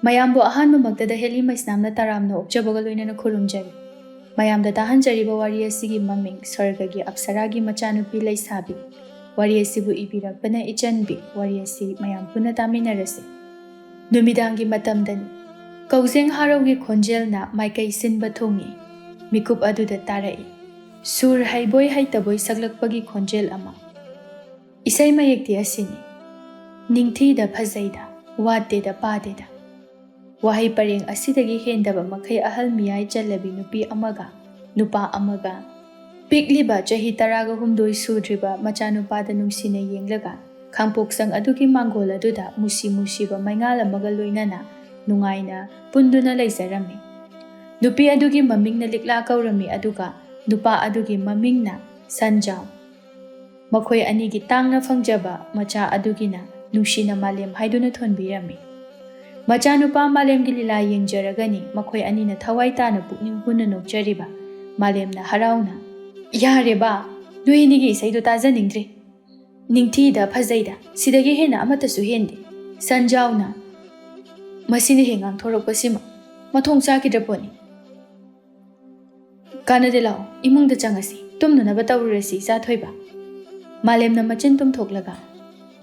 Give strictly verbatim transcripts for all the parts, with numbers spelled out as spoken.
ꯃꯌꯥꯝꯕꯨ ꯑꯍꯥꯟꯕꯃꯛꯇꯗ ꯍꯦꯂꯤ ꯃꯩꯁꯅꯥꯝꯅ ꯇꯔꯥꯝꯅ ꯑꯣꯛꯆꯕꯒ ꯂꯣꯏꯅꯅ ꯈꯨꯔꯨꯝꯖꯔꯤ꯫ ꯃꯌꯥꯝꯗ ꯇꯥꯍꯟꯖꯔꯤꯕ ꯋꯥꯔꯤ ꯑꯁꯤꯒꯤ ꯃꯃꯤꯡ ꯁ꯭ꯋꯔꯒꯒꯤ ꯑꯞꯁꯔꯥꯒꯤ ꯃꯆꯥꯅꯨꯄꯤ ꯂꯩꯁꯥꯕꯤ꯫ ꯋꯥꯔꯤ ꯑꯁꯤꯕꯨ ꯏꯕꯤꯔꯛꯄꯅ ꯏꯆꯟꯕꯤ꯫ ꯋꯥꯔꯤ ꯑꯁꯤ ꯃꯌꯥꯝ ꯄꯨꯟꯅ ꯇꯥꯃꯤꯟꯅꯔꯁꯤ꯫ ꯅꯨꯃꯤꯗꯥꯡꯒꯤ ꯃꯇꯝꯗꯅꯤ꯫ ꯀꯧꯖꯦꯡ ꯍꯥꯔꯧꯒꯤ ꯈꯣꯟꯖꯦꯜꯅ ꯃꯥꯏꯀꯩ ꯁꯤꯟꯕ ꯊꯨꯡꯏ꯫ ꯃꯤꯀꯨꯞ ꯑꯗꯨꯗ ꯇꯥꯔꯛꯏ ꯁꯨꯔ ꯍꯩꯕꯣꯏ ꯍꯩꯇꯕꯣꯏ ꯁꯛꯂꯛꯄꯒꯤ ꯈꯣꯟꯖꯦꯜ ꯑꯃ꯫ ꯏꯁꯩ ꯃꯌꯦꯛꯇꯤ ꯑꯁꯤꯅꯤ: ꯅꯤꯡꯊꯤꯗ ꯐꯖꯩꯗ, ꯋꯥꯠꯇꯦꯗ ꯄꯥꯗꯦꯗ꯫ ꯋꯥꯍꯩ ꯄꯔꯦꯡ ꯑꯁꯤꯗꯒꯤ ꯍꯦꯟꯗꯕ ꯃꯈꯩ ꯑꯍꯜ ꯃꯤꯌꯥꯏ ꯆꯜꯂꯕꯤ ꯅꯨꯄꯤ ꯑꯃꯒ ꯅꯨꯄꯥ ꯑꯃꯒ, ꯄꯤꯛꯂꯤꯕ ꯆꯍꯤ ꯇꯔꯥꯒ ꯍꯨꯝꯗꯣꯏ ꯁꯨꯗ꯭ꯔꯤꯕ ꯃꯆꯥꯅꯨꯄꯥꯗ ꯅꯨꯡꯁꯤꯅ ꯌꯦꯡꯂꯒ, ꯈꯥꯡꯄꯣꯛꯁꯪ ꯑꯗꯨꯒꯤ ꯃꯥꯡꯒꯣꯜ ꯑꯗꯨꯗ ꯃꯨꯁꯤ ꯃꯨꯁꯤꯕ ꯃꯩꯉꯥꯜ ꯑꯃꯒ ꯂꯣꯏꯅꯅ ꯅꯨꯡꯉꯥꯏꯅ ꯄꯨꯟꯗꯨꯅ ꯂꯩꯖꯔꯝꯃꯤ꯫ ꯅꯨꯄꯤ ꯑꯗꯨꯒꯤ ꯃꯃꯤꯡꯅ ꯂꯤꯛꯂꯥ ꯀꯧꯔꯝꯃꯤ, ꯑꯗꯨꯒ ꯅꯨꯄꯥ ꯑꯗꯨꯒꯤ ꯃꯃꯤꯡꯅ ꯁꯟꯖꯥꯎ꯫ ꯃꯈꯣꯏ ꯑꯅꯤꯒꯤ ꯇꯥꯡꯅ ꯐꯪꯖꯕ ꯃꯆꯥ ꯑꯗꯨꯒꯤꯅ ꯅꯨꯡꯁꯤꯅ ꯃꯥꯂꯦꯝ ꯍꯥꯏꯗꯨꯅ ꯊꯣꯟꯕꯤꯔꯝꯃꯤ꯫ ꯃꯆꯥꯅꯨꯄꯥ ꯃꯥꯂꯦꯝꯒꯤ ꯂꯤꯂꯥ ꯌꯦꯡꯖꯔꯒꯅꯤ ꯃꯈꯣꯏ ꯑꯅꯤꯅ ꯊꯋꯥꯏ ꯇꯥꯅ ꯄꯨꯛꯅꯤꯡ ꯍꯨꯟꯅ ꯅꯣꯛꯆꯔꯤꯕ꯫ ꯃꯥꯂꯦꯝꯅ ꯍꯔꯥꯎꯅ, "ꯌꯥꯔꯦꯕ, ꯅꯣꯏ ꯑꯅꯤꯒꯤ ꯏꯁꯩꯗꯣ ꯇꯥꯖꯅꯤꯡꯗ꯭ꯔꯦ꯫ ꯅꯤꯡꯊꯤꯗ ꯐꯖꯩꯗ, ꯁꯤꯗꯒꯤ ꯍꯦꯟꯅ ꯑꯃꯠꯇꯁꯨ ꯍꯦꯟꯗꯦ"꯫ ꯁꯟꯖꯥꯎꯅ, "ꯃꯁꯤꯅ ꯍꯦꯛ ꯉꯥꯡꯊꯣꯔꯛꯄꯁꯤꯃ ꯃꯊꯣꯡ ꯆꯥꯈꯤꯗ꯭ꯔ ꯄꯣꯠꯅꯤ꯫ ꯀꯥꯟꯅꯗꯦ, ꯂꯥꯛꯑꯣ, ꯏꯃꯨꯡꯗ ꯆꯪꯉꯁꯤ, ꯇꯨꯝꯅꯅꯕ ꯇꯧꯔꯨꯔꯁꯤ, ꯏꯆꯥ ꯊꯣꯏꯕ"꯫ ꯃꯥꯂꯦꯝꯅ ꯃꯆꯤꯟ ꯇꯨꯝꯊꯣꯛꯂꯒ,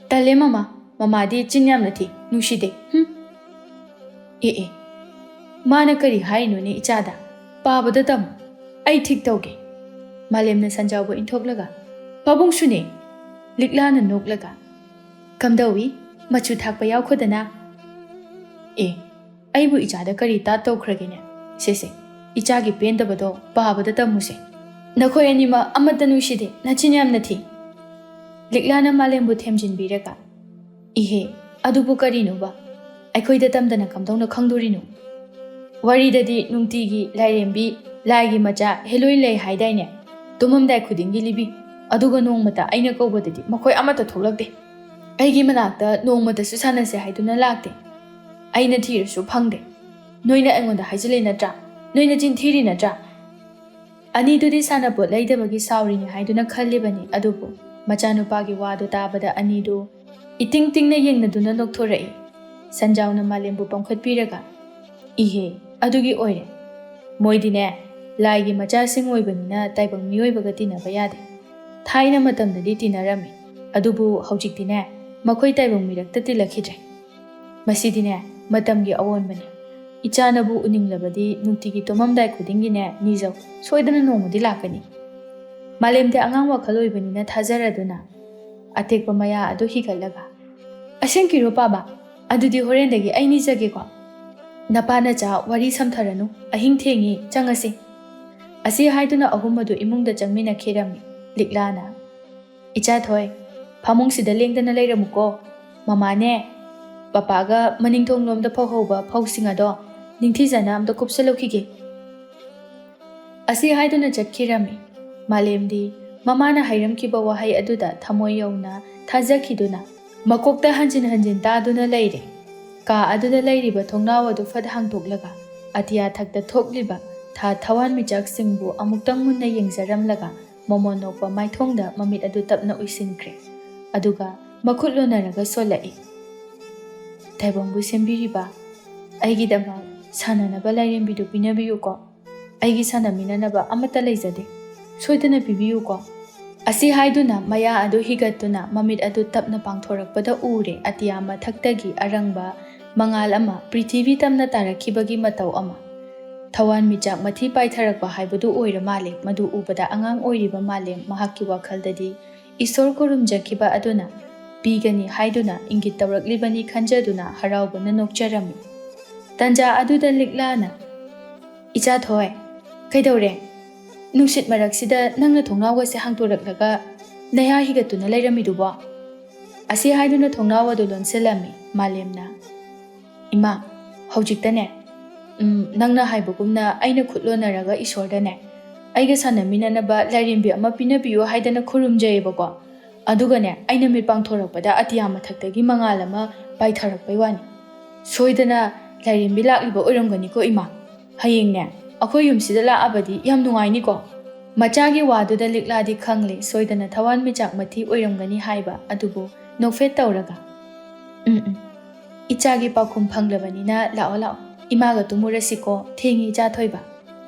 "ꯇꯜꯂꯦ ꯃꯃꯥ, ꯃꯃꯥꯗꯤ ꯆꯤꯟ ꯌꯥꯝꯅ ꯊꯤ, ꯅꯨꯡꯁꯤꯗꯦ, ꯍꯨꯝ"꯫ "ꯑꯦ ꯑꯦ, ꯃꯥꯅ ꯀꯔꯤ ꯍꯥꯏꯔꯤꯅꯣꯅꯦ ꯏꯆꯥꯗ? ꯄꯥꯕꯗ ꯇꯝꯃꯨ, ꯑꯩ ꯊꯤꯛ ꯇꯧꯒꯦ"꯫ ꯃꯥꯂꯦꯝꯅ ꯁꯟꯖꯥꯎꯕꯨ ꯏꯟꯊꯣꯛꯂꯒ, "ꯄꯥꯕꯨꯡꯁꯨꯅꯦ"꯫ ꯂꯤꯛꯂꯥꯅ ꯅꯣꯛꯂꯒ, "ꯀꯝꯗꯧꯏ? ꯃꯆꯨ ꯊꯥꯛꯄ ꯌꯥꯎꯈꯣꯗꯅ"꯫ "ꯑꯦ, ꯑꯩꯕꯨ ꯏꯆꯥꯗ ꯀꯔꯤ ꯇꯥꯠ ꯇꯧꯈ꯭ꯔꯒꯦꯅꯦ? ꯁꯦꯁꯦ, ꯏꯆꯥꯒꯤ ꯄꯦꯟꯗꯕꯗꯣ ꯄꯥꯕꯗ ꯇꯝꯃꯨꯁꯦ꯫ ꯅꯈꯣꯏ ꯑꯅꯤꯃꯛ ꯑꯃꯠꯇ ꯅꯨꯡꯁꯤꯗꯦ, ꯅꯆꯤꯟ ꯌꯥꯝꯅ ꯊꯤ"꯫ ꯂꯤꯛꯂꯥꯅ ꯃꯥꯂꯦꯝꯕꯨ ꯊꯦꯝꯖꯤꯟꯕꯤꯔꯒ, "ꯏꯍꯦ, ꯑꯗꯨꯕꯨ ꯀꯔꯤꯅꯣꯕ? ꯑꯩꯈꯣꯏꯗ ꯇꯝꯗꯅ ꯀꯝꯗꯧꯅ ꯈꯪꯗꯣꯔꯤꯅꯣ? ꯋꯥꯔꯤꯗꯗꯤ ꯅꯨꯡꯇꯤꯒꯤ ꯂꯥꯏꯔꯦꯝꯕꯤ, ꯂꯥꯏꯒꯤ ꯃꯆꯥ, ꯍꯦꯂꯣꯏ ꯂꯩ ꯍꯥꯏꯗꯥꯏꯅꯦ? ꯇꯨꯝꯃꯝꯗꯥꯏ ꯈꯨꯗꯤꯡꯒꯤ ꯂꯤꯕꯤ꯫ ꯑꯗꯨꯒ ꯅꯣꯡꯃꯇ ꯑꯩꯅ ꯀꯧꯕꯗꯗꯤ ꯃꯈꯣꯏ ꯑꯃꯠꯇ ꯊꯣꯛꯂꯛꯇꯦ꯫ ꯑꯩꯒꯤ ꯃꯅꯥꯛꯇ ꯅꯣꯡꯃꯇꯁꯨ ꯁꯥꯟꯅꯁꯦ ꯍꯥꯏꯗꯨꯅ ꯂꯥꯛꯇꯦ꯫ ꯑꯩꯅ ꯊꯤꯔꯁꯨ ꯐꯪꯗꯦ꯫ ꯅꯣꯏꯅ ꯑꯩꯉꯣꯟꯗ ꯍꯥꯏꯖꯤꯜꯂꯤ ꯅꯠꯇ꯭ꯔꯥ? ꯅꯣꯏꯅ ꯆꯤꯟ ꯊꯤꯔꯤ ꯅꯠꯇ꯭ꯔꯥ?" ꯑꯅꯤꯗꯨꯗꯤ ꯁꯥꯟꯅꯄꯣꯠ ꯂꯩꯗꯕꯒꯤ ꯁꯥꯎꯔꯤꯅꯤ ꯍꯥꯏꯗꯨꯅ ꯈꯜꯂꯤꯕꯅꯤ, ꯑꯗꯨꯕꯨ ꯃꯆꯥꯅꯨꯄꯥꯒꯤ ꯋꯥꯗꯨ ꯇꯥꯕꯗ ꯑꯅꯤꯗꯨ ꯏꯇꯤꯡ ꯇꯤꯡꯅ ꯌꯦꯡꯅꯗꯨꯅ ꯅꯣꯛꯊꯣꯔꯛꯏ꯫ ꯁꯟꯖꯥꯎꯅ ꯃꯥꯂꯦꯝꯕꯨ ꯄꯝꯈꯠꯄꯤꯔꯒ, "ꯏꯍꯦ, ꯑꯗꯨꯒꯤ ꯑꯣꯏꯔꯦ꯫ ꯃꯣꯏꯗꯤꯅꯦ, ꯂꯥꯏꯒꯤ ꯃꯆꯥꯁꯤꯡ ꯑꯣꯏꯕꯅꯤꯅ ꯇꯥꯏꯕꯪ ꯃꯤꯑꯣꯏꯕꯒ ꯇꯤꯟꯅꯕ ꯌꯥꯗꯦ꯫ ꯊꯥꯏꯅ ꯃꯇꯝꯗꯗꯤ ꯇꯤꯟꯅꯔꯝꯃꯤ, ꯑꯗꯨꯕꯨ ꯍꯧꯖꯤꯛꯇꯤꯅꯦ, ꯃꯈꯣꯏ ꯇꯥꯏꯕꯪ ꯃꯤꯔꯛꯇ ꯇꯤꯜꯂꯛꯈꯤꯗ꯭ꯔꯦ꯫ ꯃꯁꯤꯗꯤꯅꯦ, ꯃꯇꯝꯒꯤ ꯑꯑꯣꯟꯕꯅꯤ꯫ ꯏꯆꯥꯅꯕꯨ ꯎꯅꯤꯡꯂꯕꯗꯤ ꯅꯨꯡꯇꯤꯒꯤ ꯇꯨꯝꯃꯝꯗꯥꯏ ꯈꯨꯗꯤꯡꯒꯤꯅꯦ ꯅꯤꯖꯧ, ꯁꯣꯏꯗꯅ ꯅꯣꯡꯃꯗꯤ ꯂꯥꯛꯀꯅꯤ꯫" ꯃꯥꯂꯦꯝꯗꯤ ꯑꯉꯥꯡ ꯋꯥꯈꯜ ꯑꯣꯏꯕꯅꯤꯅ ꯊꯥꯖꯔꯗꯨꯅ ꯑꯇꯦꯛꯄ ꯃꯌꯥ ꯑꯗꯨ ꯍꯤꯒꯠꯂꯒ, "ꯑꯁꯦꯡꯀꯤꯔꯣ ꯄꯥꯕ? ꯑꯗꯨꯗꯤ ꯍꯣꯔꯦꯟꯗꯒꯤ ꯑꯩ ꯅꯤꯖꯒꯦꯀꯣ꯫ ꯅꯄꯥ ꯅꯆꯥ ꯋꯥꯔꯤ ꯁꯝꯊꯔꯅꯨ, ꯑꯍꯤꯡ ꯊꯦꯡꯉꯤ, ꯆꯪꯉꯁꯤ꯫" ꯑꯁꯤ ꯍꯥꯏꯗꯨꯅ ꯑꯍꯨꯝ ꯑꯗꯨ ꯏꯃꯨꯡꯗ ꯆꯪꯃꯤꯟꯅꯈꯤꯔꯝꯃꯤ꯫ ꯂꯤꯛꯂꯥꯅ, "ꯏꯆꯥ ꯊꯣꯏ, ꯐꯃꯨꯡꯁꯤꯗ ꯂꯦꯡꯗꯅ ꯂꯩꯔꯝꯃꯨꯀꯣ꯫ ꯃꯃꯥꯅꯦ, ꯄꯄꯥꯒ ꯃꯅꯤꯡꯊꯣꯡꯂꯣꯝꯗ ꯐꯧꯍꯧꯕ ꯐꯧꯁꯤꯡ ꯑꯗꯣ ꯅꯤꯡꯊꯤꯖꯅ ꯑꯝꯇ ꯀꯨꯞꯁꯜꯂꯨꯈꯤꯒꯦ꯫" ꯑꯁꯤ ꯍꯥꯏꯗꯨꯅ ꯆꯠꯈꯤꯔꯝꯃꯤ꯫ ꯃꯥꯂꯦꯝꯗꯤ ꯃꯃꯥꯅ ꯍꯥꯏꯔꯝꯈꯤꯕ ꯋꯥꯍꯩ ꯑꯗꯨꯗ ꯊꯃꯣꯏ ꯌꯧꯅ ꯊꯥꯖꯈꯤꯗꯨꯅ ꯃꯀꯣꯛꯇ ꯍꯟꯖꯤꯟ ꯍꯟꯖꯤꯟ ꯇꯥꯗꯨꯅ ꯂꯩꯔꯦ꯫ ꯀꯥ ꯑꯗꯨꯗ ꯂꯩꯔꯤꯕ ꯊꯣꯡꯅꯥꯎ ꯑꯗꯨ ꯐꯠ ꯍꯥꯡꯗꯣꯛꯂꯒ ꯑꯇꯤꯌꯥ ꯊꯛꯇ ꯊꯣꯛꯂꯤꯕ ꯊꯥ ꯊꯋꯥꯟꯃꯤꯆꯥꯛꯁꯤꯡꯕꯨ ꯑꯃꯨꯛꯇꯪ ꯃꯨꯟꯅ ꯌꯦꯡꯖꯔꯝꯂꯒ ꯃꯣꯃꯣꯟ ꯅꯣꯛꯄ ꯃꯥꯏꯊꯣꯡꯗ ꯃꯃꯤꯠ ꯑꯗꯨ ꯇꯞꯅ ꯎꯏꯁꯤꯟꯈ꯭ꯔꯦ꯫ ꯑꯗꯨꯒ ꯃꯈꯨꯠ ꯂꯣꯟꯅꯔꯒ ꯁꯣꯜꯂꯛꯏ, "ꯇꯥꯏꯕꯪꯕꯨ ꯁꯦꯝꯕꯤꯔꯤꯕ, ꯑꯩꯒꯤꯗꯃꯛ ꯁꯥꯟꯅꯅꯕ ꯂꯥꯏꯔꯦꯝꯕꯤꯗꯨ ꯄꯤꯅꯕꯤꯌꯨꯀꯣ꯫ ꯑꯩꯒꯤ ꯁꯥꯟꯅꯃꯤꯟꯅꯅꯕ ꯑꯃꯠꯇ ꯂꯩꯖꯗꯦ꯫ ꯁꯣꯏꯗꯅ ꯄꯤꯕꯤꯌꯨꯀꯣ꯫" ꯑꯁꯤ ꯍꯥꯏꯗꯨꯅ ꯃꯌꯥ ꯑꯗꯨ ꯍꯤꯒꯠꯇꯨꯅ ꯃꯃꯤꯠ ꯑꯗꯨ ꯇꯞꯅ ꯄꯥꯡꯊꯣꯔꯛꯄꯗ ꯎꯔꯦ ꯑꯇꯤꯌꯥ ꯃꯊꯛꯇꯒꯤ ꯑꯔꯪꯕ ꯃꯉꯥꯜ ꯑꯃ, ꯄ꯭ꯔꯤꯊꯤꯕꯤ ꯇꯝꯅ ꯇꯥꯔꯛꯈꯤꯕꯒꯤ ꯃꯇꯧ ꯑꯃ꯫ ꯊꯋꯥꯟꯃꯤꯆꯥꯛ ꯃꯊꯤ ꯄꯥꯏꯊꯔꯛꯄ ꯍꯥꯏꯕꯗꯨ ꯑꯣꯏꯔ ꯃꯥꯜꯂꯦ꯫ ꯃꯗꯨ ꯎꯕꯗ ꯑꯉꯥꯡ ꯑꯣꯏꯔꯤꯕ ꯃꯥꯂꯦꯝ ꯃꯍꯥꯛꯀꯤ ꯋꯥꯈꯜꯗꯗꯤ ꯏꯁꯣꯔ ꯈꯨꯔꯨꯝꯖꯈꯤꯕ ꯑꯗꯨꯅ ꯄꯤꯒꯅꯤ ꯍꯥꯏꯗꯨꯅ ꯏꯪꯒꯤꯠ ꯇꯧꯔꯛꯂꯤꯕꯅꯤ ꯈꯟꯖꯗꯨꯅ ꯍꯔꯥꯎꯕꯅ ꯅꯣꯛꯆꯔꯝꯃꯤ꯫ ꯇꯟꯖꯥ ꯑꯗꯨꯗ ꯂꯤꯛꯂꯥꯅ, "ꯏꯆꯥ ꯊꯣꯏ, ꯀꯩꯗꯧꯔꯦ? ꯅꯨꯡꯁꯤꯠ ꯃꯔꯛꯁꯤꯗ ꯅꯪꯅ ꯊꯣꯡꯅꯥꯎꯒꯁꯦ ꯍꯥꯡꯗꯣꯔꯛꯂꯒ ꯅꯌꯥ ꯍꯤꯒꯠꯇꯨꯅ ꯂꯩꯔꯝꯃꯤꯗꯨꯕꯣ?" ꯑꯁꯤ ꯍꯥꯏꯗꯨꯅ ꯊꯣꯡꯅꯥꯎ ꯑꯗꯨ ꯂꯣꯟꯁꯤꯜꯂꯝꯃꯤ ꯃꯥꯂꯦꯝꯅ꯫ "ꯏꯃꯥ, ꯍꯧꯖꯤꯛꯇꯅꯦ, ꯎꯝ, ꯅꯪꯅ ꯍꯥꯏꯕꯒꯨꯝꯅ ꯑꯩꯅ ꯈꯨꯠ ꯂꯣꯟꯅꯔꯒ ꯏꯁꯣꯔꯗꯅꯦ, ꯑꯩꯒ ꯁꯥꯟꯅꯃꯤꯟꯅꯅꯕ ꯂꯥꯏꯔꯦꯝꯕꯤ ꯑꯃ ꯄꯤꯅꯕꯤꯌꯨ ꯍꯥꯏꯗꯅ ꯈꯨꯔꯨꯝꯖꯩꯌꯦꯕꯀꯣ꯫ ꯑꯗꯨꯒꯅꯦ, ꯑꯩꯅ ꯃꯤꯠ ꯄꯥꯡꯊꯣꯔꯛꯄꯗ ꯑꯇꯤꯌꯥ ꯃꯊꯛꯇꯒꯤ ꯃꯉꯥꯜ ꯑꯃ ꯄꯥꯏꯊꯔꯛꯄꯩ ꯋꯥꯅꯤ꯫ ꯁꯣꯏꯗꯅ ꯂꯥꯏꯔꯦꯝꯕꯤ ꯂꯥꯛꯂꯤꯕ ꯑꯣꯏꯔꯝꯒꯅꯤꯀꯣ, ꯏꯃꯥ꯫ ꯍꯌꯦꯡꯅꯦ, ꯑꯩꯈꯣꯏ ꯌꯨꯝꯁꯤꯗ ꯂꯥꯛꯑꯕꯗꯤ ꯌꯥꯝ ꯅꯨꯡꯉꯥꯏꯅꯤꯀꯣ꯫" ꯃꯆꯥꯒꯤ ꯋꯥꯗꯨꯗ ꯂꯤꯛꯂꯥꯗꯤ ꯈꯪꯂꯦ, ꯁꯣꯏꯗꯅ ꯊꯋꯥꯟꯃꯤꯆꯥꯛ ꯃꯊꯤ ꯑꯣꯏꯔꯝꯒꯅꯤ ꯍꯥꯏꯕ ꯑꯗꯨꯕꯨ ꯅꯣꯛꯐꯦꯠ ꯇꯧꯔꯒ, "ꯎꯝ, ꯎꯝ, "ꯏꯆꯥꯒꯤ ꯄꯥꯎꯈꯨꯝ ꯐꯪꯂꯕꯅꯤꯅ ꯂꯥꯛꯑꯣ, ꯂꯥꯛꯑꯣ, ꯏꯃꯥꯒ ꯇꯨꯝꯃꯨꯔꯁꯤꯀꯣ, ꯊꯦꯡꯉꯤ ꯏꯆꯥ ꯊꯣꯏꯕ"꯫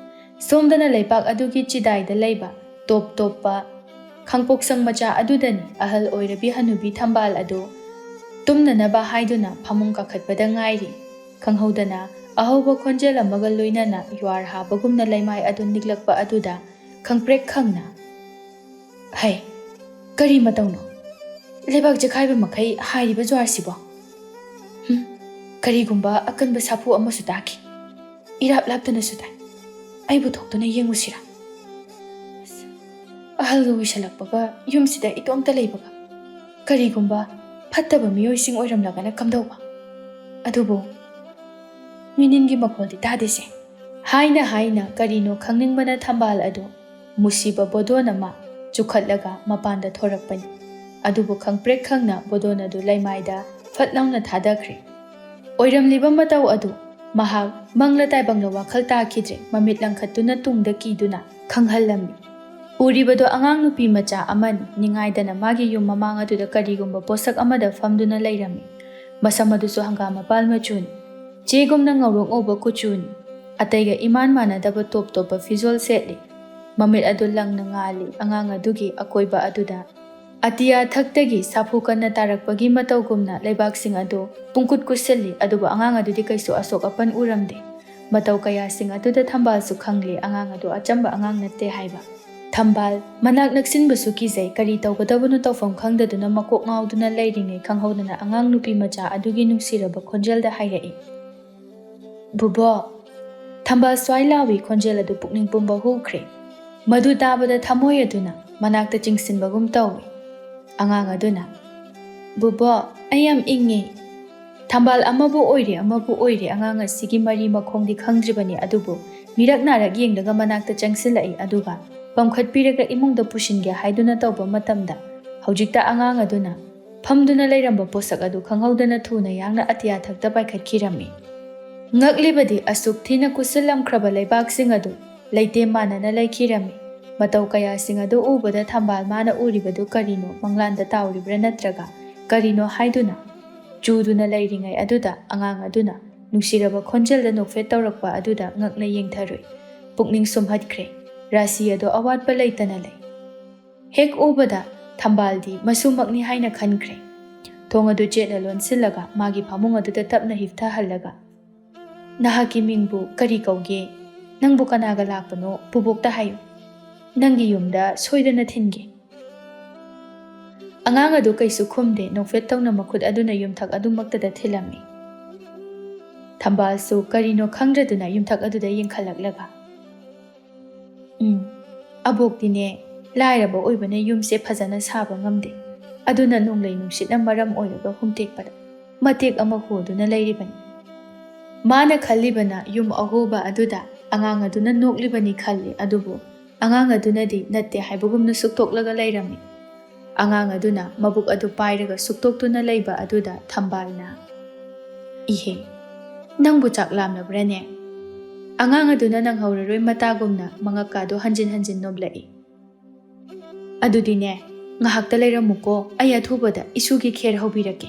ꯁꯣꯝꯗꯅ ꯂꯩꯄꯥꯛ ꯑꯗꯨꯒꯤ ꯆꯤꯗꯥꯏꯗ ꯂꯩꯕ ꯇꯣꯞ ꯇꯣꯞꯄ ꯈꯥꯡꯄꯣꯛꯁꯪ ꯃꯆꯥ ꯑꯗꯨꯗꯅꯤ ꯑꯍꯜ ꯑꯣꯏꯔꯕꯤ ꯍꯅꯨꯕꯤ ꯊꯝꯕꯥꯜ ꯑꯗꯨ ꯇꯨꯝꯅꯅꯕ ꯍꯥꯏꯗꯨꯅ ꯐꯃꯨꯡ ꯀꯥꯈꯠꯄꯗ ꯉꯥꯏꯔꯤ꯫ ꯈꯪꯍꯧꯗꯅ ꯑꯍꯧꯕ ꯈꯣꯟꯖꯦꯜ ꯑꯃꯒ ꯂꯣꯏꯅꯅ ꯌꯨꯍꯥꯔ ꯍꯥꯕꯒꯨꯝꯅ ꯂꯩꯃꯥꯏ ꯑꯗꯨ ꯅꯤꯛꯂꯛꯄ ꯑꯗꯨꯗ ꯈꯪꯄ꯭ꯔꯦꯛ ꯈꯪꯅ, "ꯍꯩ, ꯀꯔꯤ ꯃꯇꯧꯅꯣ? ꯂꯩꯕꯥꯛ ꯆꯦꯈꯥꯏꯕ ꯃꯈꯩ ꯍꯥꯏꯔꯤꯕ ꯖꯨꯍꯥꯔꯁꯤꯕꯣ? ꯍꯨꯝ, ꯀꯔꯤꯒꯨꯝꯕ ꯑꯀꯟꯕ ꯁꯥꯐꯨ ꯑꯃꯁꯨ ꯇꯥꯈꯤ꯫ ꯏꯔꯥꯞ ꯂꯥꯞꯇꯅꯁꯨ ꯇꯥꯏ꯫ ꯑꯩꯕꯨ ꯊꯣꯛꯇꯨꯅ ꯌꯦꯡꯉꯨꯁꯤꯔꯥ? ꯑꯁ, ꯑꯍꯜꯒ ꯑꯣꯏꯁꯜꯂꯛꯄꯒ ꯌꯨꯝꯁꯤꯗ ꯏꯇꯣꯝꯇ ꯂꯩꯕꯒ꯫ ꯀꯔꯤꯒꯨꯝꯕ ꯐꯠꯇꯕ ꯃꯤꯑꯣꯏꯁꯤꯡ ꯑꯣꯏꯔꯝꯂꯒꯅ ꯀꯝꯗꯧꯕ? ꯑꯗꯨꯕꯨ ꯃꯤꯅꯤꯟꯒꯤ ꯃꯈꯣꯜꯗꯤ ꯇꯥꯗꯦꯁꯦ"꯫ ꯍꯥꯏꯅ ꯍꯥꯏꯅ ꯀꯔꯤꯅꯣ ꯈꯪꯅꯤꯡꯕꯅ ꯊꯝꯕꯥꯜ ꯑꯗꯨ ꯃꯨꯁꯤꯕ ꯕꯣꯗꯣꯟ ꯑꯃ ꯆꯨꯈꯠꯂꯒ ꯃꯄꯥꯟꯗ ꯊꯣꯔꯛꯄꯅꯤ꯫ ꯑꯗꯨꯕꯨ ꯈꯪꯄ꯭ꯔꯦꯛ ꯈꯪꯅ ꯕꯣꯗꯣꯟ ꯑꯗꯨ ꯂꯩꯃꯥꯏꯗ ꯐꯠ ꯂꯥꯎꯅ ꯊꯥꯗꯈ꯭ꯔꯦ꯫ ꯑꯣꯏꯔꯝꯂꯤꯕ ꯃꯇꯧ ꯑꯗꯨ ꯃꯍꯥꯛ ꯃꯪꯂ ꯇꯥꯏꯕꯪꯂ ꯋꯥꯈꯜ ꯇꯥꯈꯤꯗ꯭ꯔꯦ, ꯃꯃꯤꯠ ꯂꯪꯈꯠꯇꯨꯅ ꯇꯨꯡꯗ ꯀꯤꯗꯨꯅ ꯈꯪꯍꯜꯂꯝꯃꯤ꯫ ꯎꯔꯤꯕꯗꯨ ꯑꯉꯥꯡ ꯅꯨꯄꯤ ꯃꯆꯥ ꯑꯃꯅꯤ꯫ ꯅꯤꯡꯉꯥꯏꯗꯅ ꯃꯥꯒꯤ ꯌꯨꯝ ꯃꯃꯥꯡ ꯑꯗꯨꯗ ꯀꯔꯤꯒꯨꯝꯕ ꯄꯣꯠꯁꯛ ꯑꯃꯗ ꯐꯝꯗꯨꯅ ꯂꯩꯔꯝꯃꯤ꯫ ꯃꯁꯝ ꯑꯗꯨꯁꯨ ꯍꯪꯒꯥꯝ ꯃꯄꯥꯜ ꯃꯆꯨꯅꯤ꯫ ꯆꯦꯒꯨꯝꯅ ꯉꯧꯔꯣꯛ ꯉꯧꯕ ꯀꯨꯆꯨꯅꯤ꯫ ꯑꯇꯩꯒ ꯏꯃꯥꯟ ꯃꯥꯟꯅꯗꯕ ꯇꯣꯞ ꯇꯣꯞꯄ ꯐꯤꯖꯣꯜ ꯁꯦꯠꯂꯤ꯫ ꯃꯃꯤꯠ ꯑꯗꯨ ꯂꯪꯅ ꯉꯥꯜꯂꯤ꯫ ꯑꯉꯥꯡ ꯑꯗꯨꯒꯤ ꯑꯀꯣꯏꯕ ꯑꯗꯨꯗ ꯑꯇꯤꯌꯥ ꯊꯛꯇꯒꯤ ꯁꯥꯐꯨ ꯀꯟꯅ ꯇꯥꯔꯛꯄꯒꯤ ꯃꯇꯧꯒꯨꯝꯅ ꯂꯩꯕꯥꯛꯁꯤꯡ ꯑꯗꯨ ꯄꯨꯡꯀꯨꯠ ꯀꯨꯠꯁꯤꯜꯂꯤ, ꯑꯗꯨꯕꯨ ꯑꯉꯥꯡ ꯑꯗꯨꯗꯤ ꯀꯩꯁꯨ ꯑꯁꯣꯛ ꯑꯄꯟ ꯎꯔꯝꯗꯦ꯫ ꯃꯇꯧ ꯀꯌꯥꯁꯤꯡ ꯑꯗꯨꯗ ꯊꯝꯕꯥꯜꯁꯨ ꯈꯪꯂꯦ ꯑꯉꯥꯡ ꯑꯗꯨ ꯑꯆꯝꯕ ꯑꯉꯥꯡ ꯅꯠꯇꯦ ꯍꯥꯏꯕ꯫ ꯊꯝꯕꯥꯜ ꯃꯅꯥꯛ ꯅꯛꯁꯤꯟꯕꯁꯨ ꯀꯤꯖꯩ, ꯀꯔꯤ ꯇꯧꯒꯗꯕꯅꯣ ꯇꯧꯐꯝ ꯈꯪꯗꯗꯨꯅ ꯃꯀꯣꯛ ꯉꯥꯎꯗꯨꯅ ꯂꯩꯔꯤꯉꯩ ꯈꯪꯍꯧꯗꯅ ꯑꯉꯥꯡ ꯅꯨꯄꯤ ꯃꯆꯥ ꯑꯗꯨꯒꯤ ꯅꯨꯡꯁꯤꯔꯕ ꯈꯣꯟꯖꯦꯜꯗ ꯍꯥꯏꯔꯛꯏ, "ꯕꯨꯕꯣꯛ!" ꯊꯝꯕꯥꯜ ꯁ꯭ꯋꯥꯏ ꯂꯥꯎꯏ ꯈꯣꯟꯖꯦꯜ ꯑꯗꯨ ꯄꯨꯛꯅꯤꯡ ꯄꯨꯝꯕ ꯍꯨꯈ꯭ꯔꯦ꯫ ꯃꯗꯨ ꯇꯥꯕꯗ ꯊꯃꯣꯏ ꯑꯗꯨꯅ ꯃꯅꯥꯛꯇ ꯆꯤꯡꯁꯤꯟꯕꯒꯨꯝ ꯇꯧꯏ꯫ ꯑꯉꯥꯡ ꯑꯗꯨꯅ, "ꯕꯨꯕꯣꯛ, ꯑꯩ ꯌꯥꯝ ꯏꯪꯉꯤ"꯫ ꯊꯝꯕꯥꯜ ꯑꯃꯕꯨ ꯑꯣꯏꯔꯦ ꯑꯃꯕꯨ ꯑꯣꯏꯔꯦ ꯑꯉꯥꯡ ꯑꯁꯤꯒꯤ ꯃꯔꯤ ꯃꯈꯣꯡꯗꯤ ꯈꯪꯗ꯭ꯔꯤꯕꯅꯤ, ꯑꯗꯨꯕꯨ ꯃꯤꯔꯛ ꯅꯥꯔꯛ ꯌꯦꯡꯂꯒ ꯃꯅꯥꯛꯇ ꯆꯪꯁꯤꯜꯂꯛꯏ, ꯑꯗꯨꯒ ꯄꯝꯈꯠꯄꯤꯔꯒ ꯏꯃꯨꯡꯗ ꯄꯨꯁꯤꯟꯒꯦ ꯍꯥꯏꯗꯨꯅ ꯇꯧꯕ ꯃꯇꯝꯗ ꯍꯧꯖꯤꯛꯇ ꯑꯉꯥꯡ ꯑꯗꯨꯅ ꯐꯝꯗꯨꯅ ꯂꯩꯔꯝꯕ ꯄꯣꯠꯁꯛ ꯑꯗꯨ ꯈꯪꯍꯧꯗꯅ ꯊꯨꯅ ꯌꯥꯡꯅ ꯑꯇꯤꯌꯥ ꯊꯛꯇ ꯄꯥꯏꯈꯠꯈꯤꯔꯝꯃꯤ꯫ ꯉꯛꯂꯤꯕꯗꯤ ꯑꯁꯨꯛ ꯊꯤꯅ ꯀꯨꯠꯁꯤꯜꯂꯝꯈ꯭ꯔꯕ ꯂꯩꯕꯥꯛꯁꯤꯡ ꯑꯗꯨ ꯂꯩꯇꯦꯝ ꯃꯥꯟꯅꯅ ꯂꯩꯈꯤꯔꯝꯃꯤ꯫ ꯃꯇꯧ ꯀꯌꯥꯁꯤꯡ ꯑꯗꯨ ꯎꯕꯗ ꯊꯝꯕꯥꯜ ꯃꯥꯅ ꯎꯔꯤꯕꯗꯨ ꯀꯔꯤꯅꯣ, ꯃꯪꯂꯥꯟꯗ ꯇꯥꯎꯔꯤꯕ꯭ꯔꯥ ꯅꯠꯇ꯭ꯔꯒ ꯀꯔꯤꯅꯣ ꯍꯥꯏꯗꯨꯅ ꯆꯨꯗꯨꯅ ꯂꯩꯔꯤꯉꯩ ꯑꯗꯨꯗ ꯑꯉꯥꯡ ꯑꯗꯨꯅ ꯅꯨꯡꯁꯤꯔꯕ ꯈꯣꯟꯖꯦꯜꯗ ꯅꯣꯛꯐꯦꯠ ꯇꯧꯔꯛꯄ ꯑꯗꯨꯗ ꯉꯛꯅ ꯌꯦꯡꯊꯔꯨꯏ꯫ ꯄꯨꯛꯅꯤꯡ ꯁꯨꯝꯍꯠꯈ꯭ꯔꯦ꯫ ꯔꯥꯁꯤ ꯑꯗꯨ ꯑꯋꯥꯠꯄ ꯂꯩꯇꯅ ꯂꯩ꯫ ꯍꯦꯛ ꯎꯕꯗ ꯊꯝꯕꯥꯜꯗꯤ ꯃꯁꯨꯃꯛꯅꯤ ꯍꯥꯏꯅ ꯈꯟꯈ꯭ꯔꯦ꯫ ꯊꯣꯡ ꯑꯗꯨ ꯆꯦꯠꯅ ꯂꯣꯟꯁꯤꯜꯂꯒ ꯃꯥꯒꯤ ꯐꯃꯨꯡ ꯑꯗꯨꯗ ꯇꯞꯅ ꯍꯤꯞꯊꯍꯜꯂꯒ, "ꯅꯍꯥꯛꯀꯤ ꯃꯤꯡꯕꯨ ꯀꯔꯤ ꯀꯧꯒꯦ? ꯅꯪꯕꯨ ꯀꯅꯥꯒ ꯂꯥꯛꯄꯅꯣ? ꯄꯨꯕꯣꯛꯇ ꯍꯥꯏꯌꯨ꯫ ꯅꯪꯒꯤ ꯌꯨꯝꯗ ꯁꯣꯏꯗꯅ ꯊꯤꯟꯒꯦ꯫" ꯑꯉꯥꯡ ꯑꯗꯨ ꯀꯩꯁꯨ ꯈꯨꯝꯗꯦ꯫ ꯅꯣꯛꯐꯦꯠ ꯇꯧꯅ ꯃꯈꯨꯠ ꯑꯗꯨꯅ ꯌꯨꯝꯊꯛ ꯑꯗꯨꯃꯛꯇꯗ ꯊꯤꯜꯂꯝꯃꯤ꯫ ꯊꯝꯕꯥꯜꯁꯨ ꯀꯔꯤꯅꯣ ꯈꯪꯗ꯭ꯔꯗꯨꯅ ꯌꯨꯝꯊꯛ ꯑꯗꯨꯗ ꯌꯦꯡꯈꯠꯂꯛꯂꯒ, "ꯎꯝ, ꯑꯕꯣꯛꯇꯤꯅꯦ, ꯂꯥꯏꯔꯕ ꯑꯣꯏꯕꯅ ꯌꯨꯝꯁꯦ ꯐꯖꯅ ꯁꯥꯕ ꯉꯝꯗꯦ꯫ ꯑꯗꯨꯅ ꯅꯣꯡꯂꯩ ꯅꯨꯡꯁꯤꯠꯅ ꯃꯔꯝ ꯑꯣꯏꯔꯒ ꯍꯨꯝꯇꯦꯛꯄꯗ ꯃꯇꯦꯛ ꯑꯃ ꯍꯣꯗꯨꯅ ꯂꯩꯔꯤꯕꯅꯤ꯫" ꯃꯥꯅ ꯈꯜꯂꯤꯕꯅ ꯌꯨꯝ ꯑꯍꯣꯕ ꯑꯗꯨꯗ ꯑꯉꯥꯡ ꯑꯗꯨꯅ ꯅꯣꯛꯂꯤꯕꯅꯤ ꯈꯜꯂꯤ, ꯑꯗꯨꯕꯨ ꯑꯉꯥꯡ ꯑꯗꯨꯅꯗꯤ ꯅꯠꯇꯦ ꯍꯥꯏꯕꯒꯨꯝꯅ ꯁꯨꯛꯇꯣꯛꯂꯒ ꯂꯩꯔꯝꯃꯤ꯫ ꯑꯉꯥꯡ ꯑꯗꯨꯅ ꯃꯕꯨꯛ ꯑꯗꯨ ꯄꯥꯏꯔꯒ ꯁꯨꯛꯇꯣꯛꯇꯨꯅ ꯂꯩꯕ ꯑꯗꯨꯗ ꯊꯝꯕꯥꯜꯅ, "ꯏꯍꯦ, ꯅꯪꯕꯨ ꯆꯥꯛ ꯂꯥꯝꯂꯕ꯭ꯔꯅꯦ?" ꯑꯉꯥꯡ ꯑꯗꯨꯅ ꯅꯪꯍꯧꯔꯔꯣꯏ ꯃꯇꯥꯒꯨꯝꯅ ꯃꯉꯛꯀꯥꯗꯨ ꯍꯟꯖꯤꯟ ꯍꯟꯖꯤꯟ ꯅꯣꯝꯂꯛꯏ꯫ "ꯑꯗꯨꯗꯤꯅꯦ, ꯉꯥꯏꯍꯥꯛꯇ ꯂꯩꯔꯝꯃꯨꯀꯣ, ꯑꯩ ꯑꯊꯨꯕꯗ ꯏꯁꯨꯒꯤ ꯈꯦꯔ ꯍꯧꯕꯤꯔꯛꯀꯦ꯫"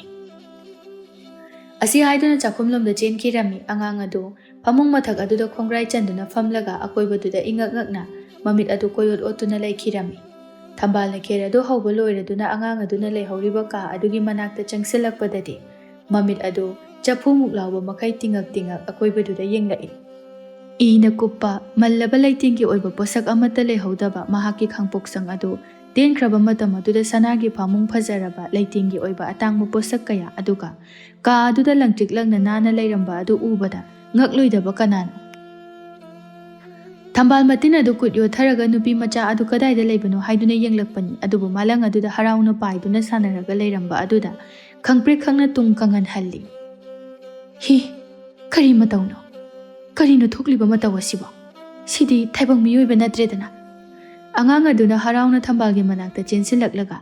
ꯑꯁꯤ ꯍꯥꯏꯗꯨꯅ ꯆꯥꯛꯈꯨꯝꯂꯣꯝꯗ ꯆꯦꯟꯈꯤꯔꯝꯃꯤ꯫ ꯑꯉꯥꯡ ꯑꯗꯨ ꯐꯃꯨꯡ ꯃꯊꯛ ꯑꯗꯨꯗ ꯈꯣꯡꯒ꯭ꯔꯥꯏ ꯆꯟꯗꯨꯅ ꯐꯝꯂꯒ ꯑꯀꯣꯏꯕꯗꯨꯗ ꯏꯉꯛ ꯉꯛꯅ ꯃꯃꯤꯠ ꯑꯗꯨ ꯀꯣꯏꯑꯣꯠ ꯑꯣꯠꯇꯨꯅ ꯂꯩꯈꯤꯔꯝꯃꯤ꯫ ꯊꯝꯕꯥꯜꯅ ꯈꯦꯔ ꯑꯗꯨ ꯍꯧꯕ ꯂꯣꯏꯔꯗꯨꯅ ꯑꯉꯥꯡ ꯑꯗꯨꯅ ꯂꯩꯍꯧꯔꯤꯕ ꯀꯥ ꯑꯗꯨꯒꯤ ꯃꯅꯥꯛꯇ ꯆꯪꯁꯤꯜꯂꯛꯄꯗꯗꯤ ꯃꯃꯤꯠ ꯑꯗꯨ ꯆꯐꯨꯃꯨꯛ ꯂꯥꯎꯕ ꯃꯈꯩ ꯇꯤꯉꯛ ꯇꯤꯉꯛ ꯑꯀꯣꯏꯕꯗꯨꯗ ꯌꯦꯡꯂꯛꯏ꯫ ꯏꯅ ꯀꯨꯞꯄ, ꯃꯜꯂꯕ ꯂꯩꯇꯦꯡꯒꯤ ꯑꯣꯏꯕ ꯄꯣꯠꯁꯛ ꯑꯃꯠꯇ ꯂꯩꯍꯧꯗꯕ ꯃꯍꯥꯛꯀꯤ ꯈꯥꯡꯄꯣꯛꯁꯪ ꯑꯗꯨ ꯇꯦꯟꯈ꯭ꯔꯕ ꯃꯇꯝ ꯑꯗꯨꯗ ꯁꯅꯥꯒꯤ ꯐꯃꯨꯡ ꯐꯖꯔꯕ, ꯂꯩꯇꯦꯡꯒꯤ ꯑꯣꯏꯕ ꯑꯇꯥꯡꯕ ꯄꯣꯠꯁꯛ ꯀꯌꯥ, ꯑꯗꯨꯒ ꯀꯥ ꯑꯗꯨꯗ ꯂꯪꯇ꯭ꯔꯤꯛ ꯂꯪꯅ ꯅꯥꯟꯅ ꯂꯩꯔꯝꯕ ꯑꯗꯨ ꯎꯕꯗ ꯉꯛꯂꯣꯏꯗꯕ ꯀꯅꯥꯅꯣ? ꯊꯝꯕꯥꯜ ꯃꯇꯤꯟ ꯑꯗꯨ ꯈꯨꯠ ꯌꯣꯠꯊꯔꯒ ꯅꯨꯄꯤ ꯃꯆꯥ ꯑꯗꯨ ꯀꯗꯥꯏꯗ ꯂꯩꯕꯅꯣ ꯍꯥꯏꯗꯨꯅ ꯌꯦꯡꯂꯛꯄꯅꯤ꯫ ꯑꯗꯨꯕꯨ ꯃꯥꯂꯪ ꯑꯗꯨꯗ ꯍꯔꯥꯎꯅ ꯄꯥꯏꯗꯨꯅ ꯁꯥꯟꯅꯔꯒ ꯂꯩꯔꯝꯕ ꯑꯗꯨꯗ ꯈꯪꯄ꯭ꯔꯦꯛ ꯈꯪꯅ ꯇꯨꯡ ꯀꯪꯍꯟꯍꯜꯂꯤ꯫ "ꯍꯤ, ꯀꯔꯤ ꯃꯇꯧꯅꯣ? ꯀꯔꯤꯅꯣ ꯊꯣꯛꯂꯤꯕ ꯃꯇꯧ ꯑꯁꯤꯕꯣ? ꯁꯤꯗꯤ ꯊꯥꯏꯕꯪ ꯃꯤꯑꯣꯏꯕ ꯅꯠꯇ꯭ꯔꯦꯗꯅ!" ꯑꯉꯥꯡ ꯑꯗꯨꯅ ꯍꯔꯥꯎꯅ ꯊꯝꯕꯥꯜꯒꯤ ꯃꯅꯥꯛꯇ ꯆꯦꯟꯁꯤꯜꯂꯛꯂꯒ,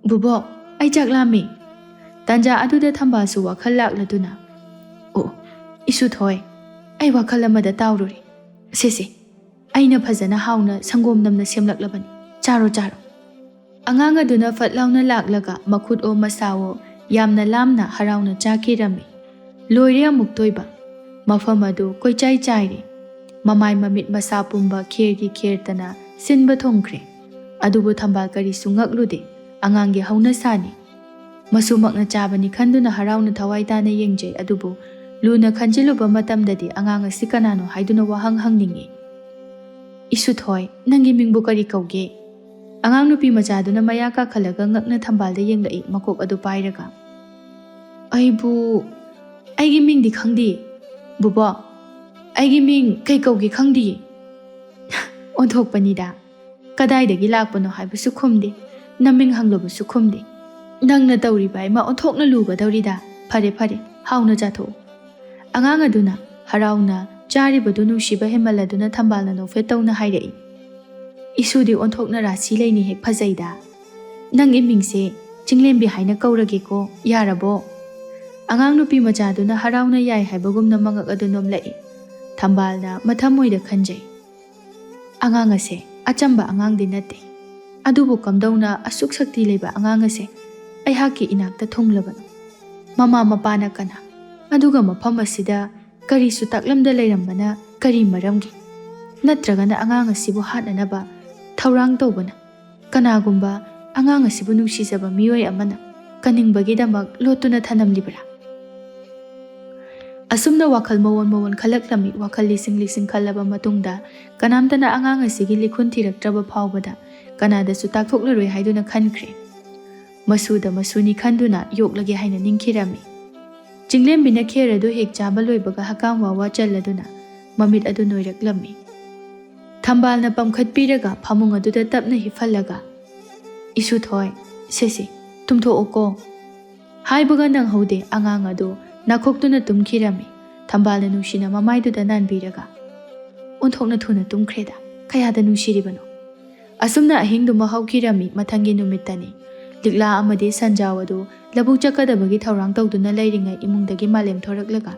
"ꯕꯨꯕꯣꯛ, ꯑꯩ ꯆꯥꯛ ꯂꯥꯝꯃꯤ!" ꯇꯥꯟꯖꯥ ꯑꯗꯨꯗ ꯊꯝꯕꯥꯜꯁꯨ ꯋꯥꯈꯜ ꯂꯥꯛꯂꯗꯨꯅ, "ꯑꯣ, ꯏꯁꯨ ꯊꯣꯏ, ꯑꯩ ꯋꯥꯈꯜ ꯑꯃꯗ ꯇꯥꯎꯔꯨꯔꯦ꯫ ꯁꯦ ꯁꯦ, ꯑꯩꯅ ꯐꯖꯅ ꯍꯥꯎꯅ ꯁꯪꯒꯣꯝ ꯅꯝꯅ ꯁꯦꯝꯂꯛꯂꯕꯅꯤ꯫ ꯆꯥꯔꯣ, ꯆꯥꯔꯣ꯫" ꯑꯉꯥꯡ ꯑꯗꯨꯅ ꯐꯠ ꯂꯥꯎꯅ ꯂꯥꯛꯂꯒ ꯃꯈꯨꯠ ꯑꯣ ꯃꯁꯥ ꯑꯣ ꯌꯥꯝꯅ ꯂꯥꯝꯅ ꯍꯔꯥꯎꯅ ꯆꯥꯈꯤꯔꯝꯃꯤ꯫ ꯂꯣꯏꯔꯦ ꯑꯃꯨꯛꯇꯣꯏꯕ꯫ ꯃꯐꯝ ꯑꯗꯨ ꯀꯣꯏꯆꯥꯏ ꯆꯥꯏꯔꯦ꯫ ꯃꯃꯥꯏ ꯃꯃꯤꯠ ꯃꯁꯥ ꯄꯨꯝꯕ ꯈꯦꯔꯒꯤ ꯈꯦꯔꯇꯅ ꯁꯤꯟꯕ ꯊꯨꯡꯈ꯭ꯔꯦ꯫ ꯑꯗꯨꯕꯨ ꯊꯝꯕꯥꯜ ꯀꯔꯤꯁꯨ ꯉꯛꯂꯨꯗꯦ꯫ ꯑꯉꯥꯡꯒꯤ ꯍꯧꯅꯁꯥꯅꯤ꯫ ꯃꯁꯨꯃꯛꯅ ꯆꯥꯕꯅꯤ ꯈꯟꯗꯨꯅ ꯍꯔꯥꯎꯅ ꯊꯋꯥꯏ ꯇꯥꯅ ꯌꯦꯡꯖꯩ, ꯑꯗꯨꯕꯨ ꯂꯨꯅ ꯈꯟꯖꯤꯜꯂꯨꯕ ꯃꯇꯝꯗꯗꯤ ꯑꯉꯥꯡ ꯑꯁꯤ ꯀꯅꯥꯅꯣ ꯍꯥꯏꯗꯨꯅ ꯋꯥꯍꯪ ꯍꯪꯅꯤꯡꯏ꯫ "ꯏꯁꯨꯊꯣꯏ, ꯅꯪꯒꯤ ꯃꯤꯡꯕꯨ ꯀꯔꯤ ꯀꯧꯒꯦ?" ꯑꯉꯥꯡ ꯅꯨꯄꯤ ꯃꯆꯥꯗꯨꯅ ꯃꯌꯥ ꯀꯥꯈꯠꯂꯒ ꯉꯛꯅ ꯊꯝꯕꯥꯜꯗ ꯌꯦꯡꯂꯛꯏ, ꯃꯀꯣꯛ ꯑꯗꯨ ꯄꯥꯏꯔꯒ꯫ "ꯑꯩꯕꯨ, ꯑꯩꯒꯤ ꯃꯤꯡꯗꯤ ꯈꯪꯗꯦ, ꯕꯨꯕꯣꯛ꯫ ꯑꯩꯒꯤ ꯃꯤꯡ ꯀꯩ ꯀꯧꯒꯦ ꯈꯪꯗꯤꯌꯦ꯫" "ꯑꯣꯟꯊꯣꯛꯄꯅꯤꯗ꯫ ꯀꯗꯥꯏꯗꯒꯤ ꯂꯥꯛꯄꯅꯣ ꯍꯥꯏꯕꯁꯨ ꯈꯨꯝꯗꯦ, ꯅꯃꯤꯡ ꯍꯪꯂꯕꯁꯨ ꯈꯨꯝꯗꯦ꯫ ꯅꯪꯅ ꯇꯧꯔꯤꯕ ꯑꯩꯃ ꯑꯣꯟꯊꯣꯛꯅ ꯂꯨꯒꯗꯧꯔꯤꯗ꯫ ꯐꯔꯦ, ꯐꯔꯦ, ꯍꯥꯎꯅ ꯆꯥꯊꯣꯛꯎ꯫" ꯑꯉꯥꯡ ꯑꯗꯨꯅ ꯍꯔꯥꯎꯅ ꯆꯥꯔꯤꯕꯗꯨ ꯅꯨꯡꯁꯤꯕ ꯍꯦꯟꯃꯜꯂꯗꯨꯅ ꯊꯝꯕꯥꯜꯅ ꯅꯣꯛꯐꯦꯠ ꯇꯧꯅ ꯍꯥꯏꯔꯛꯏ꯫ "ꯏꯁꯨꯗꯤ ꯑꯣꯟꯊꯣꯛꯅ ꯔꯥꯁꯤ ꯂꯩꯅꯤ ꯍꯦꯛ ꯐꯖꯩꯗ꯫ ꯅꯪ ꯏꯃꯤꯡꯁꯦ ꯆꯤꯡꯂꯦꯝꯕꯤ ꯍꯥꯏꯅ ꯀꯧꯔꯒꯦꯀꯣ, ꯌꯥꯔꯕꯣ?" ꯑꯉꯥꯡ ꯅꯨꯄꯤ ꯃꯆꯥꯗꯨꯅ ꯍꯔꯥꯎꯅ ꯌꯥꯏ ꯍꯥꯏꯕꯒꯨꯝꯅ ꯃꯉꯛ ꯑꯗꯨ ꯅꯣꯝꯂꯛꯏ꯫ ꯊꯝꯕꯥꯜꯅ ꯃꯊꯃꯣꯏꯗ ꯈꯟꯖꯩ꯫ "ꯑꯉꯥꯡ ꯑꯁꯦ ꯑꯆꯝꯕ ꯑꯉꯥꯡꯗꯤ ꯅꯠꯇꯦ꯫ ꯑꯗꯨꯕꯨ ꯀꯝꯗꯧꯅ ꯑꯁꯨꯛ ꯁꯛꯇꯤ ꯂꯩꯕ ꯑꯉꯥꯡ ꯑꯁꯦ ꯑꯩꯍꯥꯛꯀꯤ ꯏꯅꯥꯛꯇ ꯊꯨꯡꯂꯕꯅꯣ? ꯃꯃꯥ ꯃꯄꯥꯅ ꯀꯅꯥ? ꯑꯗꯨꯒ ꯃꯐꯝ ꯑꯁꯤꯗ ꯀꯔꯤꯁꯨ ꯇꯥꯛꯂꯝꯗ ꯂꯩꯔꯝꯕꯅ ꯀꯔꯤ ꯃꯔꯝꯒꯤ? ꯅꯠꯇ꯭ꯔꯒꯅ ꯑꯉꯥꯡ ꯑꯁꯤꯕꯨ ꯍꯥꯠꯅꯅꯕ ꯊꯧꯔꯥꯡ ꯇꯧꯕꯅ? ꯀꯅꯥꯒꯨꯝꯕ ꯑꯉꯥꯡ ꯑꯁꯤꯕꯨ ꯅꯨꯡꯁꯤꯖꯕ ꯃꯤꯑꯣꯏ ꯑꯃꯅ ꯀꯟꯅꯤꯡꯕꯒꯤꯗꯃꯛ ꯂꯣꯠꯇꯨꯅ ꯊꯅꯝꯂꯤꯕ꯭ꯔꯥ?" ꯑꯁꯨꯝꯅ ꯋꯥꯈꯜ ꯃꯑꯣꯟ ꯃꯑꯣꯟ ꯈꯜꯂꯛꯂꯝꯃꯤ꯫ ꯋꯥꯈꯜ ꯂꯤꯁꯤꯡ ꯂꯤꯁꯤꯡ ꯈꯜꯂꯕ ꯃꯇꯨꯡꯗ ꯀꯅꯥꯝꯇꯅ ꯑꯉꯥꯡ ꯑꯁꯤꯒꯤ ꯂꯤꯈꯨꯟ ꯊꯤꯔꯛꯇ꯭ꯔꯕ ꯐꯥꯎꯕꯗ ꯀꯅꯥꯗꯁꯨ ꯇꯥꯛꯊꯣꯛꯂꯔꯣꯏ ꯍꯥꯏꯗꯨꯅ ꯈꯟꯈ꯭ꯔꯦ꯫ ꯃꯁꯨꯗ ꯃꯁꯨꯅꯤ ꯈꯟꯗꯨꯅ ꯌꯣꯛꯂꯒꯦ ꯍꯥꯏꯅ ꯅꯤꯡꯈꯤꯔꯝꯃꯤ꯫ ꯆꯤꯡꯂꯦꯝꯕꯤꯅ ꯈꯦꯔ ꯑꯗꯨ ꯍꯦꯛ ꯆꯥꯕ ꯂꯣꯏꯕꯒ ꯍꯀꯥꯝ ꯋꯥ ꯋꯥ ꯆꯜꯂꯗꯨꯅ ꯃꯃꯤꯠ ꯑꯗꯨ ꯅꯣꯏꯔꯛꯂꯝꯃꯤ꯫ ꯊꯝꯕꯥꯜꯅ ꯄꯝꯈꯠꯄꯤꯔꯒ ꯐꯃꯨꯡ ꯑꯗꯨꯗ ꯇꯞꯅ ꯍꯤꯞꯍꯜꯂꯒ, "ꯏꯁꯨꯊꯣꯏ, ꯁꯦꯁꯦ, ꯇꯨꯝꯊꯣꯛꯑꯣꯀꯣ" ꯍꯥꯏꯕꯒ ꯅꯪꯍꯧꯗꯦ, ꯑꯉꯥꯡ ꯑꯗꯨ ꯅꯥꯈꯣꯛꯇꯨꯅ ꯇꯨꯝꯈꯤꯔꯝꯃꯤ꯫ ꯊꯝꯕꯥꯜꯅ ꯅꯨꯡꯁꯤꯅ ꯃꯃꯥꯏꯗꯨꯗ ꯅꯥꯟꯕꯤꯔꯒ, "ꯑꯣꯟꯊꯣꯛꯅ ꯊꯨꯅ ꯇꯨꯝꯈ꯭ꯔꯦꯗ, ꯀꯌꯥꯗ ꯅꯨꯡꯁꯤꯔꯤꯕꯅꯣ!" ꯑꯁꯨꯝꯅ ꯑꯍꯤꯡꯗꯨꯃ ꯍꯧꯈꯤꯔꯝꯃꯤ꯫ ꯃꯊꯪꯒꯤ ꯅꯨꯃꯤꯠꯇꯅꯤ꯫ ꯂꯤꯛꯂꯥ ꯑꯃꯗꯤ ꯁꯟꯖꯥꯎ ꯑꯗꯨ ꯂꯧꯕꯨꯛ ꯆꯠꯀꯗꯕꯒꯤ ꯊꯧꯔꯥꯡ ꯇꯧꯗꯨꯅ ꯂꯩꯔꯤꯉꯩ ꯏꯃꯨꯡꯗꯒꯤ ꯃꯥꯂꯦꯝ ꯊꯣꯔꯛꯂꯒ,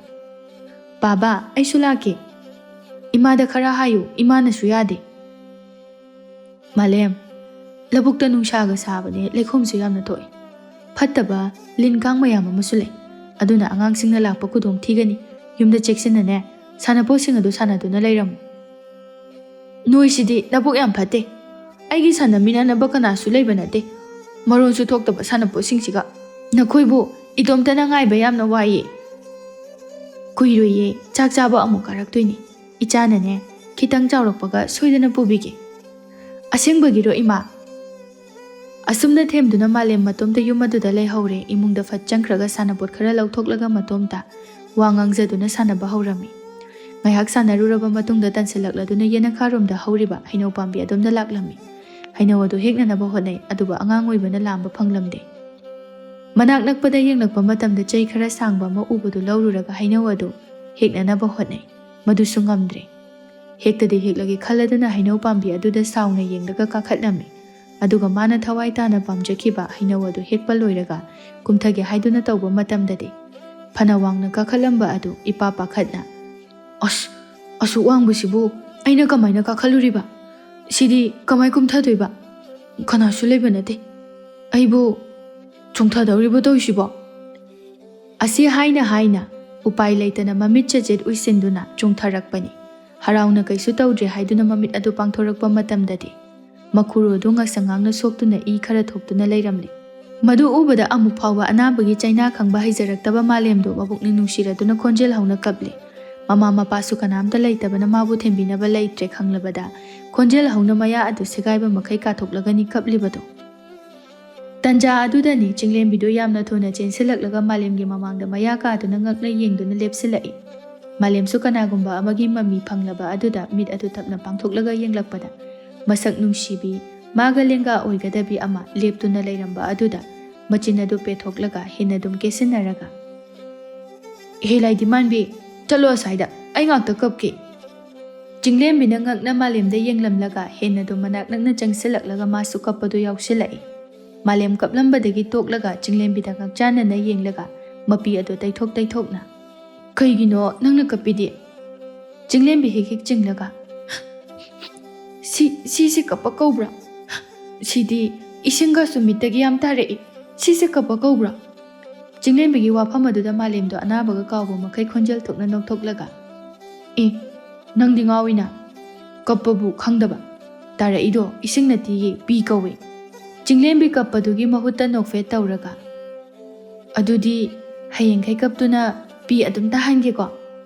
"ꯕꯥꯕꯥ, ꯑꯩꯁꯨ ꯂꯥꯛꯀꯦ꯫ ꯏꯃꯥꯗ ꯈꯔ ꯍꯥꯏꯌꯨ, ꯏꯃꯥꯅꯁꯨ ꯌꯥꯗꯦ꯫" "ꯃꯥꯂꯦꯝ, ꯂꯧꯕꯨꯛꯇ ꯅꯨꯡꯁꯥꯒ ꯁꯥꯕꯅꯦ, ꯂꯩꯈꯣꯝꯁꯨ ꯌꯥꯝꯅ ꯊꯣꯛꯑꯦ꯫ ꯐꯠꯇꯕ ꯂꯤꯟ ꯀꯥꯡ ꯃꯌꯥꯝ ꯑꯃꯁꯨ ꯂꯩ꯫ ꯑꯗꯨꯅ ꯑꯉꯥꯡꯁꯤꯡꯅ ꯂꯥꯛꯄ ꯈꯨꯗꯣꯡ ꯊꯤꯒꯅꯤ꯫ ꯌꯨꯝꯗ ꯆꯦꯛꯁꯤꯟꯅꯅꯦ, ꯁꯥꯟꯅꯄꯣꯠꯁꯤꯡ ꯑꯗꯨ ꯁꯥꯟꯅꯗꯨꯅ ꯂꯩꯔꯝꯃꯨ꯫ "ꯅꯣꯏꯁꯤꯗꯤ ꯅꯕꯨꯛ ꯌꯥꯝ ꯐꯠꯇꯦ꯫ ꯑꯩꯒꯤ ꯁꯥꯟꯅꯃꯤꯟꯅꯅꯕ ꯀꯅꯥꯁꯨ ꯂꯩꯕ ꯅꯠꯇꯦ꯫ ꯃꯔꯣꯟꯁꯨ ꯊꯣꯛꯇꯕ ꯁꯥꯟꯅꯄꯣꯠꯁꯤꯡꯁꯤꯒ꯫ ꯅꯈꯣꯏꯕꯨ ꯏꯇꯣꯝꯇꯅ ꯉꯥꯏꯕ ꯌꯥꯝꯅ ꯋꯥꯏꯌꯦ꯫" "ꯀꯨꯏꯔꯣꯏꯌꯦ, ꯆꯥꯛ ꯆꯥꯕ ꯑꯃꯨꯛ ꯀꯥꯔꯛꯇꯣꯏꯅꯦ꯫ ꯏꯆꯥꯅꯅꯦ, ꯈꯤꯇꯪ ꯆꯥꯎꯔꯛꯄꯒ ꯁꯣꯏꯗꯅ ꯄꯨꯕꯤꯒꯦ꯫" "ꯑꯁꯦꯡꯕꯒꯤꯔꯣ, ꯏꯃꯥ?" ꯑꯁꯨꯝꯅ ꯊꯦꯝꯗꯨꯅ ꯃꯥꯂꯦꯝ ꯃꯇꯣꯝꯇ ꯌꯨꯝ ꯑꯗꯨꯗ ꯂꯩꯍꯧꯔꯦ꯫ ꯏꯃꯨꯡꯗ ꯐꯠ ꯆꯪꯈ꯭ꯔꯒ ꯁꯥꯟꯅꯄꯣꯠ ꯈꯔ ꯂꯧꯊꯣꯛꯂꯒ ꯃꯇꯣꯝꯇ ꯋꯥ ꯉꯥꯡꯖꯗꯨꯅ ꯁꯥꯟꯅꯕ ꯍꯧꯔꯝꯃꯤ꯫ ꯉꯥꯏꯍꯥꯛ ꯁꯥꯟꯅꯔꯨꯔꯕ ꯃꯇꯨꯡꯗ ꯇꯟꯁꯤꯜꯂꯛꯂꯗꯨꯅ ꯌꯦꯅꯈꯥꯔꯣꯝꯗ ꯍꯧꯔꯤꯕ ꯍꯩꯅꯧ ꯄꯥꯝꯕꯤ ꯑꯗꯣꯝꯗ ꯂꯥꯛꯂꯝꯃꯤ꯫ ꯍꯩꯅꯧ ꯑꯗꯨ ꯍꯦꯛꯅꯅꯕ ꯍꯣꯠꯅꯩ, ꯑꯗꯨꯕꯨ ꯑꯉꯥꯡ ꯑꯣꯏꯕꯅ ꯂꯥꯝꯕ ꯐꯪꯂꯝꯗꯦ꯫ ꯃꯅꯥꯛ ꯅꯛꯄꯗ ꯌꯦꯡꯂꯛꯄ ꯃꯇꯝꯗ ꯆꯩ ꯈꯔ ꯁꯥꯡꯕ ꯑꯃ ꯎꯕꯗꯨ ꯂꯧꯔꯨꯔꯒ ꯍꯩꯅꯧ ꯑꯗꯨ ꯍꯦꯛꯅꯅꯕ ꯍꯣꯠꯅꯩ꯫ ꯃꯗꯨꯁꯨ ꯉꯝꯗ꯭ꯔꯦ꯫ ꯍꯦꯛꯇꯗꯤ ꯍꯦꯛꯂꯒꯦ ꯈꯜꯂꯗꯨꯅ ꯍꯩꯅꯧ ꯄꯥꯝꯕꯤ ꯑꯗꯨꯗ ꯁꯥꯎꯅ ꯌꯦꯡꯂꯒ ꯀꯥꯈꯠꯂꯝꯃꯤ꯫ ꯑꯗꯨꯒ ꯃꯥꯅ ꯊꯋꯥꯏ ꯇꯥꯅ ꯄꯥꯝꯖꯈꯤꯕ ꯍꯩꯅꯧ ꯑꯗꯨ ꯍꯦꯛꯄ ꯂꯣꯏꯔꯒ ꯀꯨꯝꯊꯒꯦ ꯍꯥꯏꯗꯨꯅ ꯇꯧꯕ ꯃꯇꯝꯗꯗꯤ, ꯐꯅ ꯋꯥꯡꯅ ꯀꯥꯈꯠꯂꯝꯕ ꯑꯗꯨ ꯏꯄꯥ ꯄꯥꯈꯠꯅ, "ꯑꯁ, ꯑꯁꯨꯛ ꯋꯥꯡꯕꯁꯤꯕꯨ ꯑꯩꯅ ꯀꯃꯥꯏꯅ ꯀꯥꯈꯠꯂꯨꯔꯤꯕ? ꯁꯤꯗꯤ ꯀꯃꯥꯏ ꯀꯨꯝꯊꯗꯣꯏꯕ? ꯀꯅꯥꯁꯨ ꯂꯩꯕ ꯅꯠꯇꯦ꯫ ꯑꯩꯕꯨ ꯆꯣꯡꯊꯗꯧꯔꯤꯕ ꯇꯧꯔꯤꯁꯤꯕꯣ?" ꯑꯁꯤ ꯍꯥꯏꯅ ꯍꯥꯏꯅ ꯎꯄꯥꯏ ꯂꯩꯇꯅ ꯃꯃꯤꯠ ꯆꯦꯠꯆꯦꯠ ꯎꯏꯁꯤꯟꯗꯨꯅ ꯆꯣꯡꯊꯔꯛꯄꯅꯤ꯫ ꯍꯔꯥꯎꯅ ꯀꯩꯁꯨ ꯇꯧꯗ꯭ꯔꯦ ꯍꯥꯏꯗꯨꯅ ꯃꯃꯤꯠ ꯑꯗꯨ ꯄꯥꯡꯊꯣꯔꯛꯄ ꯃꯇꯝꯗꯗꯤ, ꯃꯈꯨꯔꯨ ꯑꯗꯨ ꯉꯥꯡꯁꯪ ꯉꯥꯡꯅ ꯁꯣꯛꯇꯨꯅ ꯏ ꯈꯔ ꯊꯣꯛꯇꯨꯅ ꯂꯩꯔꯝꯂꯤ꯫ ꯃꯗꯨ ꯎꯕꯗ ꯑꯃꯨꯛ ꯐꯥꯎꯕ ꯑꯅꯥꯕꯒꯤ ꯆꯩꯅꯥ ꯈꯪꯕ ꯍꯩꯖꯔꯛꯇꯕ ꯃꯥꯂꯦꯝꯗꯣ ꯃꯕꯨꯛꯅꯤꯡ ꯅꯨꯡꯁꯤꯔꯗꯨꯅ ꯈꯣꯟꯖꯦꯜ ꯍꯧꯅ ꯀꯞꯂꯤ꯫ ꯃꯃꯥ ꯃꯄꯥꯁꯨ ꯀꯅꯥꯝꯇ ꯂꯩꯇꯕꯅ ꯃꯥꯕꯨ ꯊꯦꯝꯕꯤꯅꯕ ꯂꯩꯇ꯭ꯔꯦ ꯈꯪꯂꯕꯗ, ꯈꯣꯟꯖꯦꯜ ꯍꯧꯅ ꯃꯌꯥ ꯑꯗꯨ ꯁꯦꯒꯥꯏꯕ ꯃꯈꯩ ꯀꯥꯊꯣꯛꯂꯒꯅꯤ ꯀꯞꯂꯤꯕꯗꯣ꯫ ꯇꯟꯖꯥ ꯑꯗꯨꯗꯅꯤ ꯆꯤꯡꯂꯦꯝꯕꯤꯗꯨ ꯌꯥꯝꯅ ꯊꯨꯅ ꯆꯦꯟꯁꯤꯜꯂꯛꯂꯒ ꯃꯥꯂꯦꯝꯒꯤ ꯃꯃꯥꯡꯗ ꯃꯌꯥ ꯀꯥꯗꯨꯅ ꯉꯛꯅ ꯌꯦꯡꯗꯨꯅ ꯂꯦꯞꯁꯤꯜꯂꯛꯏ꯫ ꯃꯥꯂꯦꯝꯁꯨ ꯀꯅꯥꯒꯨꯝꯕ ꯑꯃꯒꯤ ꯃꯃꯤ ꯐꯪꯂꯕ ꯑꯗꯨꯗ ꯃꯤꯠ ꯑꯗꯨ ꯇꯞꯅ ꯄꯥꯡꯊꯣꯛꯂꯒ ꯌꯦꯡꯂꯛꯄꯗ, ꯃꯁꯛ ꯅꯨꯡꯁꯤꯕꯤ, ꯃꯥꯒ ꯂꯦꯡꯒꯥ ꯑꯣꯏꯒꯗꯕꯤ ꯑꯃ ꯂꯦꯞꯇꯨꯅ ꯂꯩꯔꯝꯕ ꯑꯗꯨꯗ ꯃꯆꯤꯟ ꯑꯗꯨ ꯄꯦꯊꯣꯛꯂꯒ ꯍꯦꯟꯅ ꯑꯗꯨꯝ ꯀꯦꯁꯤꯟꯅꯔꯒ, "ꯍꯦ ꯂꯥꯏꯗꯤꯃꯥꯟꯕꯤ, ꯆꯠꯂꯣ ꯑꯁ꯭ꯋꯥꯏꯗ, ꯑꯩ ꯉꯥꯛꯇ ꯀꯞꯀꯦ꯫" ꯆꯤꯡꯂꯦꯝꯕꯤꯅ ꯉꯛꯅ ꯃꯥꯂꯦꯝꯗ ꯌꯦꯡꯂꯝꯂꯒ ꯍꯦꯟꯅ ꯑꯗꯨꯝ ꯃꯅꯥꯛ ꯅꯛꯅ ꯆꯪꯁꯤꯜꯂꯛꯂꯒ ꯃꯥꯁꯨ ꯀꯞꯄꯗꯨ ꯌꯥꯎꯁꯤꯜꯂꯛꯏ꯫ ꯃꯥꯂꯦꯝ ꯀꯞꯂꯝꯕꯗꯒꯤ ꯇꯣꯛꯂꯒ ꯆꯤꯡꯂꯦꯝꯕꯤꯗ ꯉꯛꯆꯥꯟꯅꯅ ꯌꯦꯡꯂꯒ ꯃꯄꯤ ꯑꯗꯨ ꯇꯩꯊꯣꯛ ꯇꯩꯊꯣꯛꯅ, "ꯀꯩꯒꯤꯅꯣ ꯅꯪꯅ ꯀꯞꯄꯤꯗꯤ?" ꯆꯤꯡꯂꯦꯝꯕꯤ ꯍꯤꯛ ꯍꯤꯛ ꯆꯤꯡꯂꯒ, "ꯁꯤ, ꯁꯤꯁꯦ ꯀꯞꯄ ꯀꯧꯕ꯭ꯔꯥ? ꯁꯤꯗꯤ ꯏꯁꯤꯡꯒꯁꯨ ꯃꯤꯠꯇꯒꯤ ꯌꯥꯝ ꯇꯥꯔꯛꯏ꯫ "ꯁꯤꯁꯦ ꯀꯞꯄ ꯀꯧꯕ꯭ꯔꯣ?" ꯆꯤꯡꯂꯦꯝꯕꯤꯒꯤ ꯋꯥꯐꯝ ꯑꯗꯨꯗ ꯃꯥꯂꯦꯝꯗꯣ ꯑꯅꯥꯕꯒ ꯀꯥꯎꯕ ꯃꯈꯩ ꯈꯣꯟꯖꯦꯜ ꯊꯣꯛꯅ ꯅꯣꯛꯊꯣꯛꯂꯒ, "ꯑꯦ, ꯅꯪꯗꯤ ꯉꯥꯎꯏꯅ, ꯀꯞꯄꯕꯨ ꯈꯪꯗꯕ? ꯇꯥꯔꯛꯏꯗꯣ ꯏꯁꯤꯡ ꯅꯠꯇꯤꯌꯦ, ꯄꯤ ꯀꯧꯏ꯫ ꯆꯤꯡꯂꯦꯝꯕꯤ ꯀꯞꯄꯗꯨꯒꯤ ꯃꯍꯨꯠꯇ ꯅꯣꯛꯐꯦꯠ ꯇꯧꯔꯒ, ꯑꯗꯨꯗꯤ ꯍꯌꯦꯡꯈꯩ ꯀꯞꯇꯨꯅ ꯄꯤ ꯑꯗꯨꯝ ꯇꯥꯍꯟꯒꯦꯀꯣ꯫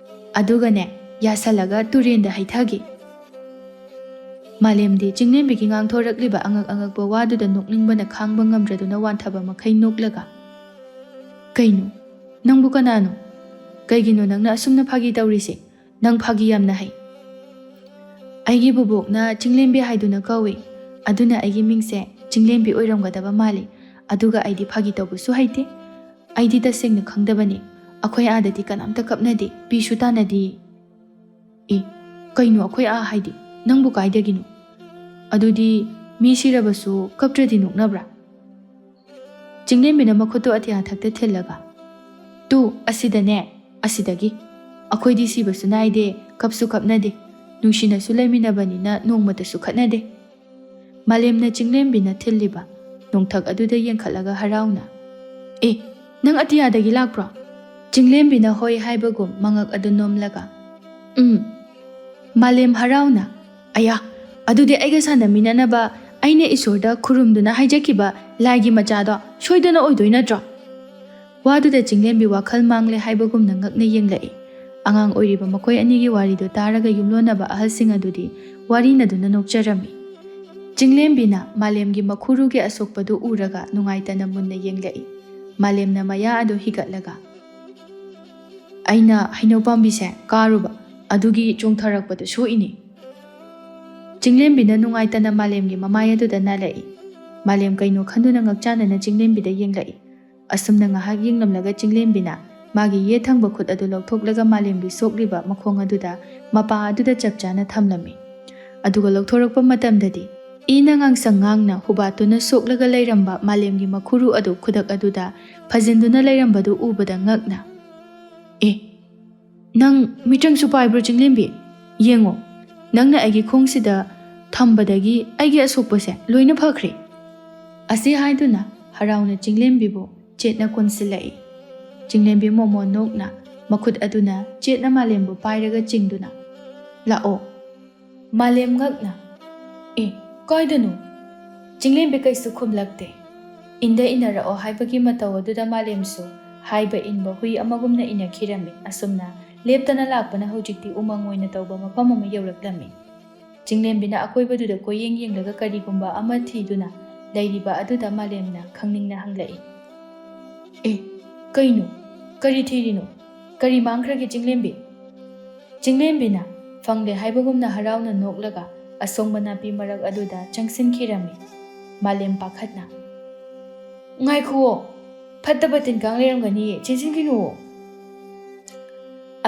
ꯑꯗꯨꯒꯅꯦ, ꯌꯥꯁꯜꯂꯒ ꯇꯨꯔꯦꯟꯗ ꯍꯩꯊꯒꯦ꯫" ꯃꯥꯂꯦꯝꯗꯤ ꯆꯤꯡꯂꯦꯝꯕꯤꯒꯤ ꯉꯥꯡꯊꯣꯔꯛꯂꯤꯕ ꯑꯉꯛ ꯑꯉꯛꯄ ꯋꯥꯗꯨꯗ ꯅꯣꯛꯅꯤꯡꯕꯅ ꯈꯥꯡꯕ ꯉꯝꯗ꯭ꯔꯗꯨꯅ ꯋꯥꯟꯊꯕ ꯃꯈꯩ ꯅꯣꯛꯂꯒ, "ꯀꯩꯅꯣ? ꯅꯪꯕꯨ ꯀꯅꯥꯅꯣ? ꯀꯩꯒꯤꯅꯣ ꯅꯪꯅ ꯑꯁꯨꯝꯅ ꯐꯥꯒꯤ ꯇꯧꯔꯤꯁꯦ? ꯅꯪ ꯐꯥꯒꯤ ꯌꯥꯝꯅ ꯍꯩ꯫" "ꯑꯩꯒꯤ ꯕꯣꯕꯣꯛꯅ ꯆꯤꯡꯂꯦꯝꯕꯤ ꯍꯥꯏꯗꯨꯅ ꯀꯧꯏ, ꯑꯗꯨꯅ ꯑꯩꯒꯤ ꯃꯤꯡꯁꯦ ꯆꯤꯡꯂꯦꯝꯕꯤ ꯑꯣꯏꯔꯝꯒꯗꯕ ꯃꯥꯜꯂꯤ꯫ ꯑꯗꯨꯒ ꯑꯩꯗꯤ ꯐꯥꯒꯤ ꯇꯧꯕꯁꯨ ꯍꯩꯇꯦ꯫ ꯑꯩꯗꯤ ꯇꯁꯦꯡꯅ ꯈꯪꯗꯕꯅꯤ꯫ ꯑꯩꯈꯣꯏ ꯑꯥꯗꯗꯤ ꯀꯅꯥꯝꯇ ꯀꯞꯅꯗꯦ, ꯄꯤꯁꯨ ꯇꯥꯅꯗꯦ꯫" "ꯑꯦ, ꯀꯩꯅꯣ ꯑꯩꯈꯣꯏ ꯑꯥ ꯍꯥꯏꯗꯤ? ꯅꯪꯕꯨ ꯀꯥꯏꯗꯒꯤꯅꯣ? ꯑꯗꯨꯗꯤ ꯃꯤ ꯁꯤꯔꯕꯁꯨ ꯀꯞꯇ꯭ꯔꯗꯤ ꯅꯣꯛꯅꯕ꯭ꯔꯥ?" ꯆꯤꯡꯂꯦꯝꯕꯤꯅ ꯃꯈꯨꯠꯇꯨ ꯑꯇꯤꯌꯥ ꯊꯛꯇ ꯊꯤꯜꯂꯒ, "ꯇꯨ, ꯑꯁꯤꯗꯅꯦ, ꯑꯁꯤꯗꯒꯤ꯫ ꯑꯩꯈꯣꯏꯗꯤ ꯁꯤꯕꯁꯨ ꯅꯥꯏꯗꯦ, ꯀꯞꯁꯨ ꯀꯞꯅꯗꯦ꯫ ꯅꯨꯡꯁꯤꯅꯁꯨ ꯂꯩꯃꯤꯟꯅꯕꯅꯤꯅ ꯅꯣꯡꯃꯇꯁꯨ ꯈꯠꯅꯗꯦ꯫" ꯃꯥꯂꯦꯝꯅ ꯆꯤꯡꯂꯦꯝꯕꯤꯅ ꯊꯤꯜꯂꯤꯕ ꯅꯣꯡꯊꯛ ꯑꯗꯨꯗ ꯌꯦꯡꯈꯠꯂꯒ ꯍꯔꯥꯎꯅ, "ꯑꯦ, ꯅꯪ ꯑꯇꯤꯌꯥꯗꯒꯤ ꯂꯥꯛꯄ꯭ꯔꯣ?" ꯆꯤꯡꯂꯦꯝꯕꯤꯅ ꯍꯣꯏ ꯍꯥꯏꯕꯒꯨꯝ ꯃꯉꯛ ꯑꯗꯨ ꯅꯣꯝꯂꯒ, "ꯎꯝ꯫" ꯃꯥꯂꯦꯝ ꯍꯔꯥꯎꯅ, "ꯑꯌꯥ, ꯑꯗꯨꯗꯤ ꯑꯩꯒ ꯁꯥꯟꯅꯃꯤꯟꯅꯅꯕ ꯑꯩꯅ ꯏꯁꯣꯔꯗ ꯈꯨꯔꯨꯝꯗꯨꯅ ꯍꯥꯏꯖꯈꯤꯕ ꯂꯥꯏꯒꯤ ꯃꯆꯥꯗꯣ ꯁꯣꯏꯗꯅ ꯑꯣꯏꯗꯣꯏ ꯅꯠꯇ꯭ꯔꯣ?" ꯋꯥꯗꯨꯗ ꯆꯤꯡꯂꯦꯝꯕꯤ ꯋꯥꯈꯜ ꯃꯥꯡꯂꯦ ꯍꯥꯏꯕꯒꯨꯝꯅ ꯉꯛꯅ ꯌꯦꯡꯂꯛꯏ꯫ ꯑꯉꯥꯡ ꯑꯣꯏꯔꯤꯕ ꯃꯈꯣꯏ ꯑꯅꯤꯒꯤ ꯋꯥꯔꯤꯗꯨ ꯇꯥꯔꯒ ꯌꯨꯝꯂꯣꯟꯅꯕ ꯑꯍꯜꯁꯤꯡ ꯑꯗꯨꯗꯤ ꯋꯥꯔꯤꯅꯗꯨꯅ ꯅꯣꯛꯆꯔꯝꯃꯤ꯫ ꯆꯤꯡꯂꯦꯝꯕꯤꯅ ꯃꯥꯂꯦꯝꯒꯤ ꯃꯈꯨꯔꯨꯒꯤ ꯑꯁꯣꯛꯄꯗꯨ ꯎꯔꯒ ꯅꯨꯡꯉꯥꯏꯇꯅ ꯃꯨꯟꯅ ꯌꯦꯡꯂꯛꯏ꯫ ꯃꯥꯂꯦꯝꯅ ꯃꯌꯥ ꯑꯗꯨ ꯍꯤꯒꯠꯂꯒ, "ꯑꯩꯅ ꯍꯩꯅꯧ ꯄꯥꯝꯕꯤꯁꯦ ꯀꯥꯔꯨꯕ ꯑꯗꯨꯒꯤ ꯆꯣꯡꯊꯔꯛꯄꯗ ꯁꯣꯛꯏꯅꯤ꯫" ꯆꯤꯡꯂꯦꯝꯕꯤꯅ ꯅꯨꯡꯉꯥꯏꯇꯅ ꯃꯥꯂꯦꯝꯒꯤ ꯃꯃꯥꯏ ꯑꯗꯨꯗ ꯅꯥꯜꯂꯛꯏ꯫ ꯃꯥꯂꯦꯝ ꯀꯩꯅꯣ ꯈꯟꯗꯨꯅ ꯉꯛꯆꯥꯟꯅꯅ ꯆꯤꯡꯂꯦꯝꯕꯤꯗ ꯌꯦꯡꯂꯛꯏ꯫ ꯑꯁꯨꯝꯅ ꯉꯥꯏꯍꯥꯛ ꯌꯦꯡꯂꯝꯂꯒ ꯆꯤꯡꯂꯦꯝꯕꯤꯅ ꯃꯥꯒꯤ ꯌꯦꯠ ꯊꯪꯕ ꯈꯨꯠ ꯑꯗꯨ ꯂꯧꯊꯣꯛꯂꯒ ꯃꯥꯂꯦꯝꯒꯤ ꯁꯣꯛꯂꯤꯕ ꯃꯈꯣꯡ ꯑꯗꯨꯗ ꯃꯄꯥ ꯑꯗꯨꯗ ꯆꯞ ꯆꯥꯅ ꯊꯝꯂꯝꯃꯤ꯫ ꯑꯗꯨꯒ ꯂꯧꯊꯣꯔꯛꯄ ꯃꯇꯝꯗꯗꯤ ꯏꯅ ꯉꯥꯡꯁꯪ ꯉꯥꯡꯅ ꯍꯨꯕꯥꯠꯇꯨꯅ ꯁꯣꯛꯂꯒ ꯂꯩꯔꯝꯕ ꯃꯥꯂꯦꯝꯒꯤ ꯃꯈꯨꯔꯨ ꯑꯗꯨ ꯈꯨꯗꯛ ꯑꯗꯨꯗ ꯐꯖꯤꯟꯗꯨꯅ ꯂꯩꯔꯝꯕꯗꯨ ꯎꯕꯗ ꯉꯛꯅ, "ꯑꯦ, ꯅꯪ ꯃꯤꯇ꯭ꯔꯪꯁꯨ ꯄꯥꯏꯕ꯭ꯔꯣ ꯆꯤꯡꯂꯦꯝꯕꯤ? ꯌꯦꯡꯉꯣ, ꯅꯪꯅ ꯑꯩꯒꯤ ꯈꯣꯡꯁꯤꯗ ꯊꯝꯕꯗꯒꯤ ꯑꯩꯒꯤ ꯑꯁꯣꯛꯄꯁꯦ ꯂꯣꯏꯅ ꯐꯈ꯭ꯔꯦ꯫" ꯑꯁꯤ ꯍꯥꯏꯗꯨꯅ ꯍꯔꯥꯎꯅ ꯆꯤꯡꯂꯦꯝꯕꯤꯕꯨ ꯆꯦꯠꯅ ꯀꯣꯟꯁꯤꯜꯂꯛꯏ꯫ ꯆꯤꯡꯂꯦꯝꯕꯤ ꯃꯣꯃꯣꯟ ꯅꯣꯛꯅ ꯃꯈꯨꯠ ꯑꯗꯨꯅ ꯆꯦꯠꯅ ꯃꯥꯂꯦꯝꯕꯨ ꯄꯥꯏꯔꯒ ꯆꯤꯡꯗꯨꯅ, "ꯂꯥꯛꯑꯣ꯫" ꯃꯥꯂꯦꯝ ꯉꯛꯅ, "ꯑꯦ, ꯀꯥꯏꯗꯅꯣ?" ꯆꯤꯡꯂꯦꯝꯕꯤ ꯀꯩꯁꯨ ꯈꯨꯝꯂꯛꯇꯦ꯫ ꯏꯟꯗ ꯏꯟꯅꯔꯛꯑꯣ ꯍꯥꯏꯕꯒꯤ ꯃꯇꯧ ꯑꯗꯨꯗ ꯃꯥꯂꯦꯝꯁꯨ ꯍꯥꯏꯕ ꯏꯟꯕ ꯍꯨꯏ ꯑꯃꯒꯨꯝꯅ ꯏꯟꯅꯈꯤꯔꯝꯃꯤ꯫ ꯑꯁꯨꯝꯅ ꯂꯦꯞꯇꯅ ꯂꯥꯛꯄꯅ ꯍꯧꯖꯤꯛꯇꯤ ꯎꯃꯪ ꯑꯣꯏꯅ ꯇꯧꯕ ꯃꯐꯝ ꯑꯃ ꯌꯧꯔꯛꯂꯝꯃꯤ꯫ ꯆꯤꯡꯂꯦꯝꯕꯤꯅ ꯑꯀꯣꯏꯕꯗꯨꯗ ꯀꯣꯏꯌꯦꯡ ꯌꯦꯡꯂꯒ ꯀꯔꯤꯒꯨꯝꯕ ꯑꯃ ꯊꯤꯗꯨꯅ ꯂꯩꯔꯤꯕ ꯑꯗꯨꯗ ꯃꯥꯂꯦꯝꯅ ꯈꯪꯅꯤꯡꯅ ꯍꯪꯂꯛꯏ, "ꯑꯦ, ꯀꯩꯅꯣ? ꯀꯔꯤ ꯊꯤꯔꯤꯅꯣ? ꯀꯔꯤ ꯃꯥꯡꯈ꯭ꯔꯒꯦ, ꯆꯤꯡꯂꯦꯝꯕꯤ?" ꯆꯤꯡꯂꯦꯝꯕꯤꯅ ꯐꯪꯂꯦ ꯍꯥꯏꯕꯒꯨꯝꯅ ꯍꯔꯥꯎꯅ ꯅꯣꯛꯂꯒ ꯑꯁꯣꯡꯕ ꯅꯥꯄꯤ ꯃꯔꯛ ꯑꯗꯨꯗ ꯆꯪꯁꯤꯟꯈꯤꯔꯝꯃꯤ꯫ ꯃꯥꯂꯦꯝ ꯄꯥꯈꯠꯅ, "ꯉꯥꯏꯈꯨꯑꯣ, ꯐꯠꯇꯕ ꯇꯤꯟ ꯀꯥꯡ ꯂꯩꯔꯝꯒꯅꯤꯌꯦ, ꯆꯦꯟꯁꯤꯟꯈꯤꯅꯨꯑꯣ꯫"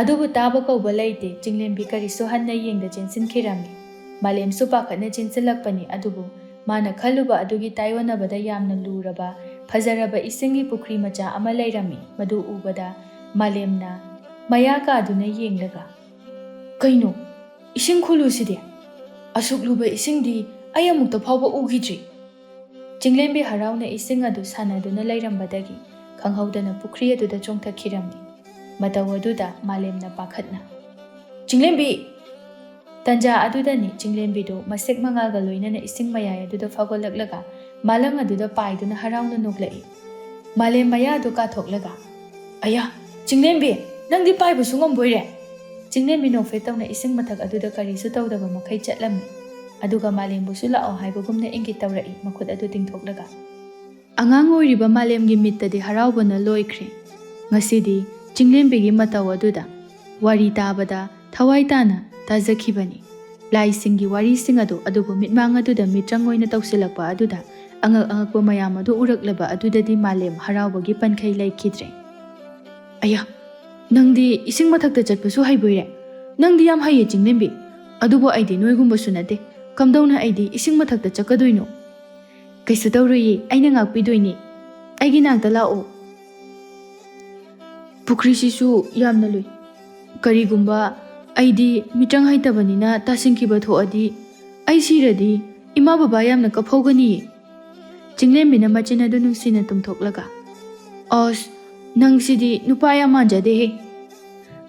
ꯑꯗꯨꯕꯨ ꯇꯥꯕ ꯀꯧꯕ ꯂꯩꯇꯦ, ꯆꯤꯡꯂꯦꯝꯕꯤ ꯀꯔꯤꯁꯨ ꯍꯟꯅ ꯌꯦꯡꯗ ꯆꯦꯟꯁꯤꯟꯈꯤꯔꯝꯃꯤ꯫ ꯃꯥꯂꯦꯝꯁꯨ ꯄꯥꯈꯠꯅ ꯆꯦꯟꯁꯤꯜꯂꯛꯄꯅꯤ, ꯑꯗꯨꯕꯨ ꯃꯥꯅ ꯈꯜꯂꯨꯕ ꯑꯗꯨꯒꯤ ꯇꯥꯏꯑꯣꯟꯅꯕꯗ ꯌꯥꯝꯅ ꯂꯨꯔꯕ, ꯐꯖꯔꯕ ꯏꯁꯤꯡꯒꯤ ꯄꯨꯈ꯭ꯔꯤ ꯃꯆꯥ ꯑꯃ ꯂꯩꯔꯝꯃꯤ꯫ ꯃꯗꯨ ꯎꯕꯗ ꯃꯥꯂꯦꯝꯅ ꯃꯌꯥ ꯀꯥꯗꯨꯅ ꯌꯦꯡꯂꯒ, "ꯀꯩꯅꯣ? ꯏꯁꯤꯡ ꯈꯨꯂꯨꯁꯤꯗꯤ? ꯑꯁꯨꯛ ꯂꯨꯕ ꯏꯁꯤꯡꯗꯤ ꯑꯩ ꯑꯃꯨꯛꯇ ꯐꯥꯎꯕ ꯎꯈꯤꯗ꯭ꯔꯤ꯫" ꯆꯤꯡꯂꯦꯝꯕꯤ ꯍꯔꯥꯎꯅ ꯏꯁꯤꯡ ꯑꯗꯨ ꯁꯥꯟꯅꯗꯨꯅ ꯂꯩꯔꯝꯕꯗꯒꯤ ꯈꯪꯍꯧꯗꯅ ꯄꯨꯈ꯭ꯔꯤ ꯑꯗꯨꯗ ꯆꯣꯡꯊꯈꯤꯔꯝꯃꯤ꯫ ꯃꯇꯧ ꯑꯗꯨꯗ ꯃꯥꯂꯦꯝꯅ ꯄꯥꯈꯠꯅ, "ꯆꯤꯡꯂꯦꯝꯕꯤ!" ꯇꯟꯖꯥ ꯑꯗꯨꯗꯅꯤ ꯆꯤꯡꯂꯦꯝꯕꯤꯗꯨ ꯃꯁꯦꯛ ꯃꯉꯥꯜꯒ ꯂꯣꯏꯅꯅ ꯏꯁꯤꯡ ꯃꯌꯥꯏ ꯑꯗꯨꯗ ꯐꯥꯎꯒꯠꯂꯛꯂꯒ ꯃꯥꯂꯪ ꯑꯗꯨꯗ ꯄꯥꯏꯗꯨꯅ ꯍꯔꯥꯎꯅ ꯅꯣꯛꯂꯛꯏ꯫ ꯃꯥꯂꯦꯝ ꯃꯌꯥꯗꯨ ꯀꯥꯊꯣꯛꯂꯒ, "ꯑꯌꯥ, ꯆꯤꯡꯂꯦꯝꯕꯤ, ꯅꯪꯗꯤ ꯄꯥꯏꯕꯁꯨ ꯉꯝꯕꯣꯏꯔꯦ!" ꯆꯤꯡꯂꯦꯝꯕꯤ ꯅꯣꯛꯐꯦꯠ ꯇꯧꯅ ꯏꯁꯤꯡ ꯃꯊꯛ ꯑꯗꯨꯗ ꯀꯔꯤꯁꯨ ꯇꯧꯗꯕ ꯃꯈꯩ ꯆꯠꯂꯝꯃꯤ꯫ ꯑꯗꯨꯒ ꯃꯥꯂꯦꯝꯕꯨꯁꯨ ꯂꯥꯛꯑꯣ ꯍꯥꯏꯕꯒꯨꯝꯅ ꯏꯪꯒꯤꯠ ꯇꯧꯔꯛꯏ ꯃꯈꯨꯠ ꯑꯗꯨ ꯇꯤꯡꯊꯣꯛꯂꯒ꯫ ꯑꯉꯥꯡ ꯑꯣꯏꯔꯤꯕ ꯃꯥꯂꯦꯝꯒꯤ ꯃꯤꯠꯇꯗꯤ ꯍꯔꯥꯎꯕꯅ ꯂꯣꯏꯈ꯭ꯔꯦ꯫ ꯉꯁꯤꯗꯤ ꯆꯤꯡꯂꯦꯝꯕꯤꯒꯤ ꯃꯇꯧ ꯑꯗꯨꯗ ꯋꯥꯔꯤ ꯇꯥꯕꯗ ꯊꯋꯥꯏ ꯇꯥꯅ ꯇꯥꯖꯈꯤꯕꯅꯤ꯫ ꯂꯥꯏꯁꯤꯡꯒꯤ ꯋꯥꯔꯤꯁꯤꯡ ꯑꯗꯨ, ꯑꯗꯨꯕꯨ ꯃꯤꯠꯃꯥꯡ ꯑꯗꯨꯗ ꯃꯤꯇ꯭ꯔꯪ ꯑꯣꯏꯅ ꯇꯧꯁꯤꯜꯂꯛꯄ ꯑꯗꯨꯗ ꯑꯉꯛ ꯑꯉꯛꯄ ꯃꯌꯥꯝ ꯑꯗꯨ ꯎꯔꯛꯂꯕ ꯑꯗꯨꯗꯗꯤ ꯃꯥꯂꯦꯝ ꯍꯔꯥꯎꯕꯒꯤ ꯄꯟꯈꯩ ꯂꯩꯈꯤꯗ꯭ꯔꯦ꯫ "ꯑꯌꯥ, ꯅꯪꯗꯤ ꯏꯁꯤꯡ ꯃꯊꯛꯇ ꯆꯠꯄꯁꯨ ꯍꯩꯕꯣꯏꯔꯦ? ꯅꯪꯗꯤ ꯌꯥꯝ ꯍꯩꯌꯦ, ꯆꯤꯡꯂꯦꯝꯕꯤ꯫ ꯑꯗꯨꯕꯨ ꯑꯩꯗꯤ ꯅꯣꯏꯒꯨꯝꯕꯁꯨ ꯅꯠꯇꯦ꯫ ꯀꯝꯗꯧꯅ ꯑꯩꯗꯤ ꯏꯁꯤꯡ ꯃꯊꯛꯇ ꯆꯠꯀꯗꯣꯏꯅꯣ?" "ꯀꯩꯁꯨ ꯇꯧꯔꯣꯏꯌꯦ, ꯑꯩꯅ ꯉꯥꯛꯄꯤꯗꯣꯏꯅꯦ꯫ ꯑꯩꯒꯤ ꯅꯥꯛꯇ ꯂꯥꯛꯑꯣ꯫" "ꯄꯨꯈ꯭ꯔꯤꯁꯤꯁꯨ ꯌꯥꯝꯅ ꯂꯨꯏ꯫ ꯀꯔꯤꯒꯨꯝꯕ ꯑꯩꯗꯤ ꯃꯤꯇ꯭ꯔꯪ ꯍꯩꯇꯕꯅꯤꯅ ꯇꯥꯁꯤꯟꯈꯤꯕ ꯊꯣꯛꯑꯗꯤ, ꯑꯩ ꯁꯤꯔꯗꯤ ꯏꯃꯥ ꯕꯕꯥ ꯌꯥꯝꯅ ꯀꯞꯍꯧꯒꯅꯤꯌꯦ꯫" ꯆꯤꯡꯂꯦꯝꯕꯤꯅ ꯃꯆꯤꯟ ꯑꯗꯨ ꯅꯨꯡꯁꯤꯅ ꯇꯨꯝꯊꯣꯛꯂꯒ, "ꯑꯁ, ꯅꯪꯁꯤꯗꯤ ꯅꯨꯄꯥ ꯌꯥꯝ ꯃꯥꯟꯖꯗꯦꯍꯦ!"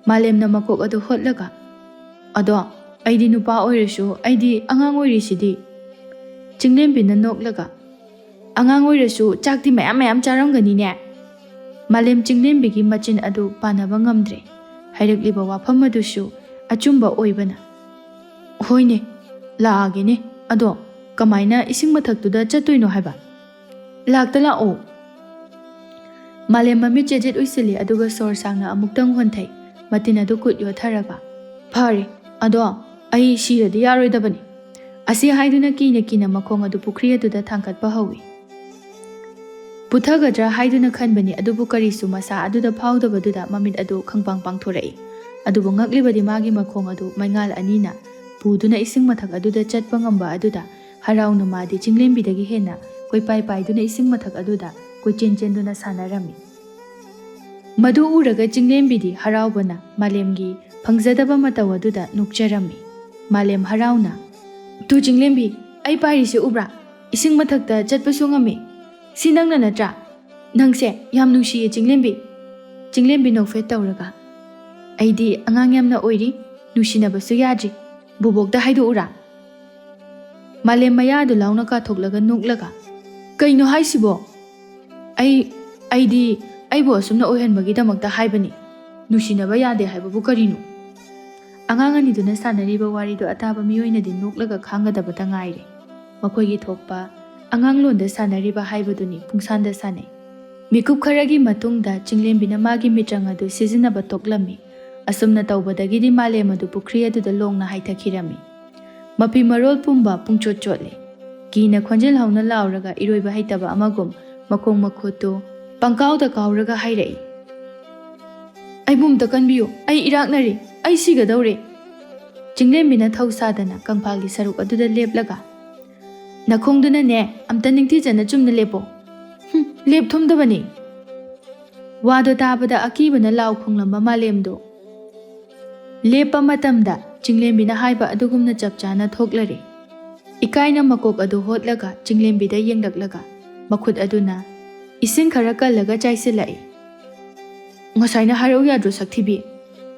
ꯃꯥꯂꯦꯝꯅ ꯃꯀꯣꯛ ꯑꯗꯨ ꯍꯣꯠꯂꯒ, "ꯑꯗꯣ ꯑꯩꯗꯤ ꯅꯨꯄꯥ ꯑꯣꯏꯔꯁꯨ ꯑꯩꯗꯤ ꯑꯉꯥꯡ ꯑꯣꯏꯔꯤꯁꯤꯗꯤ?" ꯆꯤꯡꯂꯦꯝꯕꯤꯅ ꯅꯣꯛꯂꯒ, "ꯑꯉꯥꯡ ꯑꯣꯏꯔꯁꯨ ꯆꯥꯛꯇꯤ ꯃꯌꯥꯝ ꯃꯌꯥꯝ ꯆꯥꯔꯝꯒꯅꯤꯅꯦ?" ꯃꯥꯂꯦꯝ ꯆꯤꯡꯂꯦꯝꯕꯤꯒꯤ ꯃꯆꯤꯟ ꯑꯗꯨ ꯄꯥꯟꯅꯕ ꯉꯝꯗ꯭ꯔꯦ꯫ ꯍꯥꯏꯔꯛꯂꯤꯕ ꯋꯥꯐꯝ ꯑꯗꯨꯁꯨ ꯑꯆꯨꯝꯕ ꯑꯣꯏꯕꯅ, "ꯍꯣꯏꯅꯦ, ꯂꯥꯛꯑꯒꯦꯅꯦ꯫ ꯑꯗꯣ ꯀꯃꯥꯏꯅ ꯏꯁꯤꯡ ꯃꯊꯛꯇꯨꯗ ꯆꯠꯇꯣꯏꯅꯣ ꯍꯥꯏꯕ? ꯂꯥꯛꯇ ꯂꯥꯛꯑꯣ꯫" ꯃꯥꯂꯦꯝ ꯃꯃꯤꯠ ꯆꯦꯖꯦꯠ ꯎꯏꯁꯤꯜꯂꯤ, ꯑꯗꯨꯒ ꯁꯣꯔ ꯁꯥꯡꯅ ꯑꯃꯨꯛꯇꯪ ꯍꯣꯟꯊꯩ꯫ ꯃꯇꯤꯟ ꯑꯗꯨ ꯀꯨꯠ ꯌꯣꯠꯊꯔꯒ, "ꯐꯔꯦ, ꯑꯗꯣ ꯑꯩ ꯁꯤꯔꯗꯤ ꯌꯥꯔꯣꯏꯗꯕꯅꯤ꯫" ꯑꯁꯤ ꯍꯥꯏꯗꯨꯅ ꯀꯤꯅ ꯀꯤꯅ ꯃꯈꯣꯡ ꯑꯗꯨ ꯄꯨꯈ꯭ꯔꯤ ꯑꯗꯨꯗ ꯊꯥꯡꯒꯠꯄ ꯍꯧꯏ꯫ ꯄꯨꯊꯒꯗ꯭ꯔꯥ ꯍꯥꯏꯗꯨꯅ ꯈꯟꯕꯅꯤ, ꯑꯗꯨꯕꯨ ꯀꯔꯤꯁꯨ ꯃꯁꯥ ꯑꯗꯨꯗ ꯐꯥꯎꯗꯕꯗꯨꯗ ꯃꯃꯤꯠ ꯑꯗꯨ ꯈꯪꯄꯥꯡ ꯄꯥꯡꯊꯣꯔꯛꯏ꯫ ꯑꯗꯨꯕꯨ ꯉꯛꯂꯤꯕꯗꯤ ꯃꯥꯒꯤ ꯃꯈꯣꯡ ꯑꯗꯨ ꯃꯩꯉꯥꯜ ꯑꯅꯤꯅ ꯄꯨꯗꯨꯅ ꯏꯁꯤꯡ ꯃꯊꯛ ꯑꯗꯨꯗ ꯆꯠꯄ ꯉꯝꯕ ꯑꯗꯨꯗ ꯍꯔꯥꯎꯅ ꯃꯥꯗꯤ ꯆꯤꯡꯂꯦꯝꯕꯤꯗꯒꯤ ꯍꯦꯟꯅ ꯀꯣꯏꯄꯥꯏ ꯄꯥꯏꯗꯨꯅ ꯏꯁꯤꯡ ꯃꯊꯛ ꯑꯗꯨꯗ ꯀꯣꯏꯆꯦꯟ ꯆꯦꯟꯗꯨꯅ ꯁꯥꯟꯅꯔꯝꯃꯤ꯫ ꯃꯗꯨ ꯎꯔꯒ ꯆꯤꯡꯂꯦꯝꯕꯤꯗꯤ ꯍꯔꯥꯎꯕꯅ ꯃꯥꯂꯦꯝꯒꯤ ꯐꯪꯖꯗꯕ ꯃꯇꯧ ꯑꯗꯨꯗ ꯅꯣꯛꯆꯔꯝꯃꯤ꯫ ꯃꯥꯂꯦꯝ ꯍꯔꯥꯎꯅ, "ꯇꯨ ꯆꯤꯡꯂꯦꯝꯕꯤ, ꯑꯩ ꯄꯥꯏꯔꯤꯁꯦ ꯎꯕ꯭ꯔꯥ? ꯏꯁꯤꯡ ꯃꯊꯛꯇ ꯆꯠꯄꯁꯨ ꯉꯝꯃꯤ꯫ ꯁꯤ ꯅꯪꯅ ꯅꯠꯇ꯭ꯔꯥ? ꯅꯪꯁꯦ ꯌꯥꯝ ꯅꯨꯡꯁꯤꯌꯦ ꯆꯤꯡꯂꯦꯝꯕꯤ꯫" ꯆꯤꯡꯂꯦꯝꯕꯤ ꯅꯣꯛꯐꯦꯠ ꯇꯧꯔꯒ, "ꯑꯩꯗꯤ ꯑꯉꯥꯡ ꯌꯥꯝꯅ ꯑꯣꯏꯔꯤ, ꯅꯨꯡꯁꯤꯅꯕꯁꯨ ꯌꯥꯗ꯭ꯔꯤ꯫ ꯕꯨꯕꯣꯛꯇ ꯍꯥꯏꯗꯣꯛꯎꯔꯥ?" ꯃꯥꯂꯦꯝ ꯃꯌꯥꯗꯨ ꯂꯥꯎꯅ ꯀꯥꯊꯣꯛꯂꯒ ꯅꯣꯛꯂꯒ, "ꯀꯩꯅꯣ ꯍꯥꯏꯁꯤꯕꯣ? ꯑꯩ, ꯑꯩꯗꯤ ꯑꯩꯕꯨ ꯑꯁꯨꯝꯅ ꯑꯣꯏꯍꯟꯕꯒꯤꯗꯃꯛꯇ ꯍꯥꯏꯕꯅꯤ꯫ ꯅꯨꯡꯁꯤꯅꯕ ꯌꯥꯗꯦ ꯍꯥꯏꯕꯕꯨ ꯀꯔꯤꯅꯣ?" ꯑꯉꯥꯡ ꯑꯅꯤꯗꯨꯅ ꯁꯥꯟꯅꯔꯤꯕ ꯋꯥꯔꯤꯗꯨ ꯑꯇꯥꯕ ꯃꯤꯑꯣꯏꯅꯗꯤ ꯅꯣꯛꯂꯒ ꯈꯥꯡꯒꯗꯕꯇ ꯉꯥꯏꯔꯦ꯫ ꯃꯈꯣꯏꯒꯤ ꯊꯣꯛꯄ ꯑꯉꯥꯡꯂꯣꯟꯗ ꯁꯥꯟꯅꯔꯤꯕ ꯍꯥꯏꯕꯗꯨꯅꯤ ꯄꯨꯡꯁꯥꯟꯗ ꯁꯥꯟꯅꯩ꯫ ꯃꯤꯀꯨꯞ ꯈꯔꯒꯤ ꯃꯇꯨꯡꯗ ꯆꯤꯡꯂꯦꯝꯕꯤꯅ ꯃꯥꯒꯤ ꯃꯤꯇ꯭ꯔꯪ ꯑꯗꯨ ꯁꯤꯖꯤꯟꯅꯕ ꯇꯣꯛꯂꯝꯃꯤ꯫ ꯑꯁꯨꯝꯅ ꯇꯧꯕꯗꯒꯤꯗꯤ ꯃꯥꯂꯦꯝ ꯑꯗꯨ ꯄꯨꯈ꯭ꯔꯤ ꯑꯗꯨꯗ ꯂꯣꯡꯅ ꯍꯥꯏꯊꯈꯤꯔꯝꯃꯤ꯫ ꯃꯐꯤ ꯃꯔꯣꯜ ꯄꯨꯝꯕ ꯄꯨꯡꯆꯣꯠ ꯆꯣꯠꯂꯦ꯫ ꯀꯤꯅ ꯈꯣꯟꯖꯦꯜ ꯍꯧꯅ ꯂꯥꯎꯔꯒ ꯏꯔꯣꯏꯕ ꯍꯩꯇꯕ ꯑꯃꯒꯨꯝ ꯃꯈꯣꯡ ꯃꯈꯨꯠꯇꯨ ꯄꯪꯀꯥꯎꯗ ꯀꯥꯎꯔꯒ ꯍꯥꯏꯔꯛꯏ, "ꯑꯩꯕꯨ ꯑꯝꯇ ꯀꯟꯕꯤꯌꯨ, ꯑꯩ ꯏꯔꯥꯛꯅꯔꯦ, ꯑꯩ ꯁꯤꯒꯗꯧꯔꯦ꯫" ꯆꯤꯡꯂꯦꯝꯕꯤꯅ ꯊꯧ ꯁꯥꯗꯅ ꯀꯪꯐꯥꯜꯒꯤ ꯁꯔꯨꯛ ꯑꯗꯨꯗ ꯂꯦꯞꯂꯒ, "ꯅꯈꯣꯡꯗꯨꯅꯅꯦ ꯑꯝꯇ ꯅꯤꯡꯊꯤꯖꯅ ꯆꯨꯝꯅ ꯂꯦꯞꯄꯣ꯫" "ꯍꯨꯝ, ꯂꯦꯞꯊꯣꯝꯗꯕꯅꯤ꯫" ꯋꯥꯗꯣ ꯇꯥꯕꯗ ꯑꯀꯤꯕꯅ ꯂꯥꯎ ꯈꯣꯡꯂꯝꯕ ꯃꯥꯂꯦꯝꯗꯣ ꯂꯦꯞꯄ ꯃꯇꯝꯗ ꯆꯤꯡꯂꯦꯝꯕꯤꯅ ꯍꯥꯏꯕ ꯑꯗꯨꯒꯨꯝꯅ ꯆꯞ ꯆꯥꯅ ꯊꯣꯛꯂꯔꯦ꯫ ꯏꯀꯥꯏꯅ ꯃꯀꯣꯛ ꯑꯗꯨ ꯍꯣꯠꯂꯒ ꯆꯤꯡꯂꯦꯝꯕꯤꯗ ꯌꯦꯡꯂꯛꯂꯒ, ꯃꯈꯨꯠ ꯑꯗꯨꯅ ꯏꯁꯤꯡ ꯈꯔ ꯀꯜꯂꯒ ꯆꯥꯏꯁꯤꯜꯂꯛꯏ꯫ "ꯉꯁꯥꯏꯅ ꯍꯥꯏꯔꯛꯎ ꯌꯥꯗ꯭ꯔꯣ ꯁꯛꯊꯤꯕꯤ?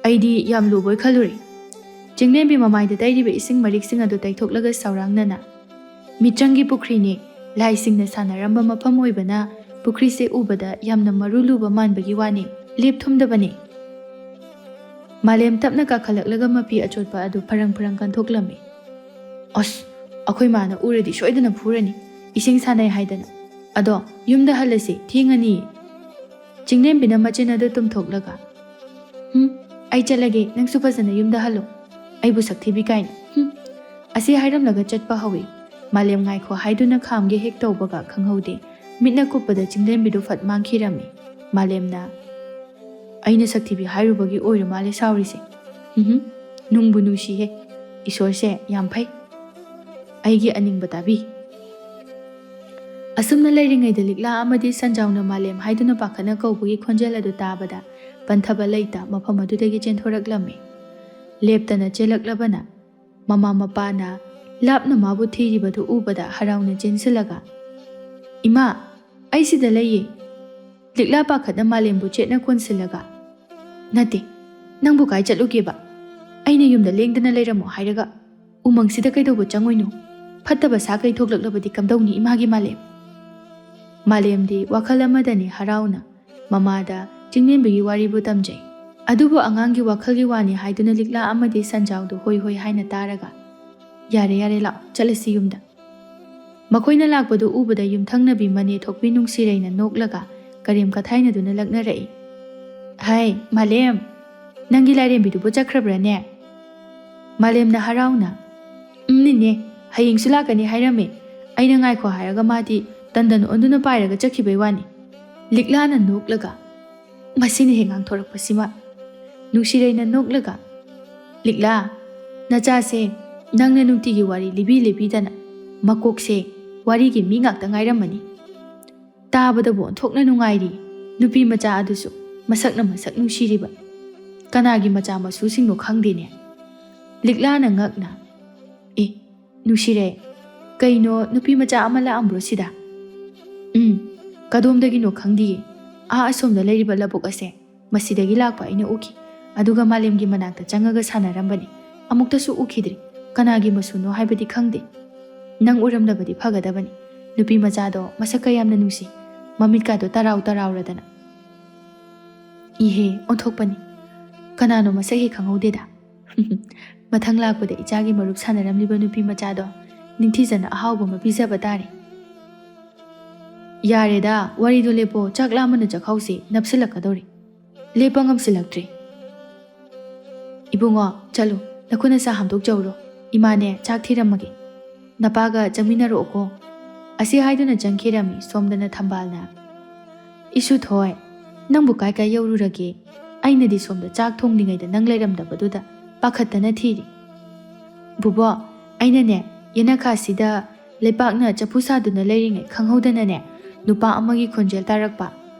ꯑꯩꯗꯤ ꯌꯥꯝ ꯂꯨꯕꯣꯏ ꯈꯜꯂꯨꯔꯦ꯫" ꯆꯤꯡꯂꯦꯝꯕꯤ ꯃꯃꯥꯏꯗ ꯇꯩꯔꯤꯕ ꯏꯁꯤꯡ ꯃꯔꯤꯛꯁꯤꯡ ꯑꯗꯨ ꯇꯩꯊꯣꯛꯂꯒ ꯁꯥꯎꯔꯥꯡꯅꯅ, "ꯃꯤꯆꯪꯒꯤ ꯄꯨꯈ꯭ꯔꯤꯅꯤ꯫ ꯂꯥꯏꯁꯤꯡꯅ ꯁꯥꯟꯅꯔꯝꯕ ꯃꯐꯝ ꯑꯣꯏꯕꯅ ꯄꯨꯈ꯭ꯔꯤꯁꯦ ꯎꯕꯗ ꯌꯥꯝꯅ ꯃꯔꯨ ꯂꯨꯕ ꯃꯥꯟꯕꯒꯤ ꯋꯥꯅꯤ, ꯂꯦꯞ ꯊꯨꯝꯗꯕꯅꯤ꯫" ꯃꯥꯂꯦꯝ ꯇꯞꯅ ꯀꯥꯈꯠꯂꯛꯂꯒ ꯃꯐꯤ ꯑꯆꯣꯠꯄ ꯑꯗꯨ ꯐꯔꯪ ꯐꯔꯪ ꯀꯟꯊꯣꯛꯂꯝꯃꯤ꯫ "ꯑꯁ, ꯑꯩꯈꯣꯏ ꯃꯥꯅ ꯎꯔꯗꯤ ꯁꯣꯏꯗꯅ ꯐꯨꯔꯅꯤ, ꯏꯁꯤꯡ ꯁꯥꯟꯅꯩ ꯍꯥꯏꯗꯅ꯫ ꯑꯗꯣ ꯌꯨꯝꯗ ꯍꯜꯂꯁꯤ, ꯊꯦꯡꯉꯅꯤ꯫" ꯆꯤꯡꯂꯦꯝꯕꯤꯅ ꯃꯆꯤꯟ ꯑꯗꯨ ꯇꯨꯝꯊꯣꯛꯂꯒ, "ꯍꯨꯝ, ꯑꯩ ꯆꯠꯂꯒꯦ, ꯅꯪꯁꯨ ꯐꯖꯅ ꯌꯨꯝꯗ ꯍꯜꯂꯣ꯫ ꯑꯩꯕꯨ ꯁꯛꯊꯤꯕꯤ ꯀꯥꯏꯅ, ꯍꯨꯝ꯫" ꯑꯁꯤ ꯍꯥꯏꯔꯝꯂꯒ ꯆꯠꯄ ꯍꯧꯏ꯫ ꯃꯥꯂꯦꯝ ꯉꯥꯏꯈꯣ ꯍꯥꯏꯗꯨꯅ ꯈꯥꯝꯒꯦ ꯍꯦꯛ ꯇꯧꯕꯒ ꯈꯪꯍꯧꯗꯦ, ꯃꯤꯠꯅ ꯀꯨꯞꯄꯗ ꯆꯤꯡꯂꯦꯝꯕꯤꯗꯨ ꯐꯠ ꯃꯥꯡꯈꯤꯔꯝꯃꯤ꯫ ꯃꯥꯂꯦꯝꯅ, "ꯑꯩꯅ ꯁꯛꯊꯤꯕꯤ ꯍꯥꯏꯔꯨꯕꯒꯤ ꯑꯣꯏꯔ ꯃꯥꯜꯂꯦ ꯁꯥꯎꯔꯤꯁꯦ꯫ ꯎꯝꯍꯨꯝ, ꯅꯨꯡꯕꯨ ꯅꯨꯡꯁꯤꯍꯦ꯫ ꯏꯁꯣꯔꯁꯦ ꯌꯥꯝ ꯐꯩ꯫ ꯑꯩꯒꯤ ꯑꯅꯤꯡꯕ ꯇꯥꯕꯤ꯫" ꯑꯁꯨꯝꯅ ꯂꯩꯔꯤꯉꯩꯗ ꯂꯤꯛꯂꯥ ꯑꯃꯗꯤ ꯁꯟꯖꯥꯎꯅ ꯃꯥꯂꯦꯝ ꯍꯥꯏꯗꯨꯅ ꯄꯥꯈꯠꯅ ꯀꯧꯕꯒꯤ ꯈꯣꯟꯖꯦꯜ ꯑꯗꯨ ꯇꯥꯕꯗ ꯄꯟꯊꯕ ꯂꯩꯇ ꯃꯐꯝ ꯑꯗꯨꯗꯒꯤ ꯆꯦꯟꯊꯣꯔꯛꯂꯝꯃꯤ꯫ ꯂꯦꯞꯇꯅ ꯆꯦꯜꯂꯛꯂꯕꯅ ꯃꯃꯥ ꯃꯄꯥꯅ ꯂꯥꯞꯅ ꯃꯥꯕꯨ ꯊꯤꯔꯤꯕꯗꯨ ꯎꯕꯗ ꯍꯔꯥꯎꯅ ꯆꯦꯟꯁꯤꯜꯂꯒ, "ꯏꯃꯥ, ꯑꯩ ꯁꯤꯗ ꯂꯩꯌꯦ꯫" ꯂꯤꯛꯂꯥ ꯄꯥꯈꯠꯅ ꯃꯥꯂꯦꯝꯕꯨ ꯆꯦꯠꯅ ꯀꯣꯟꯁꯤꯜꯂꯒ, "ꯅꯠꯇꯦ, ꯅꯪꯕꯨ ꯀꯥꯏ ꯆꯠꯂꯨꯒꯦꯕ? ꯑꯩꯅ ꯌꯨꯝꯗ ꯂꯦꯡꯗꯅ ꯂꯩꯔꯝꯃꯣ ꯍꯥꯏꯔꯒ ꯎꯃꯪꯁꯤꯗ ꯀꯩꯗꯧꯕ ꯆꯪꯉꯣꯏꯅꯣ? ꯐꯠꯇꯕ ꯁꯥ ꯀꯩ ꯊꯣꯛꯂꯛꯂꯕꯗꯤ ꯀꯝꯗꯧꯅꯤ ꯏꯃꯥꯒꯤ ꯃꯥꯂꯦꯝ?" ꯃꯥꯂꯦꯝꯗꯤ ꯋꯥꯈꯜ ꯑꯃꯗꯅꯤ ꯍꯔꯥꯎꯅ ꯃꯃꯥꯗ ꯆꯤꯡꯂꯦꯝꯕꯤꯒꯤ ꯋꯥꯔꯤꯕꯨ ꯇꯝꯖꯩ꯫ ꯑꯗꯨꯕꯨ ꯑꯉꯥꯡꯒꯤ ꯋꯥꯈꯜꯒꯤ ꯋꯥꯅꯤ ꯍꯥꯏꯗꯨꯅ ꯂꯤꯛꯂꯥ ꯑꯃꯗꯤ ꯁꯟꯖꯥꯎꯗꯨ ꯍꯣꯏ ꯍꯣꯏ ꯍꯥꯏꯅ ꯇꯥꯔꯒ, "ꯌꯥꯔꯦ ꯌꯥꯔꯦ, ꯂꯥꯛꯑꯣ, ꯆꯠꯂꯁꯤ ꯌꯨꯝꯗ꯫" ꯃꯈꯣꯏꯅ ꯂꯥꯛꯄꯗꯨ ꯎꯕꯗ ꯌꯨꯝꯊꯪꯅꯕꯤ ꯃꯅꯦ ꯊꯣꯛꯄꯤ ꯅꯨꯡꯁꯤꯔꯩꯅ ꯅꯣꯛꯂꯒ ꯀꯔꯦꯝ ꯀꯊꯥꯏꯅꯗꯨꯅ ꯂꯛꯅꯔꯛꯏ꯫ "ꯍꯥꯏ, ꯃꯥꯂꯦꯝ, ꯅꯪꯒꯤ ꯂꯥꯏꯔꯦꯝꯕꯤꯗꯨꯕꯨ ꯆꯠꯈ꯭ꯔꯕ꯭ꯔꯥꯅꯦ?" ꯃꯥꯂꯦꯝꯅ ꯍꯔꯥꯎꯅ, "ꯎꯝ, ꯅꯤꯅꯦ, ꯍꯌꯦꯡꯁꯨ ꯂꯥꯛꯀꯅꯤ ꯍꯥꯏꯔꯝꯃꯦ꯫ ꯑꯩꯅ ꯉꯥꯏꯈꯣ ꯍꯥꯏꯔꯒ ꯃꯥꯗꯤ ꯇꯟꯗꯟ ꯑꯣꯟꯗꯨꯅ ꯄꯥꯏꯔꯒ ꯆꯠꯈꯤꯕꯩ ꯋꯥꯅꯤ꯫" ꯂꯤꯛꯂꯥꯅ ꯅꯣꯛꯂꯒ, "ꯃꯁꯤꯅ ꯍꯦꯛ ꯉꯥꯡꯊꯣꯔꯛꯄꯁꯤꯃ꯫" ꯅꯨꯡꯁꯤꯔꯩꯅ ꯅꯣꯛꯂꯒ, "ꯂꯤꯛꯂꯥ, ꯅꯆꯥꯁꯦ ꯅꯪꯅ ꯅꯨꯡꯇꯤꯒꯤ ꯋꯥꯔꯤ ꯂꯤꯕꯤ ꯂꯤꯕꯤꯗꯅ ꯃꯀꯣꯛꯁꯦ ꯋꯥꯔꯤꯒꯤ ꯃꯤ ꯉꯥꯛꯇ ꯉꯥꯏꯔꯝꯃꯅꯤ꯫ ꯇꯥꯕꯗꯕꯨ ꯑꯣꯟꯊꯣꯛꯅ ꯅꯨꯡꯉꯥꯏꯔꯤ꯫ ꯅꯨꯄꯤ ꯃꯆꯥ ꯑꯗꯨꯁꯨ ꯃꯁꯛꯅ ꯃꯁꯛ ꯅꯨꯡꯁꯤꯔꯤꯕ꯫ ꯀꯅꯥꯒꯤ ꯃꯆꯥ ꯃꯁꯨꯁꯤꯡꯅꯣ ꯈꯪꯗꯦꯅꯦ꯫" ꯂꯤꯛꯂꯥꯅ ꯉꯛꯅ, "ꯑꯦ, ꯅꯨꯡꯁꯤꯔꯦ, ꯀꯩꯅꯣ ꯅꯨꯄꯤ ꯃꯆꯥ ꯑꯃ ꯂꯥꯛꯑꯝꯕ꯭ꯔꯣ ꯁꯤꯗ?" "ꯀꯗꯣꯝꯗꯒꯤꯅꯣ ꯈꯪꯗꯤꯌꯦ꯫ ꯑꯥ ꯑꯁꯣꯝꯗ ꯂꯩꯔꯤꯕ ꯂꯧꯕꯨꯛ ꯑꯁꯦ ꯃꯁꯤꯗꯒꯤ ꯂꯥꯛꯄ ꯑꯩꯅ ꯎꯈꯤ꯫ ꯑꯗꯨꯒ ꯃꯥꯂꯦꯝꯒꯤ ꯃꯅꯥꯛꯇ ꯆꯪꯉꯒ ꯁꯥꯟꯅꯔꯝꯕꯅꯤ꯫ ꯑꯃꯨꯛꯇꯁꯨ ꯎꯈꯤꯗ꯭ꯔꯤ꯫ ꯀꯅꯥꯒꯤ ꯃꯁꯨꯅꯣ ꯍꯥꯏꯕꯗꯤ ꯈꯪꯗꯦ꯫ ꯅꯪ ꯎꯔꯝꯂꯕꯗꯤ ꯐꯒꯗꯕꯅꯤ꯫ ꯅꯨꯄꯤ ꯃꯆꯥꯗꯣ ꯃꯁꯛ ꯀꯌꯥꯝꯅ ꯅꯨꯡꯁꯤ꯫ ꯃꯃꯤꯠꯀꯥꯗꯣ ꯇꯔꯥꯎ ꯇꯔꯥꯎꯔꯗꯅ꯫ ꯏꯍꯦ, ꯑꯣꯟꯊꯣꯛꯄꯅꯤ꯫ ꯀꯅꯥꯅꯣ ꯃꯁꯛ ꯍꯦꯛ ꯈꯪꯍꯧꯗꯦꯗ꯫ ꯃꯊꯪ ꯂꯥꯛꯄꯗ ꯏꯆꯥꯒꯤ ꯃꯔꯨꯞ ꯁꯥꯟꯅꯔꯝꯂꯤꯕ ꯅꯨꯄꯤ ꯃꯆꯥꯗꯣ ꯅꯤꯡꯊꯤꯖꯅ ꯑꯍꯥꯎꯕ ꯑꯃ ꯄꯤꯖꯕ ꯇꯥꯔꯦ꯫ ꯌꯥꯔꯦꯗ, ꯋꯥꯔꯤꯗꯣ ꯂꯦꯞꯄꯣ, ꯆꯥꯛ ꯂꯥꯝꯕꯅ ꯆꯥꯛꯈꯥꯎꯁꯦ ꯅꯞꯁꯤꯜꯂꯛꯀꯗꯧꯔꯦ꯫ ꯂꯦꯞꯄ ꯉꯝꯁꯤꯜꯂꯛꯇ꯭ꯔꯦ꯫ ꯏꯕꯨꯡꯉꯣ, ꯆꯠꯂꯨ, ꯅꯈꯨꯠ ꯅꯁꯥ ꯍꯥꯝꯗꯣꯛꯆꯧꯔꯣ꯫ ꯏꯃꯥꯅꯦ, ꯆꯥꯛ ꯊꯤꯔꯝꯃꯒꯦ꯫ ꯅꯄꯥꯒ ꯆꯪꯃꯤꯟꯅꯔꯛꯑꯣꯀꯣ꯫ ꯑꯁꯤ ꯍꯥꯏꯗꯨꯅ ꯆꯪꯈꯤꯔꯝꯃꯤ ꯁꯣꯝꯗꯅ ꯊꯝꯕꯥꯜꯅ꯫ ꯏꯁꯨꯊꯣꯏ, ꯅꯪꯕꯨ ꯀꯥꯏ ꯀꯥꯏ ꯌꯧꯔꯨꯔꯒꯦ? ꯑꯩꯅꯗꯤ ꯁꯣꯝꯗ ꯆꯥꯛ ꯊꯣꯡꯂꯤꯉꯩꯗ ꯅꯪ ꯂꯩꯔꯝꯗꯕꯗꯨꯗ ꯄꯥꯈꯠꯇꯅ ꯊꯤꯔꯤ꯫ ꯕꯨꯕꯣꯛ, ꯑꯩꯅꯅꯦ, ꯌꯦꯅꯈꯥꯁꯤꯗ ꯂꯩꯄꯥꯛꯅ ꯆꯐꯨ ꯁꯥꯗꯨꯅ ꯂꯩꯔꯤꯉꯩ ꯈꯪꯍꯧꯗꯅꯅꯦ, ꯅꯨꯄꯥ ꯑꯃꯒꯤ ꯈꯣꯟꯖꯦꯜ ꯇꯥꯔꯛꯄ꯫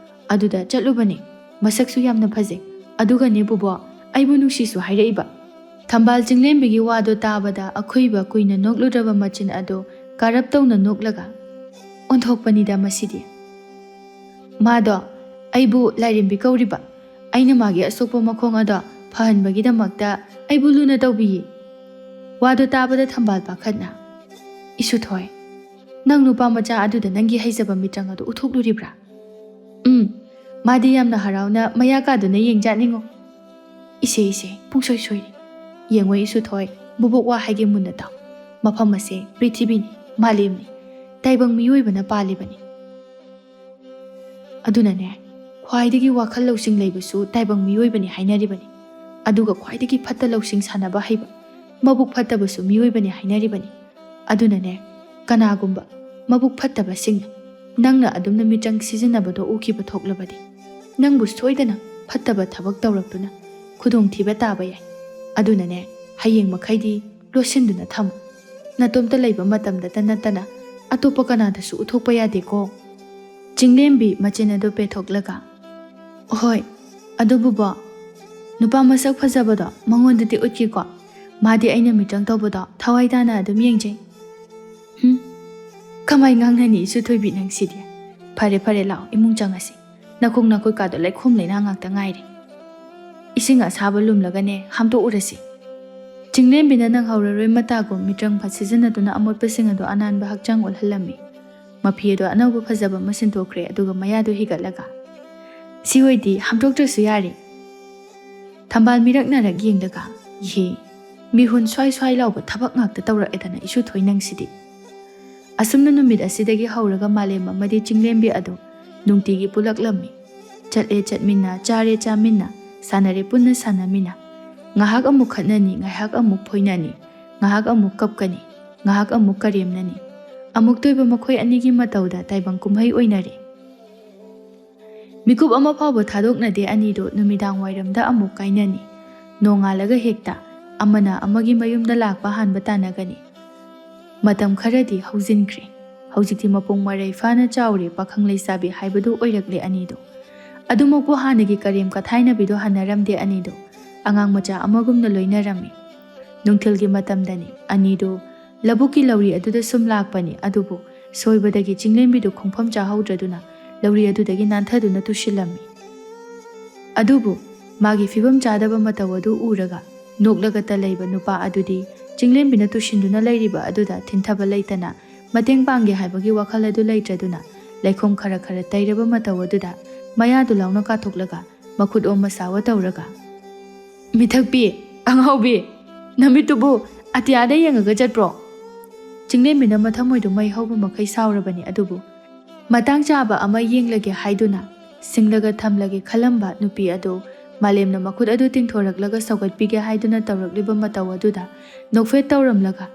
ꯑꯗꯨꯗ ꯆꯠꯂꯨꯕꯅꯦ꯫ ꯃꯁꯛꯁꯨ ꯌꯥꯝꯅ ꯐꯖꯩ꯫ ꯑꯗꯨꯒꯅꯦ ꯕꯨꯕꯣꯛ, ꯑꯩꯕꯨ ꯅꯨꯡꯁꯤꯁꯨ ꯍꯥꯏꯔꯛꯏꯕ꯫ ꯊꯝꯕꯥꯜ ꯆꯤꯡꯂꯦꯝꯕꯤꯒꯤ ꯋꯥꯗꯣ ꯇꯥꯕꯗ ꯑꯈꯨꯏꯕ ꯀꯨꯏꯅ ꯅꯣꯛꯂꯨꯗ꯭ꯔꯕ ꯃꯆꯤꯟ ꯑꯗꯨ ꯀꯥꯔꯞ ꯇꯧꯅ ꯅꯣꯛꯂꯒ, "ꯑꯣꯟꯊꯣꯛꯄꯅꯤꯗ ꯃꯁꯤꯗꯤ꯫ ꯃꯥꯗꯣ ꯑꯩꯕꯨ ꯂꯥꯏꯔꯦꯝꯕꯤ ꯀꯧꯔꯤꯕ꯫ ꯑꯩꯅ ꯃꯥꯒꯤ ꯑꯁꯣꯛꯄ ꯃꯈꯣꯡ ꯑꯗꯣ ꯐꯍꯟꯕꯒꯤꯗꯃꯛꯇ ꯑꯩꯕꯨ ꯂꯨꯅ ꯇꯧꯕꯤꯌꯦ꯫" ꯋꯥꯗꯣ ꯇꯥꯕꯗ ꯊꯝꯕꯥꯜ ꯄꯥꯈꯠꯅ, "ꯏꯁꯨꯊꯣꯏ, ꯅꯪ ꯅꯨꯄꯥ ꯃꯆꯥ ꯑꯗꯨꯗ ꯅꯪꯒꯤ ꯍꯩꯖꯕ ꯃꯤꯇ꯭ꯔꯪ ꯑꯗꯨ ꯎꯠꯊꯣꯛꯂꯨꯔꯤꯕ꯭ꯔꯥ?" "ꯎꯝ, ꯃꯥꯗꯤ ꯌꯥꯝꯅ ꯍꯔꯥꯎꯅ ꯃꯌꯥ ꯀꯥꯗꯨꯅ ꯌꯦꯡꯖꯥꯠꯅꯤꯉꯣ꯫" "ꯏꯁꯦ, ꯏꯁꯦ, ꯄꯨꯡꯁꯣꯏ ꯁꯣꯏꯔꯦ꯫ ꯌꯦꯡꯉꯣ ꯏꯁꯨꯊꯣꯏ, ꯕꯨꯕꯣꯛ ꯋꯥ ꯍꯥꯏꯒꯦ ꯃꯨꯟꯅ ꯇꯥꯎ꯫ ꯃꯐꯝ ꯑꯁꯦ ꯄ꯭ꯔꯤꯊꯤꯕꯤꯅꯤ, ꯃꯥꯂꯦꯝꯅꯤ꯫ ꯇꯥꯏꯕꯪ ꯃꯤꯑꯣꯏꯕꯅ ꯄꯥꯜꯂꯤꯕꯅꯤ꯫ ꯑꯗꯨꯅꯅꯦ, ꯈ꯭ꯋꯥꯏꯗꯒꯤ ꯋꯥꯈꯜ ꯂꯧꯁꯤꯡ ꯂꯩꯕꯁꯨ ꯇꯥꯏꯕꯪ ꯃꯤꯑꯣꯏꯕꯅꯤ ꯍꯥꯏꯅꯔꯤꯕꯅꯤ꯫ ꯑꯗꯨꯒ ꯈ꯭ꯋꯥꯏꯗꯒꯤ ꯐꯠꯇ ꯂꯧꯁꯤꯡ ꯁꯥꯟꯅꯕ ꯍꯩꯕ, ꯃꯕꯨꯛ ꯐꯠꯇꯕꯁꯨ ꯃꯤꯑꯣꯏꯕꯅꯤ ꯍꯥꯏꯅꯔꯤꯕꯅꯤ꯫ ꯑꯗꯨꯅꯅꯦ, ꯀꯅꯥꯒꯨꯝꯕ ꯃꯕꯨꯛ ꯐꯠꯇꯕꯁꯤꯡꯅ ꯅꯪꯅ ꯑꯗꯨꯝꯅ ꯃꯤꯆꯪ ꯁꯤꯖꯤꯟꯅꯕꯗꯣ ꯎꯈꯤꯕ ꯊꯣꯛꯂꯕꯗꯤ, ꯅꯪꯕꯨ ꯁꯣꯏꯗꯅ ꯐꯠꯇꯕ ꯊꯕꯛ ꯇꯧꯔꯛꯇꯨꯅ ꯈꯨꯗꯣꯡꯊꯤꯕ ꯇꯥꯕ ꯌꯥꯏ꯫ ꯑꯗꯨꯅꯅꯦ, ꯍꯌꯦꯡ ꯃꯈꯩꯗꯤ ꯂꯣꯠꯁꯤꯟꯗꯨꯅ ꯊꯝꯃꯨ꯫ ꯅꯇꯣꯝꯇ ꯂꯩꯕ ꯃꯇꯝꯗꯇ ꯅꯠꯇꯅ ꯑꯇꯣꯞꯄ ꯀꯅꯥꯗꯁꯨ ꯎꯠꯊꯣꯛꯄ ꯌꯥꯗꯦꯀꯣ꯫" ꯆꯤꯡꯂꯦꯝꯕꯤ ꯃꯆꯤꯟ ꯑꯗꯨ ꯄꯦꯊꯣꯛꯂꯒ, "ꯍꯣꯏ, ꯑꯗꯨꯕꯨꯕꯣ, ꯅꯨꯄꯥ ꯃꯁꯛ ꯐꯖꯕꯗꯣ ꯃꯉꯣꯟꯗꯗꯤ ꯎꯠꯀꯦꯀꯣ꯫ ꯃꯥꯗꯤ ꯑꯩꯅ ꯃꯤꯇ꯭ꯔꯪ ꯇꯧꯕꯗꯣ ꯊꯋꯥꯏ ꯇꯥꯅ ꯑꯗꯨꯝ ꯌꯦꯡꯖꯩ꯫" "ꯍꯨꯝ, ꯀꯃꯥꯏ ꯉꯥꯡꯅꯅꯤ ꯏꯁꯨ ꯊꯣꯏꯕꯤ ꯅꯪꯁꯤꯗꯤ? "ꯐꯔꯦ, ꯐꯔꯦ, ꯂꯥꯛꯑꯣ, ꯏꯃꯨꯡ ꯆꯪꯉꯁꯤ꯫ ꯅꯈꯣꯡ ꯅꯈꯨꯠꯀꯥꯗꯣ ꯂꯩꯈꯣꯝ ꯂꯩꯅꯥ ꯉꯥꯛꯇ ꯉꯥꯏꯔꯦ꯫ ꯏꯁꯤꯡ ꯑꯁꯥꯕ ꯂꯨꯝꯂꯒꯅꯦ ꯍꯥꯝꯗꯣꯛꯎꯔꯁꯤ꯫" ꯆꯤꯡꯂꯦꯝꯕꯤꯅ ꯅꯪꯍꯧꯔꯔꯣꯏ ꯃꯇꯥꯒꯨꯝ ꯃꯤꯇ꯭ꯔꯪ ꯐꯠ ꯁꯤꯖꯤꯟꯅꯗꯨꯅ ꯑꯃꯣꯠꯄꯁꯤꯡ ꯑꯗꯨ ꯑꯅꯥꯟꯕ ꯍꯛꯆꯥꯡ ꯑꯣꯜꯍꯜꯂꯝꯃꯤ꯫ ꯃꯐꯤ ꯑꯗꯣ ꯑꯅꯧꯕ ꯐꯖꯕ ꯑꯃ ꯁꯤꯟꯗꯣꯛꯈ꯭ꯔꯦ, ꯑꯗꯨꯒ ꯃꯌꯥꯗꯨ ꯍꯤꯒꯠꯂꯒ, "ꯁꯤ ꯑꯣꯏꯗꯤ ꯍꯥꯝꯗꯣꯛꯇ꯭ꯔꯁꯨ ꯌꯥꯔꯦ꯫" ꯊꯝꯕꯥꯜ ꯃꯤꯔꯛ ꯅꯥꯔꯛ ꯌꯦꯡꯂꯒ, "ꯏꯍꯦ, ꯃꯤꯍꯨꯟ ꯁ꯭ꯋꯥꯏ ꯁ꯭ꯋꯥꯏ ꯂꯥꯎꯕ ꯊꯕꯛ ꯉꯥꯛꯇ ꯇꯧꯔꯛꯑꯦꯗꯅ ꯏꯁꯨ ꯊꯣꯏ ꯅꯪꯁꯤꯗꯤ꯫" ꯑꯁꯨꯝꯅ ꯅꯨꯃꯤꯠ ꯑꯁꯤꯗꯒꯤ ꯍꯧꯔꯒ ꯃꯥꯂꯦꯝ ꯑꯃꯗꯤ ꯆꯤꯡꯂꯦꯝꯕꯤ ꯑꯗꯨ ꯅꯨꯡꯇꯤꯒꯤ ꯄꯨꯜꯂꯛꯂꯝꯃꯤ꯫ ꯆꯠꯂꯦ ꯆꯠꯃꯤꯟꯅ, ꯆꯥꯔꯦ ꯆꯥꯃꯤꯟꯅ, ꯁꯥꯟꯅꯔꯦ ꯄꯨꯟꯅ ꯁꯥꯟꯅꯃꯤꯟꯅ꯫ ꯉꯥꯏꯍꯥꯛ ꯑꯃꯨꯛ ꯈꯠꯅꯅꯤ, ꯉꯥꯏꯍꯥꯛ ꯑꯃꯨꯛ ꯐꯣꯏꯅꯅꯤ, ꯉꯥꯏꯍꯥꯛ ꯑꯃꯨꯛ ꯀꯞꯀꯅꯤ, ꯉꯥꯏꯍꯥꯛ ꯑꯃꯨꯛ ꯀꯔꯦꯝꯅꯅꯤ꯫ ꯑꯃꯨꯛꯇꯣꯏꯕ ꯃꯈꯣꯏ ꯑꯅꯤꯒꯤ ꯃꯇꯧꯗ ꯇꯥꯏꯕꯪ ꯀꯨꯝꯍꯩ ꯑꯣꯏꯅꯔꯦ꯫ ꯃꯤꯀꯨꯞ ꯑꯃ ꯐꯥꯎꯕ ꯊꯥꯗꯣꯛꯅꯗꯦ ꯑꯅꯤꯗꯣ꯫ ꯅꯨꯃꯤꯗꯥꯡ ꯋꯥꯏꯔꯝꯗ ꯑꯃꯨꯛ ꯀꯥꯏꯅꯅꯤ꯫ ꯅꯣꯡꯉꯥꯜꯂꯒ ꯍꯦꯛꯇ ꯑꯃꯅ ꯑꯃꯒꯤ ꯃꯌꯨꯝꯗ ꯂꯥꯛꯄ ꯍꯥꯟꯕ ꯇꯥꯟꯅꯒꯅꯤ꯫ ꯃꯇꯝ ꯈꯔꯗꯤ ꯍꯧꯖꯤꯟꯈ꯭ꯔꯦ꯫ ꯍꯧꯖꯤꯛꯇꯤ ꯃꯄꯨꯡ ꯃꯔꯩ ꯐꯥꯅ ꯆꯥꯎꯔꯦ, ꯄꯥꯈꯪ ꯂꯩꯁꯥꯕꯤ ꯍꯥꯏꯕꯗꯨ ꯑꯣꯏꯔꯛꯂꯦ ꯑꯅꯤꯗꯣ꯫ ꯑꯗꯨꯃꯛꯄꯨ ꯍꯥꯟꯅꯒꯤ ꯀꯔꯦꯝ ꯀꯊꯥꯏꯅꯕꯤꯗꯣ ꯍꯟꯅꯔꯝꯗꯦ ꯑꯅꯤꯗꯣ꯫ ꯑꯉꯥꯡ ꯃꯆꯥ ꯑꯃꯒꯨꯝꯅ ꯂꯣꯏꯅꯔꯝꯃꯤ꯫ ꯅꯨꯡꯊꯤꯜꯒꯤ ꯃꯇꯝꯗꯅꯤ ꯑꯅꯤꯗꯣ ꯂꯧꯕꯨꯛꯀꯤ ꯂꯧꯔꯤ ꯑꯗꯨꯗ ꯁꯨꯝ ꯂꯥꯛꯄꯅꯤ, ꯑꯗꯨꯕꯨ ꯁꯣꯏꯕꯗꯒꯤ ꯆꯤꯡꯂꯦꯝꯕꯤꯗꯨ ꯈꯣꯡꯐꯝ ꯆꯥꯍꯧꯗ꯭ꯔꯗꯨꯅ ꯂꯧꯔꯤ ꯑꯗꯨꯗꯒꯤ ꯅꯥꯟꯊꯗꯨꯅ ꯇꯨꯁꯤꯜꯂꯝꯃꯤ꯫ ꯑꯗꯨꯕꯨ ꯃꯥꯒꯤ ꯐꯤꯕꯝ ꯆꯥꯗꯕ ꯃꯇꯧ ꯑꯗꯨ ꯎꯔꯒ ꯅꯣꯛꯂꯒꯇ ꯂꯩꯕ ꯅꯨꯄꯥ ꯑꯗꯨꯗꯤ ꯆꯤꯡꯂꯦꯝꯕꯤꯅ ꯇꯨꯁꯤꯟꯗꯨꯅ ꯂꯩꯔꯤꯕ ꯑꯗꯨꯗ ꯊꯤꯟꯊꯕ ꯂꯩꯇꯅ ꯃꯇꯦꯡ ꯄꯥꯡꯒꯦ ꯍꯥꯏꯕꯒꯤ ꯋꯥꯈꯜ ꯑꯗꯨ ꯂꯩꯇ꯭ꯔꯗꯨꯅ ꯂꯩꯈꯣꯝ ꯈꯔ ꯈꯔ ꯇꯩꯔꯕ ꯃꯇꯧ ꯑꯗꯨꯗ ꯃꯌꯥꯗꯨ ꯂꯥꯎꯅ ꯀꯥꯊꯣꯛꯂꯒ ꯃꯈꯨꯠ ꯑꯣꯝ ꯃꯁꯥꯋ ꯇꯧꯔꯒ, "ꯃꯤꯊꯛꯄꯤ, ꯑꯉꯥꯎꯕꯤ, ꯅꯃꯤꯠꯇꯨꯕꯨ ꯑꯇꯤꯌꯥꯗ ꯌꯦꯡꯉꯒ ꯆꯠꯄ꯭ꯔꯣ?" ꯆꯤꯡꯂꯦꯝꯕꯤꯅ ꯃꯊꯃꯣꯏꯗꯨ ꯃꯩ ꯍꯧꯕ ꯃꯈꯩ ꯁꯥꯎꯔꯕꯅꯤ, ꯑꯗꯨꯕꯨ ꯃꯇꯥꯡ ꯆꯥꯕ ꯑꯃ ꯌꯦꯡꯂꯒꯦ ꯍꯥꯏꯗꯨꯅ ꯁꯤꯡꯂꯒ ꯊꯝꯂꯒꯦ ꯈꯜꯂꯝꯕ ꯅꯨꯄꯤ ꯑꯗꯨ ꯃꯥꯂꯦꯝꯅ ꯃꯈꯨꯠ ꯑꯗꯨ ꯇꯤꯡꯊꯣꯔꯛꯂꯒ ꯁꯧꯒꯠꯄꯤꯒꯦ ꯍꯥꯏꯗꯨꯅ ꯇꯧꯔꯛꯂꯤꯕ ꯃꯇꯧ ꯑꯗꯨꯗ ꯅꯣꯛꯐꯦꯠ ꯇꯧꯔꯝꯂꯒ,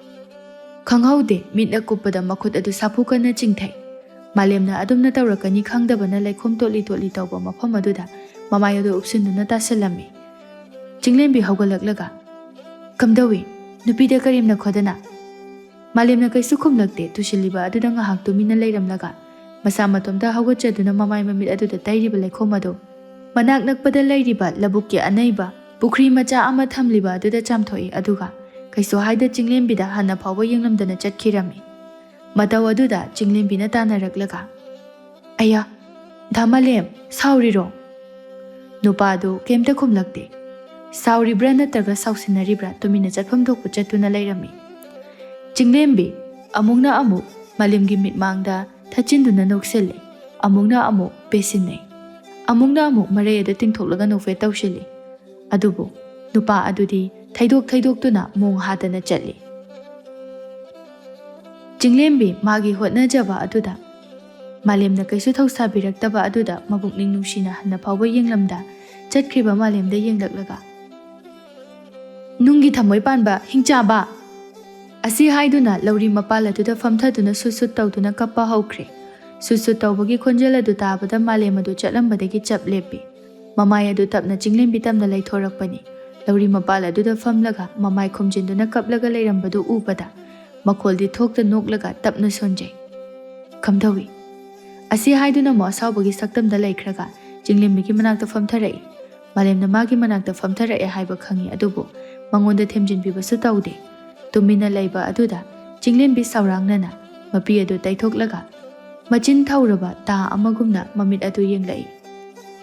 ꯈꯪꯍꯧꯗꯦ, ꯃꯤꯠꯅ ꯀꯨꯞꯄꯗ ꯃꯈꯨꯠ ꯑꯗꯨ ꯁꯥꯐꯨ ꯀꯟꯅ ꯆꯤꯡꯊꯩ꯫ ꯃꯥꯂꯦꯝꯅ ꯑꯗꯨꯝꯅ ꯇꯧꯔꯛꯀꯅꯤ ꯈꯪꯗꯕꯅ ꯂꯩꯈꯣꯝ ꯇꯣꯠꯂꯤ ꯇꯣꯠꯂꯤ ꯇꯧꯕ ꯃꯐꯝ ꯑꯗꯨꯗ ꯃꯃꯥꯏ ꯑꯗꯨ ꯎꯞꯁꯤꯟꯗꯨꯅ ꯇꯥꯁꯤꯜꯂꯝꯃꯤ꯫ ꯆꯤꯡꯂꯦꯝꯕꯤ ꯍꯧꯒꯠꯂꯛꯂꯒ, "ꯀꯝꯗꯧꯏ? ꯅꯨꯄꯤꯗ ꯀꯔꯦꯝꯅ ꯈꯣꯗꯅ?" ꯃꯥꯂꯦꯝꯅ ꯀꯩꯁꯨ ꯈꯨꯝꯂꯛꯇꯦ꯫ ꯇꯨꯁꯤꯜꯂꯤꯕ ꯑꯗꯨꯗ ꯉꯥꯏꯍꯥꯛ ꯇꯨꯃꯤꯟꯅ ꯂꯩꯔꯝꯂꯒ ꯃꯁꯥ ꯃꯇꯣꯝꯇ ꯍꯧꯒꯠꯆꯗꯨꯅ ꯃꯃꯥꯏ ꯃꯃꯤꯠ ꯑꯗꯨꯗ ꯇꯩꯔꯤꯕ ꯂꯩꯈꯣꯝ ꯑꯗꯨ ꯃꯅꯥꯛ ꯅꯛꯄꯗ ꯂꯩꯔꯤꯕ ꯂꯧꯕꯨꯛꯀꯤ ꯑꯅꯩꯕ ꯄꯨꯈ꯭ꯔꯤ ꯃꯆꯥ ꯑꯃ ꯊꯝꯂꯤꯕ ꯑꯗꯨꯗ ꯆꯥꯝꯊꯣꯛꯏ, ꯑꯗꯨꯒ ꯀꯩꯁꯨ ꯍꯥꯏꯗ ꯆꯤꯡꯂꯦꯝꯕꯤꯗ ꯍꯥꯟꯅ ꯐꯥꯎꯕ ꯌꯦꯡꯂꯝꯗꯅ ꯆꯠꯈꯤꯔꯝꯃꯤ꯫ ꯃꯇꯧ ꯑꯗꯨꯗ ꯆꯤꯡꯂꯦꯝꯕꯤꯅ ꯇꯥꯟꯅꯔꯛꯂꯒ, "ꯑꯌꯥ, ꯗꯥ ꯃꯥꯂꯦꯝ, ꯁꯥꯎꯔꯤꯔꯣ?" ꯅꯨꯄꯥꯗꯨ ꯀꯩꯝꯇ ꯈꯨꯝꯂꯛꯇꯦ꯫ ꯁꯥꯎꯔꯤꯕ꯭ꯔꯥ ꯅꯠꯇ꯭ꯔꯒ ꯁꯥꯎꯁꯤꯟꯅꯔꯤꯕ꯭ꯔꯥ, ꯇꯨꯃꯤꯟꯅ ꯆꯠꯐꯝ ꯊꯣꯛꯄ ꯆꯠꯇꯨꯅ ꯂꯩꯔꯝꯃꯤ꯫ ꯆꯤꯡꯂꯦꯝꯕꯤ ꯑꯃꯨꯛꯅ ꯑꯃꯨꯛ ꯃꯥꯂꯦꯝꯒꯤ ꯃꯤꯠꯃꯥꯡꯗ ꯊꯠꯆꯤꯟꯗꯨꯅ ꯅꯣꯛꯁꯤꯜꯂꯤ, ꯑꯃꯨꯛꯅ ꯑꯃꯨꯛ ꯄꯦꯁꯤꯟꯅꯩ, ꯑꯃꯨꯛꯅ ꯑꯃꯨꯛ ꯃꯔꯩ ꯑꯗꯨ ꯇꯤꯡꯊꯣꯛꯂꯒ ꯅꯣꯛꯐꯦꯠ ꯇꯧꯁꯤꯜꯂꯤ꯫ ꯑꯗꯨꯕꯨ ꯅꯨꯄꯥ ꯑꯗꯨꯗꯤ ꯊꯩꯗꯣꯛ ꯊꯩꯗꯣꯛꯇꯨꯅ ꯃꯣꯡ ꯍꯥꯗꯅ ꯆꯠꯂꯤ꯫ ꯆꯤꯡꯂꯦꯝꯕꯤ ꯃꯥꯒꯤ ꯍꯣꯠꯅꯖꯕ ꯑꯗꯨꯗ ꯃꯥꯂꯦꯝꯅ ꯀꯩꯁꯨ ꯊꯧꯁꯥꯕꯤꯔꯛꯇꯕ ꯑꯗꯨꯗ ꯃꯄꯨꯛꯅꯤꯡ ꯅꯨꯡꯁꯤꯅ ꯍꯟꯅ ꯐꯥꯎꯕ ꯌꯦꯡꯂꯝꯗ ꯆꯠꯈ꯭ꯔꯤꯕ ꯃꯥꯂꯦꯝꯗ ꯌꯦꯡꯂꯛꯂꯒ, "ꯅꯨꯡꯒꯤ ꯊꯃꯣꯏ ꯄꯥꯟꯕ ꯍꯤꯡꯆꯥꯕ!" ꯑꯁꯤ ꯍꯥꯏꯗꯨꯅ ꯂꯧꯔꯤ ꯃꯄꯥꯜ ꯑꯗꯨꯗ ꯐꯝꯊꯗꯨꯅ ꯁꯨꯠ ꯁꯨꯠ ꯇꯧꯗꯨꯅ ꯀꯞꯄ ꯍꯧꯈ꯭ꯔꯦ꯫ ꯁꯨꯠ ꯁꯨꯠ ꯇꯧꯕꯒꯤ ꯈꯣꯟꯖꯦꯜ ꯑꯗꯨ ꯇꯥꯕꯗ ꯃꯥꯂꯦꯝ ꯑꯗꯨ ꯆꯠꯂꯝꯕꯗꯒꯤ ꯆꯞ ꯂꯦꯞꯄꯤ꯫ ꯃꯃꯥꯏ ꯑꯗꯨ ꯇꯞꯅ ꯆꯤꯡꯂꯦꯝꯕꯤ ꯇꯝꯅ ꯂꯩꯊꯣꯔꯛꯄꯅꯤ꯫ ꯂꯧꯔꯤ ꯃꯄꯥꯜ ꯑꯗꯨꯗ ꯐꯝꯂꯒ ꯃꯃꯥꯏ ꯈꯨꯝꯖꯤꯟꯗꯨꯅ ꯀꯞꯂꯒ ꯂꯩꯔꯝꯕꯗꯨ ꯎꯕꯗ ꯃꯈꯣꯜꯗꯤ ꯊꯣꯛꯇ ꯅꯣꯛꯂꯒ ꯇꯞꯅ ꯁꯣꯟꯖꯩ꯫ "ꯀꯝꯗꯧꯏ?" ꯑꯁꯤ ꯍꯥꯏꯗꯨꯅ ꯑꯃꯨꯛ ꯑꯁꯥꯎꯕꯒꯤ ꯁꯛꯇꯝꯗ ꯂꯩꯈ꯭ꯔꯒ ꯆꯤꯡꯂꯦꯝꯕꯤꯒꯤ ꯃꯅꯥꯛꯇ ꯐꯝꯊꯔꯛꯏ꯫ ꯃꯥꯂꯦꯝꯅ ꯃꯥꯒꯤ ꯃꯅꯥꯛꯇ ꯐꯝꯊꯔꯛꯑꯦ ꯍꯥꯏꯕ ꯈꯪꯏ, ꯑꯗꯨꯕꯨ ꯃꯉꯣꯟꯗ ꯊꯦꯝꯖꯤꯟꯕꯤꯕꯁꯨ ꯇꯧꯗꯦ꯫ ꯇꯨꯃꯤꯟꯅ ꯂꯩꯕ ꯑꯗꯨꯗ ꯆꯤꯡꯂꯦꯝꯕꯤ ꯁꯥꯎꯔꯥꯡꯅꯅ ꯃꯄꯤ ꯑꯗꯨ ꯇꯩꯊꯣꯛꯂꯒ ꯃꯆꯤꯟ ꯊꯧꯔꯕ ꯇꯥ ꯑꯃꯒꯨꯝꯅ ꯃꯃꯤꯠ ꯑꯗꯨ ꯌꯦꯡꯂꯛꯏ꯫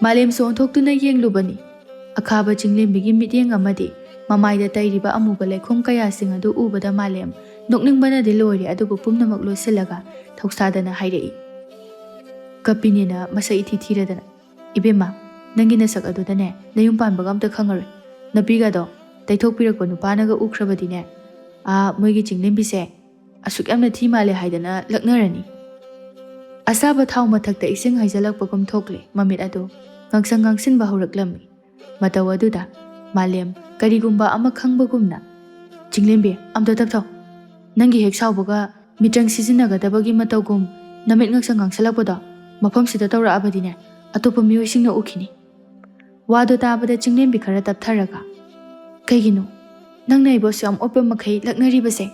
ꯃꯥꯂꯦꯝꯁꯨ ꯑꯣꯟꯊꯣꯛꯇꯨꯅ ꯌꯦꯡꯂꯨꯕꯅꯤ꯫ ꯑꯈꯥꯕ ꯆꯤꯡꯂꯦꯝꯕꯤꯒꯤ ꯃꯤꯠꯌꯦꯡ ꯑꯃꯗꯤ ꯃꯃꯥꯏꯗ ꯇꯩꯔꯤꯕ ꯑꯃꯨꯕ ꯂꯩꯈꯣꯝ ꯀꯌꯥꯁꯤꯡ ꯑꯗꯨ ꯎꯕꯗ ꯃꯥꯂꯦꯝ ꯅꯣꯛꯅꯤꯡꯕꯅꯗꯤ ꯂꯣꯏꯔꯦ, ꯑꯗꯨꯕꯨ ꯄꯨꯝꯅꯃꯛ ꯂꯣꯠꯁꯤꯜꯂꯒ ꯊꯧꯁꯥꯗꯅ ꯍꯥꯏꯔꯛꯏ, "ꯀꯞꯄꯤꯅꯦꯅ ꯃꯁꯛ ꯏꯊꯤ ꯊꯤꯔꯗꯅ꯫ ꯏꯕꯦꯝꯃ, ꯅꯪꯒꯤ ꯅꯁꯛ ꯑꯗꯨꯗꯅꯦ ꯅꯌꯨꯝ ꯄꯥꯟꯕꯒ ꯑꯝꯇ ꯈꯪꯉꯔꯣꯏ꯫ ꯅꯄꯤꯒꯗꯣ ꯇꯩꯊꯣꯛꯄꯤꯔꯛꯄ ꯅꯨꯄꯥꯅꯒ ꯎꯈ꯭ꯔꯕꯗꯤꯅꯦ, ꯑꯥ, ꯃꯣꯏꯒꯤ ꯆꯤꯡꯂꯦꯝꯕꯤꯁꯦ ꯑꯁꯨꯛ ꯌꯥꯝꯅ ꯊꯤ ꯃꯥꯜꯂꯦ ꯍꯥꯏꯗꯅ ꯂꯛꯅꯔꯅꯤ"꯫ ꯑꯁꯥꯕ ꯊꯥꯎ ꯃꯊꯛꯇ ꯏꯁꯤꯡ ꯍꯩꯖꯤꯜꯂꯛꯄꯒꯨꯝ ꯊꯣꯛꯂꯦ꯫ ꯃꯃꯤꯠ ꯑꯗꯨ ꯉꯥꯡꯁꯪ ꯉꯥꯡꯁꯤꯟꯕ ꯍꯧꯔꯛꯂꯝꯃꯤ꯫ ꯃꯇꯧ ꯑꯗꯨꯗ ꯃꯥꯂꯦꯝ ꯀꯔꯤꯒꯨꯝꯕ ꯑꯃ ꯈꯪꯕꯒꯨꯝꯅ, "ꯆꯤꯡꯂꯦꯝꯕꯤ, ꯑꯝꯇ ꯇꯞꯊꯧ꯫ ꯅꯪꯒꯤ ꯍꯦꯛ ꯁꯥꯎꯕꯒ ꯃꯤꯇ꯭ꯔꯪ ꯁꯤꯖꯤꯟꯅꯒꯗꯕꯒꯤ ꯃꯇꯧꯒꯨꯝ ꯅꯃꯤꯠ ꯉꯥꯡꯁꯪ ꯉꯥꯡꯁꯜꯂꯛꯄꯗꯣ ꯃꯐꯝꯁꯤꯗ ꯇꯧꯔꯛꯑꯕꯗꯤꯅꯦ, ꯑꯇꯣꯞꯄ ꯃꯤꯑꯣꯏꯁꯤꯡꯅ ꯎꯈꯤꯅꯤ"꯫ ꯋꯥꯗꯣ ꯇꯥꯕꯗ ꯆꯤꯡꯂꯦꯝꯕꯤ ꯈꯔ ꯇꯞꯊꯔꯒ, "ꯀꯩꯒꯤꯅꯣ ꯅꯪꯅ ꯑꯩꯕꯨ ꯑꯁꯨꯛ ꯌꯥꯝ ꯑꯣꯠꯄ ꯃꯈꯩ ꯂꯛꯅꯔꯤꯕꯁꯦ?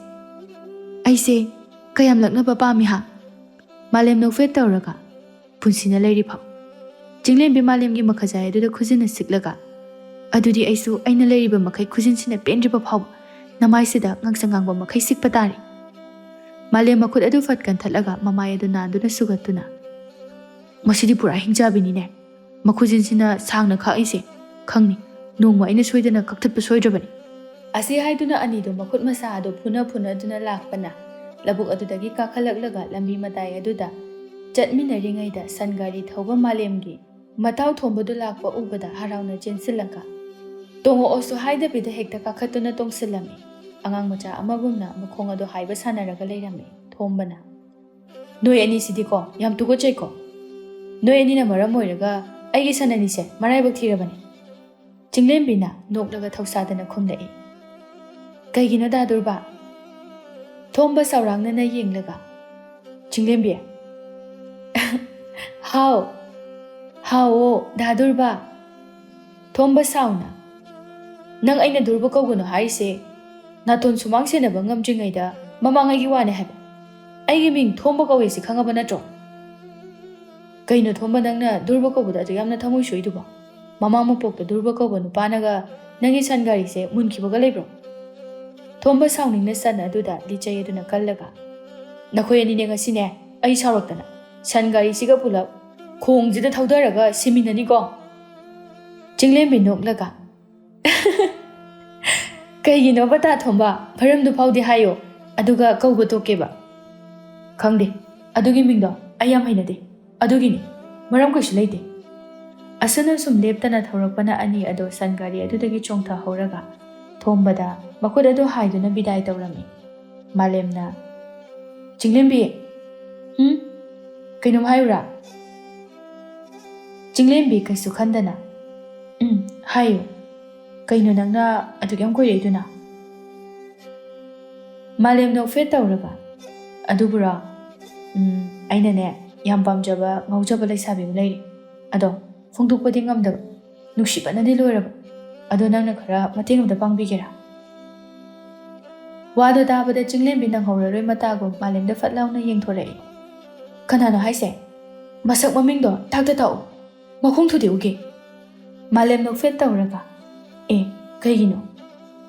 ꯑꯩꯁꯦ ꯀꯌꯥꯝ ꯂꯛꯅꯕ ꯄꯥꯝꯃꯤ ꯍꯥ?" ꯃꯥꯂꯦꯝ ꯅꯣꯛꯐꯦꯠ ꯇꯧꯔꯒ, "ꯄꯨꯟꯁꯤꯅ ꯂꯩꯔꯤꯐꯥꯎ"꯫ ꯆꯤꯡꯂꯦꯝꯕꯤ ꯃꯥꯂꯦꯝꯒꯤ ꯃꯈꯖꯥꯏ ꯑꯗꯨꯗ ꯈꯨꯖꯤꯟꯅ ꯁꯤꯛꯂꯒ, "ꯑꯗꯨꯗꯤ ꯑꯩꯁꯨ ꯑꯩꯅ ꯂꯩꯔꯤꯕ ꯃꯈꯩ ꯈꯨꯖꯤꯟꯁꯤꯅ ꯄꯦꯟꯗ꯭ꯔꯤꯕ ꯐꯥꯎꯕ ꯅꯃꯥꯏꯁꯤꯗ ꯉꯥꯡꯁꯪ ꯉꯥꯡꯕ ꯃꯈꯩ ꯁꯤꯛꯄ ꯇꯥꯔꯦ"꯫ ꯃꯥꯂꯦꯝ ꯃꯈꯨꯠ ꯑꯗꯨ ꯐꯠ ꯀꯟꯊꯠꯂꯒ ꯃꯃꯥꯏ ꯑꯗꯨ ꯅꯥꯟꯗꯨꯅ ꯁꯨꯒꯠꯇꯨꯅ, "ꯃꯁꯤꯗꯤ ꯄꯨꯔꯥ ꯍꯤꯡꯆꯥꯕꯤꯅꯤꯅꯦ꯫ ꯃꯈꯨꯖꯤꯟꯁꯤꯅ ꯁꯥꯡꯅ ꯈꯥꯛꯏꯁꯦ꯫ ꯈꯪꯅꯤ, ꯅꯣꯡꯃ ꯑꯩꯅ ꯁꯣꯏꯗꯅ ꯀꯛꯊꯠꯄ ꯁꯣꯏꯗ꯭ꯔꯕꯅꯤ"꯫ ꯑꯁꯤ ꯍꯥꯏꯗꯨꯅ ꯑꯅꯤꯗꯣ ꯃꯈꯨꯠ ꯃꯁꯥ ꯑꯗꯨ ꯐꯨꯅ ꯐꯨꯅꯗꯨꯅ ꯂꯥꯛꯄꯅ ꯂꯧꯕꯨꯛ ꯑꯗꯨꯗꯒꯤ ꯀꯥꯈꯠꯂꯛꯂꯒ ꯂꯝꯕꯤ ꯃꯇꯥꯏ ꯑꯗꯨꯗ ꯆꯠꯃꯤꯟꯅꯔꯤꯉꯩꯗ ꯁꯟ ꯒꯥꯔꯤ ꯊꯧꯕ ꯃꯥꯂꯦꯝꯒꯤ ꯃꯇꯥꯎ ꯊꯣꯝꯕꯗꯨ ꯂꯥꯛꯄ ꯎꯕꯗ ꯍꯔꯥꯎꯅ ꯆꯦꯟꯁꯤꯜꯂꯒ ꯇꯣꯡꯉꯛꯑꯣꯁꯨ ꯍꯥꯏꯗꯕꯤꯗ ꯍꯦꯛꯇ ꯀꯥꯈꯠꯇꯨꯅ ꯇꯣꯡꯁꯤꯜꯂꯝꯃꯤ꯫ ꯑꯉꯥꯡ ꯃꯆꯥ ꯑꯃꯒꯨꯝꯅ ꯃꯈꯣꯡ ꯑꯗꯨ ꯍꯥꯏꯕ ꯁꯥꯟꯅꯔꯒ ꯂꯩꯔꯝꯃꯤ ꯊꯣꯝꯕꯅ꯫ "ꯅꯣꯏ ꯑꯅꯤꯁꯤꯗꯤꯀꯣ, ꯌꯥꯝ ꯇꯨꯀꯠꯆꯩꯀꯣ꯫ ꯅꯣꯏ ꯑꯅꯤꯅ ꯃꯔꯝ ꯑꯣꯏꯔꯒ ꯑꯩꯒꯤ ꯁꯟ ꯑꯅꯤꯁꯦ ꯃꯔꯥꯏꯕꯛ ꯊꯤꯔꯕꯅꯤ"꯫ ꯆꯤꯡꯂꯦꯝꯕꯤꯅ ꯅꯣꯛꯂꯒ ꯊꯧꯁꯥꯗꯅ ꯈꯨꯝꯂꯛꯏ꯫ "ꯀꯩꯒꯤꯅꯣ ꯗꯥ ꯗꯨꯔꯕꯥ?" ꯊꯣꯝꯕ ꯁꯥꯎꯔꯥꯡꯅꯅ ꯌꯦꯡꯂꯒ꯫ ꯆꯤꯡꯂꯦꯝꯕꯤ꯫ "ꯍꯥꯎ, ꯍꯥꯎꯑꯣ ꯗꯥ ꯗꯨꯔꯕꯥ"꯫ ꯊꯣꯝꯕ ꯁꯥꯎꯅ꯫ "ꯅꯪ ꯑꯩꯅ ꯗꯨꯔꯕ ꯀꯧꯒꯅꯨ ꯍꯥꯏꯔꯤꯁꯦ ꯅꯥꯇꯣꯟ ꯁꯨꯃꯥꯡ ꯁꯦꯟꯅꯕ ꯉꯝꯗ꯭ꯔꯤꯉꯩꯗ ꯃꯃꯥꯡꯉꯩꯒꯤ ꯋꯥꯅꯦ ꯍꯥꯏꯕ꯫ ꯑꯩꯒꯤ ꯃꯤꯡ ꯊꯣꯝꯕ ꯀꯧꯋꯦ ꯁꯤ ꯈꯪꯉꯕ ꯅꯠꯇ꯭ꯔꯣ?" "ꯀꯩꯅꯣ ꯊꯣꯝꯕ, ꯅꯪꯅ ꯗꯨꯔꯕ ꯀꯧꯕꯗ ꯑꯗꯨ ꯌꯥꯝꯅ ꯊꯃꯣꯏ ꯁꯣꯛꯏꯗꯨꯕꯣ? ꯃꯃꯥ ꯃꯄꯣꯛꯇ ꯗꯨꯔꯕ ꯀꯧꯕ ꯅꯨꯄꯥꯅꯒ ꯅꯪꯒꯤ ꯁꯟ ꯒꯥꯔꯤꯁꯦ ꯃꯨꯟꯈꯤꯕꯒ ꯂꯩꯕ꯭ꯔꯣ?" ꯊꯣꯝꯕ ꯁꯥꯎꯅꯤꯡꯅ ꯁꯟ ꯑꯗꯨꯗ ꯂꯤꯆꯩ ꯑꯗꯨꯅ ꯀꯜꯂꯒ꯫ "ꯅꯈꯣꯏ ꯑꯅꯤꯅꯦ ꯉꯁꯤꯅꯦ ꯑꯩ ꯁꯥꯎꯔꯛꯇꯅ ꯁꯟ ꯒꯥꯔꯤꯁꯤꯒ ꯄꯨꯂꯞ ꯈꯣꯡꯁꯤꯗ ꯊꯧꯗꯔꯒ ꯁꯤꯃꯤꯟꯅꯅꯤꯀꯣ"꯫ ꯆꯤꯡꯂꯦꯝꯕꯤ ꯅꯣꯛꯂꯒ꯫ "ꯀꯩꯒꯤꯅꯣꯕ ꯇꯥ ꯊꯣꯝꯕ? ꯃꯔꯝꯗꯨ ꯐꯥꯎꯗꯤ ꯍꯥꯏꯌꯣ, ꯑꯗꯨꯒ ꯀꯧꯕ ꯇꯣꯛꯀꯦꯕ"꯫ "ꯈꯪꯗꯦ, ꯑꯗꯨꯒꯤ ꯃꯤꯡꯗꯣ ꯑꯩ ꯌꯥꯝ ꯍꯩꯅꯗꯦ, ꯑꯗꯨꯒꯤꯅꯤ, ꯃꯔꯝ ꯀꯩꯁꯨ ꯂꯩꯇꯦ"꯫ ꯑꯁꯨꯝ ꯑꯁꯨꯝ ꯂꯦꯞꯇꯅ ꯊꯧꯔꯛꯄꯅ ꯑꯅꯤ ꯑꯗꯣ ꯁꯟ ꯒꯥꯔꯤ ꯑꯗꯨꯗꯒꯤ ꯆꯣꯡꯊꯍꯧꯔꯒ ꯊꯣꯝꯕꯗ ꯃꯈꯨꯠ ꯑꯗꯨ ꯍꯥꯏꯗꯨꯅ ꯕꯤꯗꯥꯏ ꯇꯧꯔꯝꯃꯤ꯫ ꯃꯥꯂꯦꯝꯅ, "ꯆꯤꯡꯂꯦꯝꯕꯤ"꯫ "ꯍꯨꯝ? ꯀꯩꯅꯣꯝ ꯍꯥꯏꯌꯨꯔꯥ?" ꯆꯤꯡꯂꯦꯝꯕꯤ ꯀꯩꯁꯨ ꯈꯟꯗꯅ, "ꯎꯝ, ꯍꯥꯏꯌꯨ꯫ ꯀꯩꯅꯣ ꯅꯪꯅ ꯑꯗꯨꯛ ꯌꯥꯝ ꯀꯨꯏꯔꯛꯏꯗꯨꯅ?" ꯃꯥꯂꯦꯝ ꯅꯣꯛꯐꯦꯠ ꯇꯧꯔꯒ, "ꯑꯗꯨꯕꯨꯔꯣ? ꯎꯝ, ꯑꯩꯅꯅꯦ ꯌꯥꯝ ꯄꯥꯝꯖꯕ ꯉꯥꯎꯖꯕ ꯂꯩꯁꯥꯕꯤ ꯑꯃ ꯂꯩꯔꯦ꯫ ꯑꯗꯣ ꯐꯣꯡꯗꯣꯛꯄꯗꯤ ꯉꯝꯗꯕ, ꯅꯨꯡꯁꯤꯕꯅꯗꯤ ꯂꯣꯏꯔꯕ꯫ ꯑꯗꯣ ꯅꯪꯅ ꯈꯔ ꯃꯇꯦꯡ ꯑꯝꯇ ꯄꯥꯡꯕꯤꯒꯦꯔꯥ?" ꯋꯥꯗꯣ ꯇꯥꯕꯗ ꯆꯤꯡꯂꯦꯝꯕꯤ ꯅꯪꯍꯧꯔꯔꯣꯏ ꯃꯇꯥꯒꯨꯝ ꯃꯥꯂꯦꯝꯗ ꯐꯠ ꯂꯥꯎꯅ ꯌꯦꯡꯊꯣꯔꯛꯏ꯫ "ꯀꯅꯥꯅꯣ ꯍꯥꯏꯁꯦ? ꯃꯁꯛ ꯃꯃꯤꯡꯗꯣ ꯇꯥꯛꯇ ꯇꯥꯛꯎ꯫ ꯃꯈꯣꯡ ꯊꯨꯗꯦꯛꯎꯒꯦ"꯫ ꯃꯥꯂꯦꯝ ꯅꯣꯛꯐꯦꯠ ꯇꯧꯔꯒ, "ꯑꯦ, ꯀꯩꯒꯤꯅꯣ?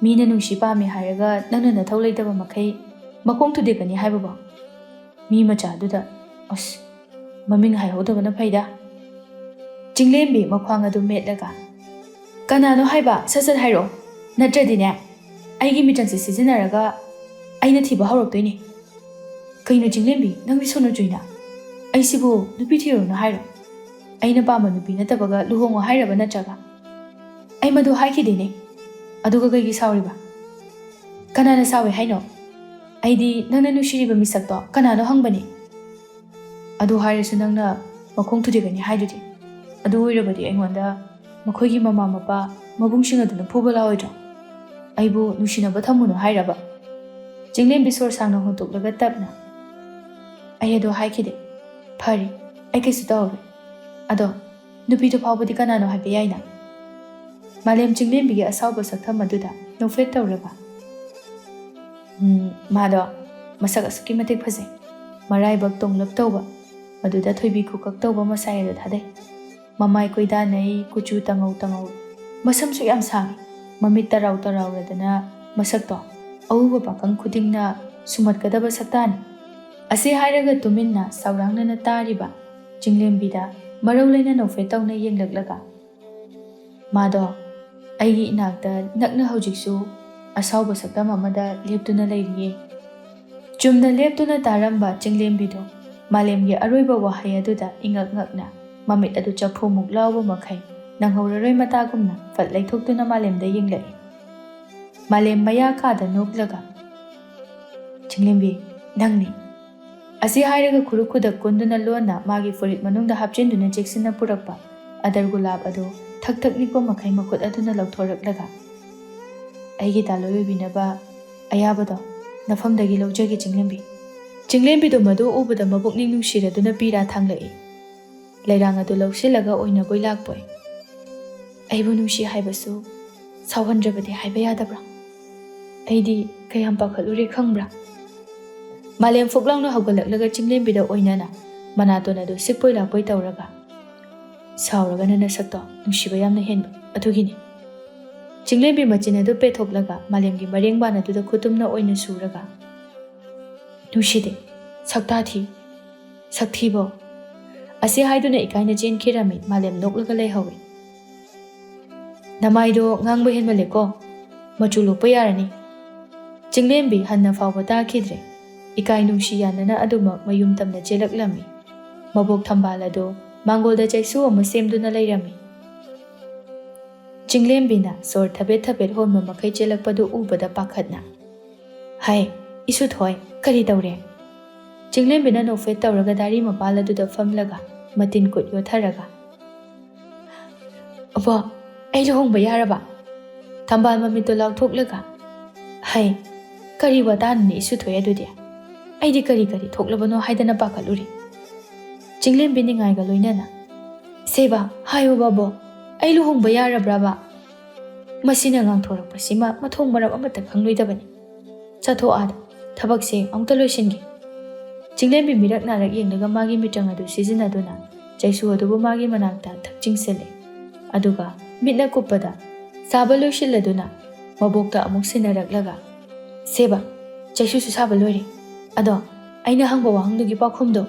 ꯃꯤꯅ ꯅꯨꯡꯁꯤ ꯄꯥꯝꯃꯤ ꯍꯥꯏꯔꯒ ꯅꯪꯅ ꯅꯊꯧ ꯂꯩꯇꯕ ꯃꯈꯩ ꯃꯈꯣꯡ ꯊꯨꯗꯦꯛꯀꯅꯤ ꯍꯥꯏꯕꯕꯣ? ꯃꯤ ꯃꯆꯥꯗꯨꯗ, ꯑꯁ"꯫ ꯃꯃꯤꯡ ꯍꯥꯏꯍꯧꯗꯕꯅ ꯐꯩꯗ꯫ ꯆꯤꯡꯂꯦꯝꯕꯤ ꯃꯈ꯭ꯋꯥꯡ ꯑꯗꯨ ꯃꯦꯠꯂꯒ, "ꯀꯅꯥꯅꯣ ꯍꯥꯏꯕ? ꯁꯠ ꯁꯠ ꯍꯥꯏꯔꯛꯑꯣ, ꯅꯠꯇ꯭ꯔꯗꯤꯅꯦ ꯑꯩꯒꯤ ꯃꯤꯆꯪꯁꯦ ꯁꯤꯖꯤꯟꯅꯔꯒ ꯑꯩꯅ ꯊꯤꯕ ꯍꯧꯔꯛꯇꯣꯏꯅꯦ꯫ ꯀꯩꯅꯣ ꯆꯤꯡꯂꯦꯝꯕꯤ, ꯅꯪꯗꯤ ꯁꯣꯅꯣ ꯆꯨꯏꯅ? ꯑꯩꯁꯤꯕꯨ ꯅꯨꯄꯤ ꯊꯤꯔꯨꯅꯨ ꯍꯥꯏꯔꯣ? ꯑꯩꯅ ꯄꯥꯝꯕ ꯅꯨꯄꯤ ꯅꯠꯇꯕꯒ ꯂꯨꯍꯣꯡꯉꯣ ꯍꯥꯏꯔꯕ ꯅꯠꯇ꯭ꯔꯒ? ꯑꯩ ꯃꯗꯨ ꯍꯥꯏꯈꯤꯗꯦꯅꯦ꯫ ꯑꯗꯨꯒ ꯀꯩꯒꯤ ꯁꯥꯎꯔꯤꯕ? ꯀꯅꯥꯅ ꯁꯥꯎꯏ ꯍꯥꯏꯅꯣ? ꯑꯩꯗꯤ ꯅꯪꯅ ꯅꯨꯡꯁꯤꯔꯤꯕ ꯃꯤꯁꯛꯇꯣ ꯀꯅꯥꯅꯣ ꯍꯪꯕꯅꯤ꯫ ꯑꯗꯨ ꯍꯥꯏꯔꯁꯨ ꯅꯪꯅ ꯃꯈꯣꯡ ꯊꯨꯗꯦꯛꯀꯅꯤ ꯍꯥꯏꯗꯨꯗꯤ꯫ ꯑꯗꯨ ꯑꯣꯏꯔꯕꯗꯤ ꯑꯩꯉꯣꯟꯗ ꯃꯈꯣꯏꯒꯤ ꯃꯃꯥ ꯃꯄꯥ ꯃꯕꯨꯡꯁꯤꯡ ꯑꯗꯨꯅ ꯐꯨꯕ ꯂꯥꯛꯑꯣꯏꯗ꯭ꯔꯣ? ꯑꯩꯕꯨ ꯅꯨꯡꯁꯤꯅꯕ ꯊꯝꯃꯨꯅꯨ ꯍꯥꯏꯔꯕ?" ꯆꯤꯡꯂꯦꯝꯕꯤ ꯁꯣꯔ ꯁꯥꯡꯅ ꯍꯣꯟꯇꯣꯛꯂꯒ ꯇꯞꯅ, "ꯑꯩ ꯑꯗꯣ ꯍꯥꯏꯈꯤꯗꯦ꯫ ꯐꯔꯦ, ꯑꯩ ꯀꯩꯁꯨ ꯇꯧꯔꯔꯣꯏ꯫ ꯑꯗꯣ ꯅꯨꯄꯤꯗꯣ ꯐꯥꯎꯕꯗꯤ ꯀꯅꯥꯅꯣ ꯍꯥꯏꯕ ꯌꯥꯏꯅ?" ꯃꯥꯂꯦꯝ ꯆꯤꯡꯂꯦꯝꯕꯤꯒꯤ ꯑꯁꯥꯎꯕ ꯁꯛꯇꯝ ꯑꯗꯨꯗ ꯅꯣꯛꯐꯦꯠ ꯇꯧꯔꯒ, "ꯎꯝ, ꯃꯥꯗꯣ ꯃꯁꯛ ꯑꯁꯨꯛꯀꯤ ꯃꯇꯤꯛ ꯐꯖꯩ꯫ ꯃꯔꯥꯏꯕꯛ ꯇꯣꯡꯂꯞ ꯇꯧꯕ, ꯃꯗꯨꯗ ꯊꯣꯏꯕꯤ ꯈꯨꯀꯛ ꯇꯧꯕ ꯃꯁꯥꯏ ꯑꯗꯨ ꯊꯥꯗꯩ꯫ ꯃꯃꯥꯏ ꯀꯣꯏꯗꯥꯅꯩ, ꯀꯨꯆꯨ ꯇꯉꯧ ꯇꯉꯧ, ꯃꯁꯝꯁꯨ ꯌꯥꯝ ꯁꯥꯡꯏ, ꯃꯃꯤꯠ ꯇꯔꯥꯎ ꯇꯔꯥꯎꯔꯗꯅ ꯃꯁꯛꯇꯣ ꯑꯎꯕ ꯄꯥꯈꯪ ꯈꯨꯗꯤꯡꯅ ꯁꯨꯝꯍꯠꯀꯗꯕ ꯁꯛꯇꯥꯅꯤ꯫" ꯑꯁꯤ ꯍꯥꯏꯔꯒ ꯇꯨꯃꯤꯟꯅ ꯁꯥꯎꯔꯥꯡꯅꯅ ꯇꯥꯔꯤꯕ ꯆꯤꯡꯂꯦꯝꯕꯤꯗ ꯃꯔꯧ ꯂꯩꯅ ꯅꯣꯛꯐꯦꯠ ꯇꯧꯅ ꯌꯦꯡꯂꯛꯂꯒ, "ꯃꯥꯗꯣ ꯑꯩꯒꯤ ꯏꯅꯥꯛꯇ ꯅꯛꯅ ꯍꯧꯖꯤꯛꯁꯨ ꯑꯁꯥꯎꯕ ꯁꯛꯇꯝ ꯑꯃꯗ ꯂꯦꯞꯇꯨꯅ ꯂꯩꯔꯤꯌꯦ꯫" ꯆꯨꯝꯅ ꯂꯦꯞꯇꯨꯅ ꯇꯥꯔꯝꯕ ꯆꯤꯡꯂꯦꯝꯕꯤꯗꯣ ꯃꯥꯂꯦꯝꯒꯤ ꯑꯔꯣꯏꯕ ꯋꯥꯍꯩ ꯑꯗꯨꯗ ꯏꯉꯛ ꯉꯛꯅ, ꯃꯃꯤꯠ ꯑꯗꯨ ꯆꯐꯨꯃꯨꯛ ꯂꯥꯎꯕ ꯃꯈꯩ ꯅꯪꯍꯧꯔꯔꯣꯏ ꯃꯇꯥꯒꯨꯝꯅ ꯐꯠ ꯂꯩꯊꯣꯛꯇꯨꯅ ꯃꯥꯂꯦꯝꯗ ꯌꯦꯡꯂꯛꯏ꯫ ꯃꯥꯂꯦꯝ ꯃꯌꯥ ꯀꯥꯗ ꯅꯣꯛꯂꯒ, "ꯆꯤꯡꯂꯦꯝꯕꯤ, ꯅꯪꯅꯤ꯫" ꯑꯁꯤ ꯍꯥꯏꯔꯒ ꯈꯨꯔꯨ ꯈꯨꯗꯛ ꯀꯨꯟꯗꯨꯅ ꯂꯣꯟꯅ ꯃꯥꯒꯤ ꯐꯨꯔꯤꯠ ꯃꯅꯨꯡꯗ ꯍꯥꯞꯆꯤꯟꯗꯨꯅ ꯆꯦꯛꯁꯤꯟꯅ ꯄꯨꯔꯛꯄ ꯑꯗꯔ ꯒꯨꯂꯥꯞ ꯑꯗꯨ ꯊꯛ ꯊꯛ ꯅꯤꯛꯄ ꯃꯈꯩ ꯃꯈꯨꯠ ꯑꯗꯨꯅ ꯂꯧꯊꯣꯔꯛꯂꯒ, "ꯑꯩꯒꯤ ꯗꯥꯂꯣꯏ ꯑꯣꯏꯕꯤꯅꯕ ꯑꯌꯥꯕꯗꯣ ꯅꯐꯝꯗꯒꯤ ꯂꯧꯖꯒꯦ ꯆꯤꯡꯂꯦꯝꯕꯤ꯫" ꯆꯤꯡꯂꯦꯝꯕꯤꯗꯣ ꯃꯗꯨ ꯎꯕꯗ ꯃꯕꯨꯛꯅꯤꯡ ꯅꯨꯡꯁꯤꯔꯗꯨꯅ ꯄꯤꯔꯥ ꯊꯥꯡꯂꯛꯏ꯫ ꯂꯩꯔꯥꯡ ꯑꯗꯨ ꯂꯧꯁꯤꯜꯂꯒ ꯑꯣꯏꯅꯕꯣꯏ ꯂꯥꯛꯄꯣꯏ꯫ "ꯑꯩꯕꯨ ꯅꯨꯡꯁꯤ ꯍꯥꯏꯕꯁꯨ ꯁꯥꯎꯍꯟꯗ꯭ꯔꯕꯗꯤ ꯍꯥꯏꯕ ꯌꯥꯗꯕ꯭ꯔꯥ? ꯑꯩꯗꯤ ꯀꯌꯥꯝ ꯄꯥꯈꯠꯂꯨꯔꯦ ꯈꯪꯕ꯭ꯔꯥ?" ꯃꯥꯂꯦꯝ ꯐꯨꯛ ꯂꯥꯎꯅ ꯍꯧꯒꯠꯂꯛꯂꯒ ꯆꯤꯡꯂꯦꯝꯕꯤꯗ ꯑꯣꯏꯅꯅ ꯃꯅꯥꯇꯣꯟ ꯑꯗꯨ ꯁꯤꯛꯄꯣꯏ ꯂꯥꯛꯄꯣꯏ ꯇꯧꯔꯒ, "ꯁꯥꯎꯔꯒꯅ ꯅꯁꯛꯇꯣ ꯅꯨꯡꯁꯤꯕ ꯌꯥꯝꯅ ꯍꯦꯟꯕ ꯑꯗꯨꯒꯤꯅꯤ꯫" ꯆꯤꯡꯂꯦꯝꯕꯤ ꯃꯆꯤꯟ ꯑꯗꯨ ꯄꯦꯊꯣꯛꯂꯒ ꯃꯥꯂꯦꯝꯒꯤ ꯃꯔꯦꯡꯕꯥꯟ ꯑꯗꯨꯗ ꯈꯨꯇꯨꯝꯅ ꯑꯣꯏꯅ ꯁꯨꯔꯒ, "ꯅꯨꯡꯁꯤꯗꯦ, ꯁꯛꯇꯥ ꯊꯤ, ꯁꯛꯊꯤꯕꯧ, ꯑꯁꯤ ꯍꯥꯏꯗꯨꯅ ꯏꯀꯥꯏꯅ ꯆꯦꯟꯈꯤꯔꯝꯃꯤ꯫ ꯃꯥꯂꯦꯝ ꯅꯣꯛꯂꯒ ꯂꯩꯍꯧꯏ꯫ "ꯅꯃꯥꯏꯗꯣ ꯉꯥꯡꯕ ꯍꯦꯟꯃꯜꯂꯦꯀꯣ, ꯃꯆꯨ ꯂꯣꯛꯄ ꯌꯥꯔꯅꯤ꯫" ꯆꯤꯡꯂꯦꯝꯕꯤ ꯍꯟꯅ ꯐꯥꯎꯕ ꯇꯥꯈꯤꯗ꯭ꯔꯦ꯫ ꯏꯀꯥꯏ ꯅꯨꯡꯁꯤ ꯌꯥꯅꯅ ꯑꯗꯨꯃꯛ ꯃꯌꯨꯝ ꯇꯝꯅ ꯆꯦꯜꯂꯛꯂꯝꯃꯤ꯫ ꯃꯕꯣꯛ ꯊꯝꯕꯥꯜ ꯑꯗꯨ ꯃꯥꯡꯒꯣꯜꯗ ꯆꯩꯁꯨ ꯑꯃ ꯁꯦꯝꯗꯨꯅ ꯂꯩꯔꯝꯃꯤ꯫ ꯆꯤꯡꯂꯦꯝꯕꯤꯅ ꯁꯣꯔ ꯊꯕꯦꯠ ꯊꯕꯦꯠ ꯍꯣꯟꯕ ꯃꯈꯩ ꯆꯦꯜꯂꯛꯄꯗꯨ ꯎꯕꯗ ꯄꯥꯈꯠꯅ, "ꯍꯥꯏ, ꯏꯁꯨꯊꯣꯏ, ꯀꯔꯤ ꯇꯧꯔꯦ?" ꯆꯤꯡꯂꯦꯝꯕꯤꯅ ꯅꯣꯛꯐꯦꯠ ꯇꯧꯔꯒ ꯗꯥꯔꯤ ꯃꯄꯥꯜ ꯑꯗꯨꯗ ꯐꯝꯂꯒ ꯃꯇꯤꯟ ꯀꯨꯠ ꯌꯣꯠꯊꯔꯒ, "ꯑꯕꯣ, ꯑꯩ ꯂꯨꯍꯣꯡꯕ ꯌꯥꯔꯕ?" ꯊꯝꯕꯥꯜ ꯃꯃꯤꯠꯇꯨ ꯂꯥꯎꯊꯣꯛꯂꯒ, "ꯍꯩ, ꯀꯔꯤ ꯋꯥꯇꯥꯅꯣꯅꯦ ꯏꯁꯨꯊꯣꯏ ꯑꯗꯨꯗꯤ? ꯑꯩꯗꯤ ꯀꯔꯤ ꯀꯔꯤ ꯊꯣꯛꯂꯕꯅꯣ ꯍꯥꯏꯗꯅ ꯄꯥꯈꯠꯂꯨꯔꯦ꯫" ꯆꯤꯡꯂꯦꯝꯕꯤ ꯅꯤꯡꯉꯥꯏꯒ ꯂꯣꯏꯅꯅ, "ꯁꯦꯕ, ꯍꯥꯏꯌꯣꯕ ꯑꯕꯣ, ꯑꯩ ꯂꯨꯍꯣꯡꯕ ꯌꯥꯔꯕ꯭ꯔꯕ?" ꯃꯁꯤꯅ ꯉꯥꯡꯊꯣꯔꯛꯄꯁꯤꯃ ꯃꯊꯣꯡ ꯃꯔꯝ ꯑꯃꯠꯇ ꯈꯪꯂꯣꯏꯗꯕꯅꯤ꯫ "ꯆꯠꯊꯣꯛ ꯑꯥꯗ, ꯊꯕꯛꯁꯦ ꯑꯃꯨꯛꯇ ꯂꯣꯏꯁꯤꯟꯒꯦ꯫" ꯆꯤꯡꯂꯦꯝꯕꯤ ꯃꯤꯔꯛ ꯅꯥꯔꯛ ꯌꯦꯡꯂꯒ ꯃꯥꯒꯤ ꯃꯤꯇ꯭ꯔꯪ ꯑꯗꯨ ꯁꯤꯖꯤꯟꯅꯗꯨꯅ ꯆꯩꯁꯨ ꯑꯗꯨꯕꯨ ꯃꯥꯒꯤ ꯃꯅꯥꯛꯇ ꯊꯛꯆꯤꯡꯁꯤꯜꯂꯦ꯫ ꯑꯗꯨꯒ ꯃꯤꯠꯅ ꯀꯨꯞꯄꯗ ꯆꯥꯕ ꯂꯣꯏꯁꯤꯜꯂꯗꯨꯅ ꯃꯕꯣꯛꯇ ꯑꯃꯨꯛ ꯁꯤꯟꯅꯔꯛꯂꯒ, "ꯁꯦꯕ, ꯆꯩꯁꯨꯁꯨ ꯁꯥꯕ ꯂꯣꯏꯔꯦ꯫ ꯑꯗꯣ ꯑꯩꯅ ꯍꯪꯕ ꯋꯥꯍꯪꯗꯨꯒꯤ ꯄꯥꯎꯈꯨꯝꯗꯣ?"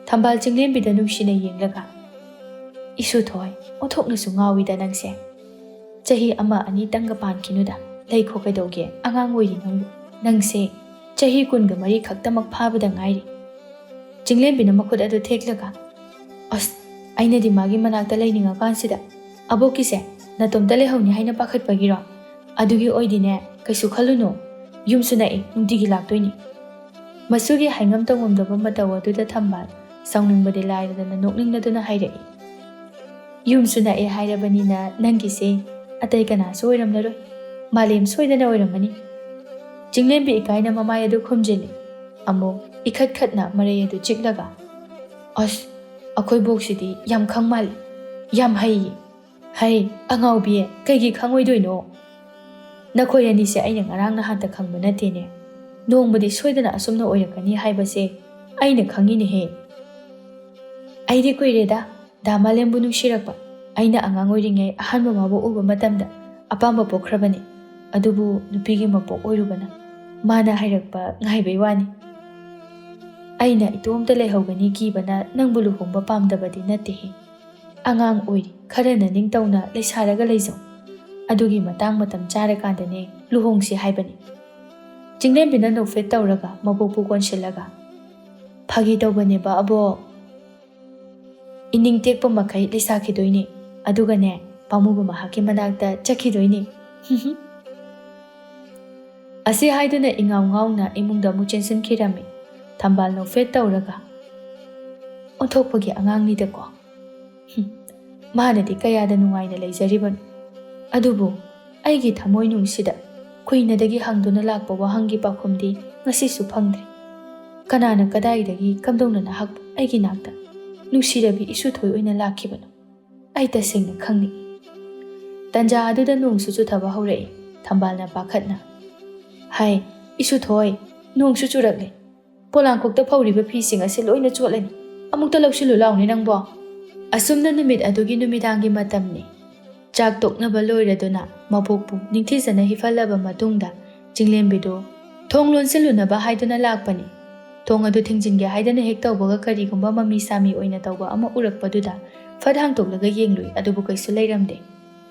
ꯊꯝꯕꯥꯜ ꯆꯤꯡꯂꯦꯝꯕꯤꯗ ꯅꯨꯡꯁꯤꯅ ꯌꯦꯡꯂꯒ, "ꯏꯁꯨꯊꯣꯏ, ꯑꯣꯟꯊꯣꯛꯅꯁꯨ ꯉꯥꯎꯏꯗ ꯅꯪꯁꯦ꯫ ꯆꯍꯤ ꯑꯃ ꯑꯅꯤꯇꯪꯒ ꯄꯥꯟꯈꯤꯅꯨꯗ, ꯂꯩꯈꯣ ꯀꯩꯗꯧꯒꯦ, ꯑꯉꯥꯡ ꯑꯣꯏꯔꯤ ꯅꯪꯕꯨ꯫ ꯅꯪꯁꯦ ꯆꯍꯤ ꯀꯨꯟꯒ ꯃꯔꯤ ꯈꯛꯇꯃꯛ ꯐꯥꯕꯗ ꯉꯥꯏꯔꯤ꯫" ꯆꯤꯡꯂꯦꯝꯕꯤꯅ ꯃꯈꯨꯠ ꯑꯗꯨ ꯊꯦꯛꯂꯒ, "ꯑꯁ, ꯑꯩꯅꯗꯤ ꯃꯥꯒꯤ ꯃꯅꯥꯛꯇ ꯂꯩꯅꯤꯡꯉꯀꯥꯟꯁꯤꯗ꯫ ꯑꯕꯣꯛꯀꯤꯁꯦ ꯅꯇꯣꯝꯇ ꯂꯩꯍꯧꯅꯤ ꯍꯥꯏꯅ ꯄꯥꯈꯠꯄꯒꯤꯔꯣ? ꯑꯗꯨꯒꯤ ꯑꯣꯏꯗꯤꯅꯦ, ꯀꯩꯁꯨ ꯈꯜꯂꯨꯅꯨ꯫ ꯌꯨꯝꯁꯨ ꯅꯛꯏ, ꯅꯨꯡꯇꯤꯒꯤ ꯂꯥꯛꯇꯣꯏꯅꯤ꯫" ꯃꯁꯨꯒꯤ ꯍꯥꯏꯉꯝ ꯇꯧꯉꯝꯗꯕ ꯃꯇꯧ ꯑꯗꯨꯗ ꯊꯝꯕꯥꯜ ꯁꯥꯎꯅꯤꯡꯕꯗꯤ ꯂꯥꯏꯔꯗꯅ ꯅꯣꯛꯅꯤꯡꯂꯗꯨꯅ ꯍꯥꯏꯔꯛꯏ, "ꯌꯨꯝꯁꯨ ꯅꯛꯑꯦ ꯍꯥꯏꯔꯕꯅꯤꯅ ꯅꯪꯒꯤꯁꯦ ꯑꯇꯩ ꯀꯅꯥꯁꯨ ꯑꯣꯏꯔꯝꯂꯔꯣꯏ꯫ ꯃꯥꯂꯦꯝ ꯁꯣꯏꯗꯅ ꯑꯣꯏꯔꯝꯃꯅꯤ꯫" ꯆꯤꯡꯂꯦꯝꯕꯤ ꯏꯀꯥꯏꯅ ꯃꯃꯥꯏ ꯑꯗꯨ ꯈꯨꯝꯖꯤꯜꯂꯤ꯫ ꯑꯃꯨꯛ ꯏꯈꯠ ꯈꯠꯅ ꯃꯔꯩ ꯑꯗꯨ ꯆꯤꯛꯂꯒ, "ꯑꯁ, ꯑꯩꯈꯣꯏ ꯕꯣꯛꯁꯤꯗꯤ ꯌꯥꯝ ꯈꯪ ꯃꯥꯜꯂꯤ, ꯌꯥꯝ ꯍꯩꯌꯦ꯫" "ꯍꯩ, ꯑꯉꯥꯎꯕꯤ, ꯀꯩꯒꯤ ꯈꯪꯉꯣꯏꯗꯣꯏꯅꯣ? ꯅꯈꯣꯏ ꯑꯅꯤꯁꯦ ꯑꯩꯅ ꯉꯔꯥꯡ ꯅꯍꯥꯟꯇ ꯈꯪꯕ ꯅꯠꯇꯦꯅꯦ꯫ ꯅꯣꯡꯃꯗꯤ ꯁꯣꯏꯗꯅ ꯑꯁꯨꯝꯅ ꯑꯣꯏꯔꯛꯀꯅꯤ ꯍꯥꯏꯕꯁꯦ ꯑꯩꯅ ꯈꯪꯉꯤꯅꯦꯍꯦ꯫" "ꯑꯩꯗꯤ ꯀꯨꯏꯔꯦꯗ ꯗꯥ ꯃꯥꯂꯦꯝꯕꯨ ꯅꯨꯡꯁꯤꯔꯛꯄ꯫ ꯑꯩꯅ ꯑꯉꯥꯡ ꯑꯣꯏꯔꯤꯉꯩ ꯑꯍꯥꯟꯕ ꯃꯥꯕꯨ ꯎꯕ ꯃꯇꯝꯗ ꯑꯄꯥꯝꯕ ꯄꯣꯛꯈ꯭ꯔꯕꯅꯤ꯫ ꯑꯗꯨꯕꯨ ꯅꯨꯄꯤꯒꯤ ꯃꯄꯣꯛ ꯑꯣꯏꯔꯨꯕꯅ ꯃꯥꯅ ꯍꯥꯏꯔꯛꯄ ꯉꯥꯏꯕꯩ ꯋꯥꯅꯤ꯫" ꯑꯩꯅ ꯏꯇꯣꯝꯇ ꯂꯩꯍꯧꯒꯅꯤ ꯀꯤꯕꯅ ꯅꯪꯕꯨ ꯂꯨꯍꯣꯡꯕ ꯄꯥꯝꯗꯕꯗꯤ ꯅꯠꯇꯦꯍꯦ꯫ ꯑꯉꯥꯡ ꯑꯣꯏꯔꯤ, ꯈꯔꯅ ꯅꯤꯡꯇꯧꯅ ꯂꯩꯁꯥꯔꯒ ꯂꯩꯖꯧ꯫ ꯑꯗꯨꯒꯤ ꯃꯇꯥꯡ ꯃꯇꯝ ꯆꯥꯔꯀꯥꯟꯗꯅꯦ ꯂꯨꯍꯣꯡꯁꯤ ꯍꯥꯏꯕꯅꯤ꯫ ꯆꯤꯡꯂꯦꯝꯕꯤꯅ ꯅꯣꯛꯐꯦꯠ ꯇꯧꯔꯒ ꯃꯕꯣꯛꯄꯨ ꯀꯣꯟꯁꯤꯜꯂꯒ, "ꯐꯥꯒꯤ ꯇꯧꯕꯅꯦꯕ ꯑꯕꯣꯛ꯫ ꯏꯅꯤꯡ ꯇꯦꯛꯄ ꯃꯈꯩ ꯂꯩꯁꯥꯈꯤꯗꯣꯏꯅꯤ꯫ ꯑꯗꯨꯒꯅꯦ, ꯄꯥꯝꯃꯨꯕ ꯃꯍꯥꯛꯀꯤ ꯃꯅꯥꯛꯇ ꯆꯠꯈꯤꯗꯣꯏꯅꯤ꯫" ꯑꯁꯤ ꯍꯥꯏꯗꯨꯅ ꯏꯉꯥꯎ ꯉꯥꯎꯅ ꯏꯃꯨꯡꯗ ꯑꯃꯨꯛ ꯆꯦꯟꯁꯤꯟꯈꯤꯔꯝꯃꯤ꯫ ꯊꯝꯕꯥꯜ ꯅꯣꯛꯐꯦꯠ ꯇꯧꯔꯒ, "ꯑꯣꯟꯊꯣꯛꯄꯒꯤ ꯑꯉꯥꯡꯅꯤꯗꯀꯣ꯫ ꯍꯨꯝ, ꯃꯥꯅꯗꯤ ꯀꯌꯥꯗ ꯅꯨꯡꯉꯥꯏꯅ ꯂꯩꯖꯔꯤꯕꯅꯣ꯫ ꯑꯗꯨꯕꯨ ꯑꯩꯒꯤ ꯊꯃꯣꯏ ꯅꯨꯡꯁꯤꯗ ꯀꯨꯏꯅꯗꯒꯤ ꯍꯪꯗꯨꯅ ꯂꯥꯛꯄ ꯋꯥꯍꯪꯒꯤ ꯄꯥꯎꯈꯨꯝꯗꯤ ꯉꯁꯤꯁꯨ ꯐꯪꯗ꯭ꯔꯤ꯫ ꯀꯅꯥꯅ ꯀꯗꯥꯏꯗꯒꯤ ꯀꯝꯗꯧꯅ ꯅꯍꯥꯛꯄꯨ ꯑꯩꯒꯤ ꯅꯥꯛꯇ ꯅꯨꯡꯁꯤꯔꯕꯤ ꯏꯁꯨꯊꯣꯏ ꯑꯣꯏꯅ ꯂꯥꯛꯈꯤꯕꯅꯣ? ꯑꯩ ꯇꯁꯦꯡꯅ ꯈꯪꯅꯤꯡꯏ꯫" ꯇꯟꯖꯥ ꯑꯗꯨꯗ ꯅꯣꯡꯁꯨ ꯆꯨꯊꯕ ꯍꯧꯔꯛꯏ꯫ ꯊꯝꯕꯥꯜꯅ ꯄꯥꯈꯠꯅ, "ꯍꯥꯏ, ꯏꯁꯨꯊꯣꯏ, ꯅꯣꯡꯁꯨ ꯆꯨꯔꯛꯂꯦ꯫ ꯄꯣꯂꯥꯡꯈꯣꯛꯇ ꯐꯧꯔꯤꯕ ꯐꯤꯁꯤꯡ ꯑꯁꯤ ꯂꯣꯏꯅ ꯆꯣꯠꯂꯅꯤ꯫ ꯑꯃꯨꯛꯇ ꯂꯧꯁꯤꯜꯂꯨ ꯂꯥꯎꯅꯦ ꯅꯪꯕꯣ꯫" ꯑꯁꯨꯝꯅ ꯅꯨꯃꯤꯠ ꯑꯗꯨꯒꯤ ꯅꯨꯃꯤꯗꯥꯡꯒꯤ ꯃꯇꯝꯅꯤ꯫ ꯆꯥꯛ ꯇꯣꯛꯅꯕ ꯂꯣꯏꯔꯗꯨꯅ ꯃꯕꯣꯛꯄꯨ ꯅꯤꯡꯊꯤꯖꯅ ꯍꯤꯞꯍꯜꯂꯕ ꯃꯇꯨꯡꯗ, ꯆꯤꯡꯂꯦꯝꯕꯤꯗꯨ ꯊꯣꯡ ꯂꯣꯟꯁꯤꯜꯂꯨꯅꯕ ꯍꯥꯏꯗꯨꯅ ꯂꯥꯛꯄꯅꯤ꯫ ꯊꯣꯡ ꯑꯗꯨ ꯊꯤꯡꯖꯤꯟꯒꯦ ꯍꯥꯏꯗꯅ ꯍꯦꯛ ꯇꯧꯕꯒ, ꯀꯔꯤꯒꯨꯝꯕ ꯃꯃꯤ ꯁꯥꯃꯤ ꯑꯣꯏꯅ ꯇꯧꯕ ꯑꯃ ꯎꯔꯛꯄꯗꯨꯗ ꯐꯠ ꯍꯥꯡꯇꯣꯛꯂꯒ ꯌꯦꯡꯂꯨꯏ, ꯑꯗꯨꯕꯨ ꯀꯩꯁꯨ ꯂꯩꯔꯝꯗꯦ꯫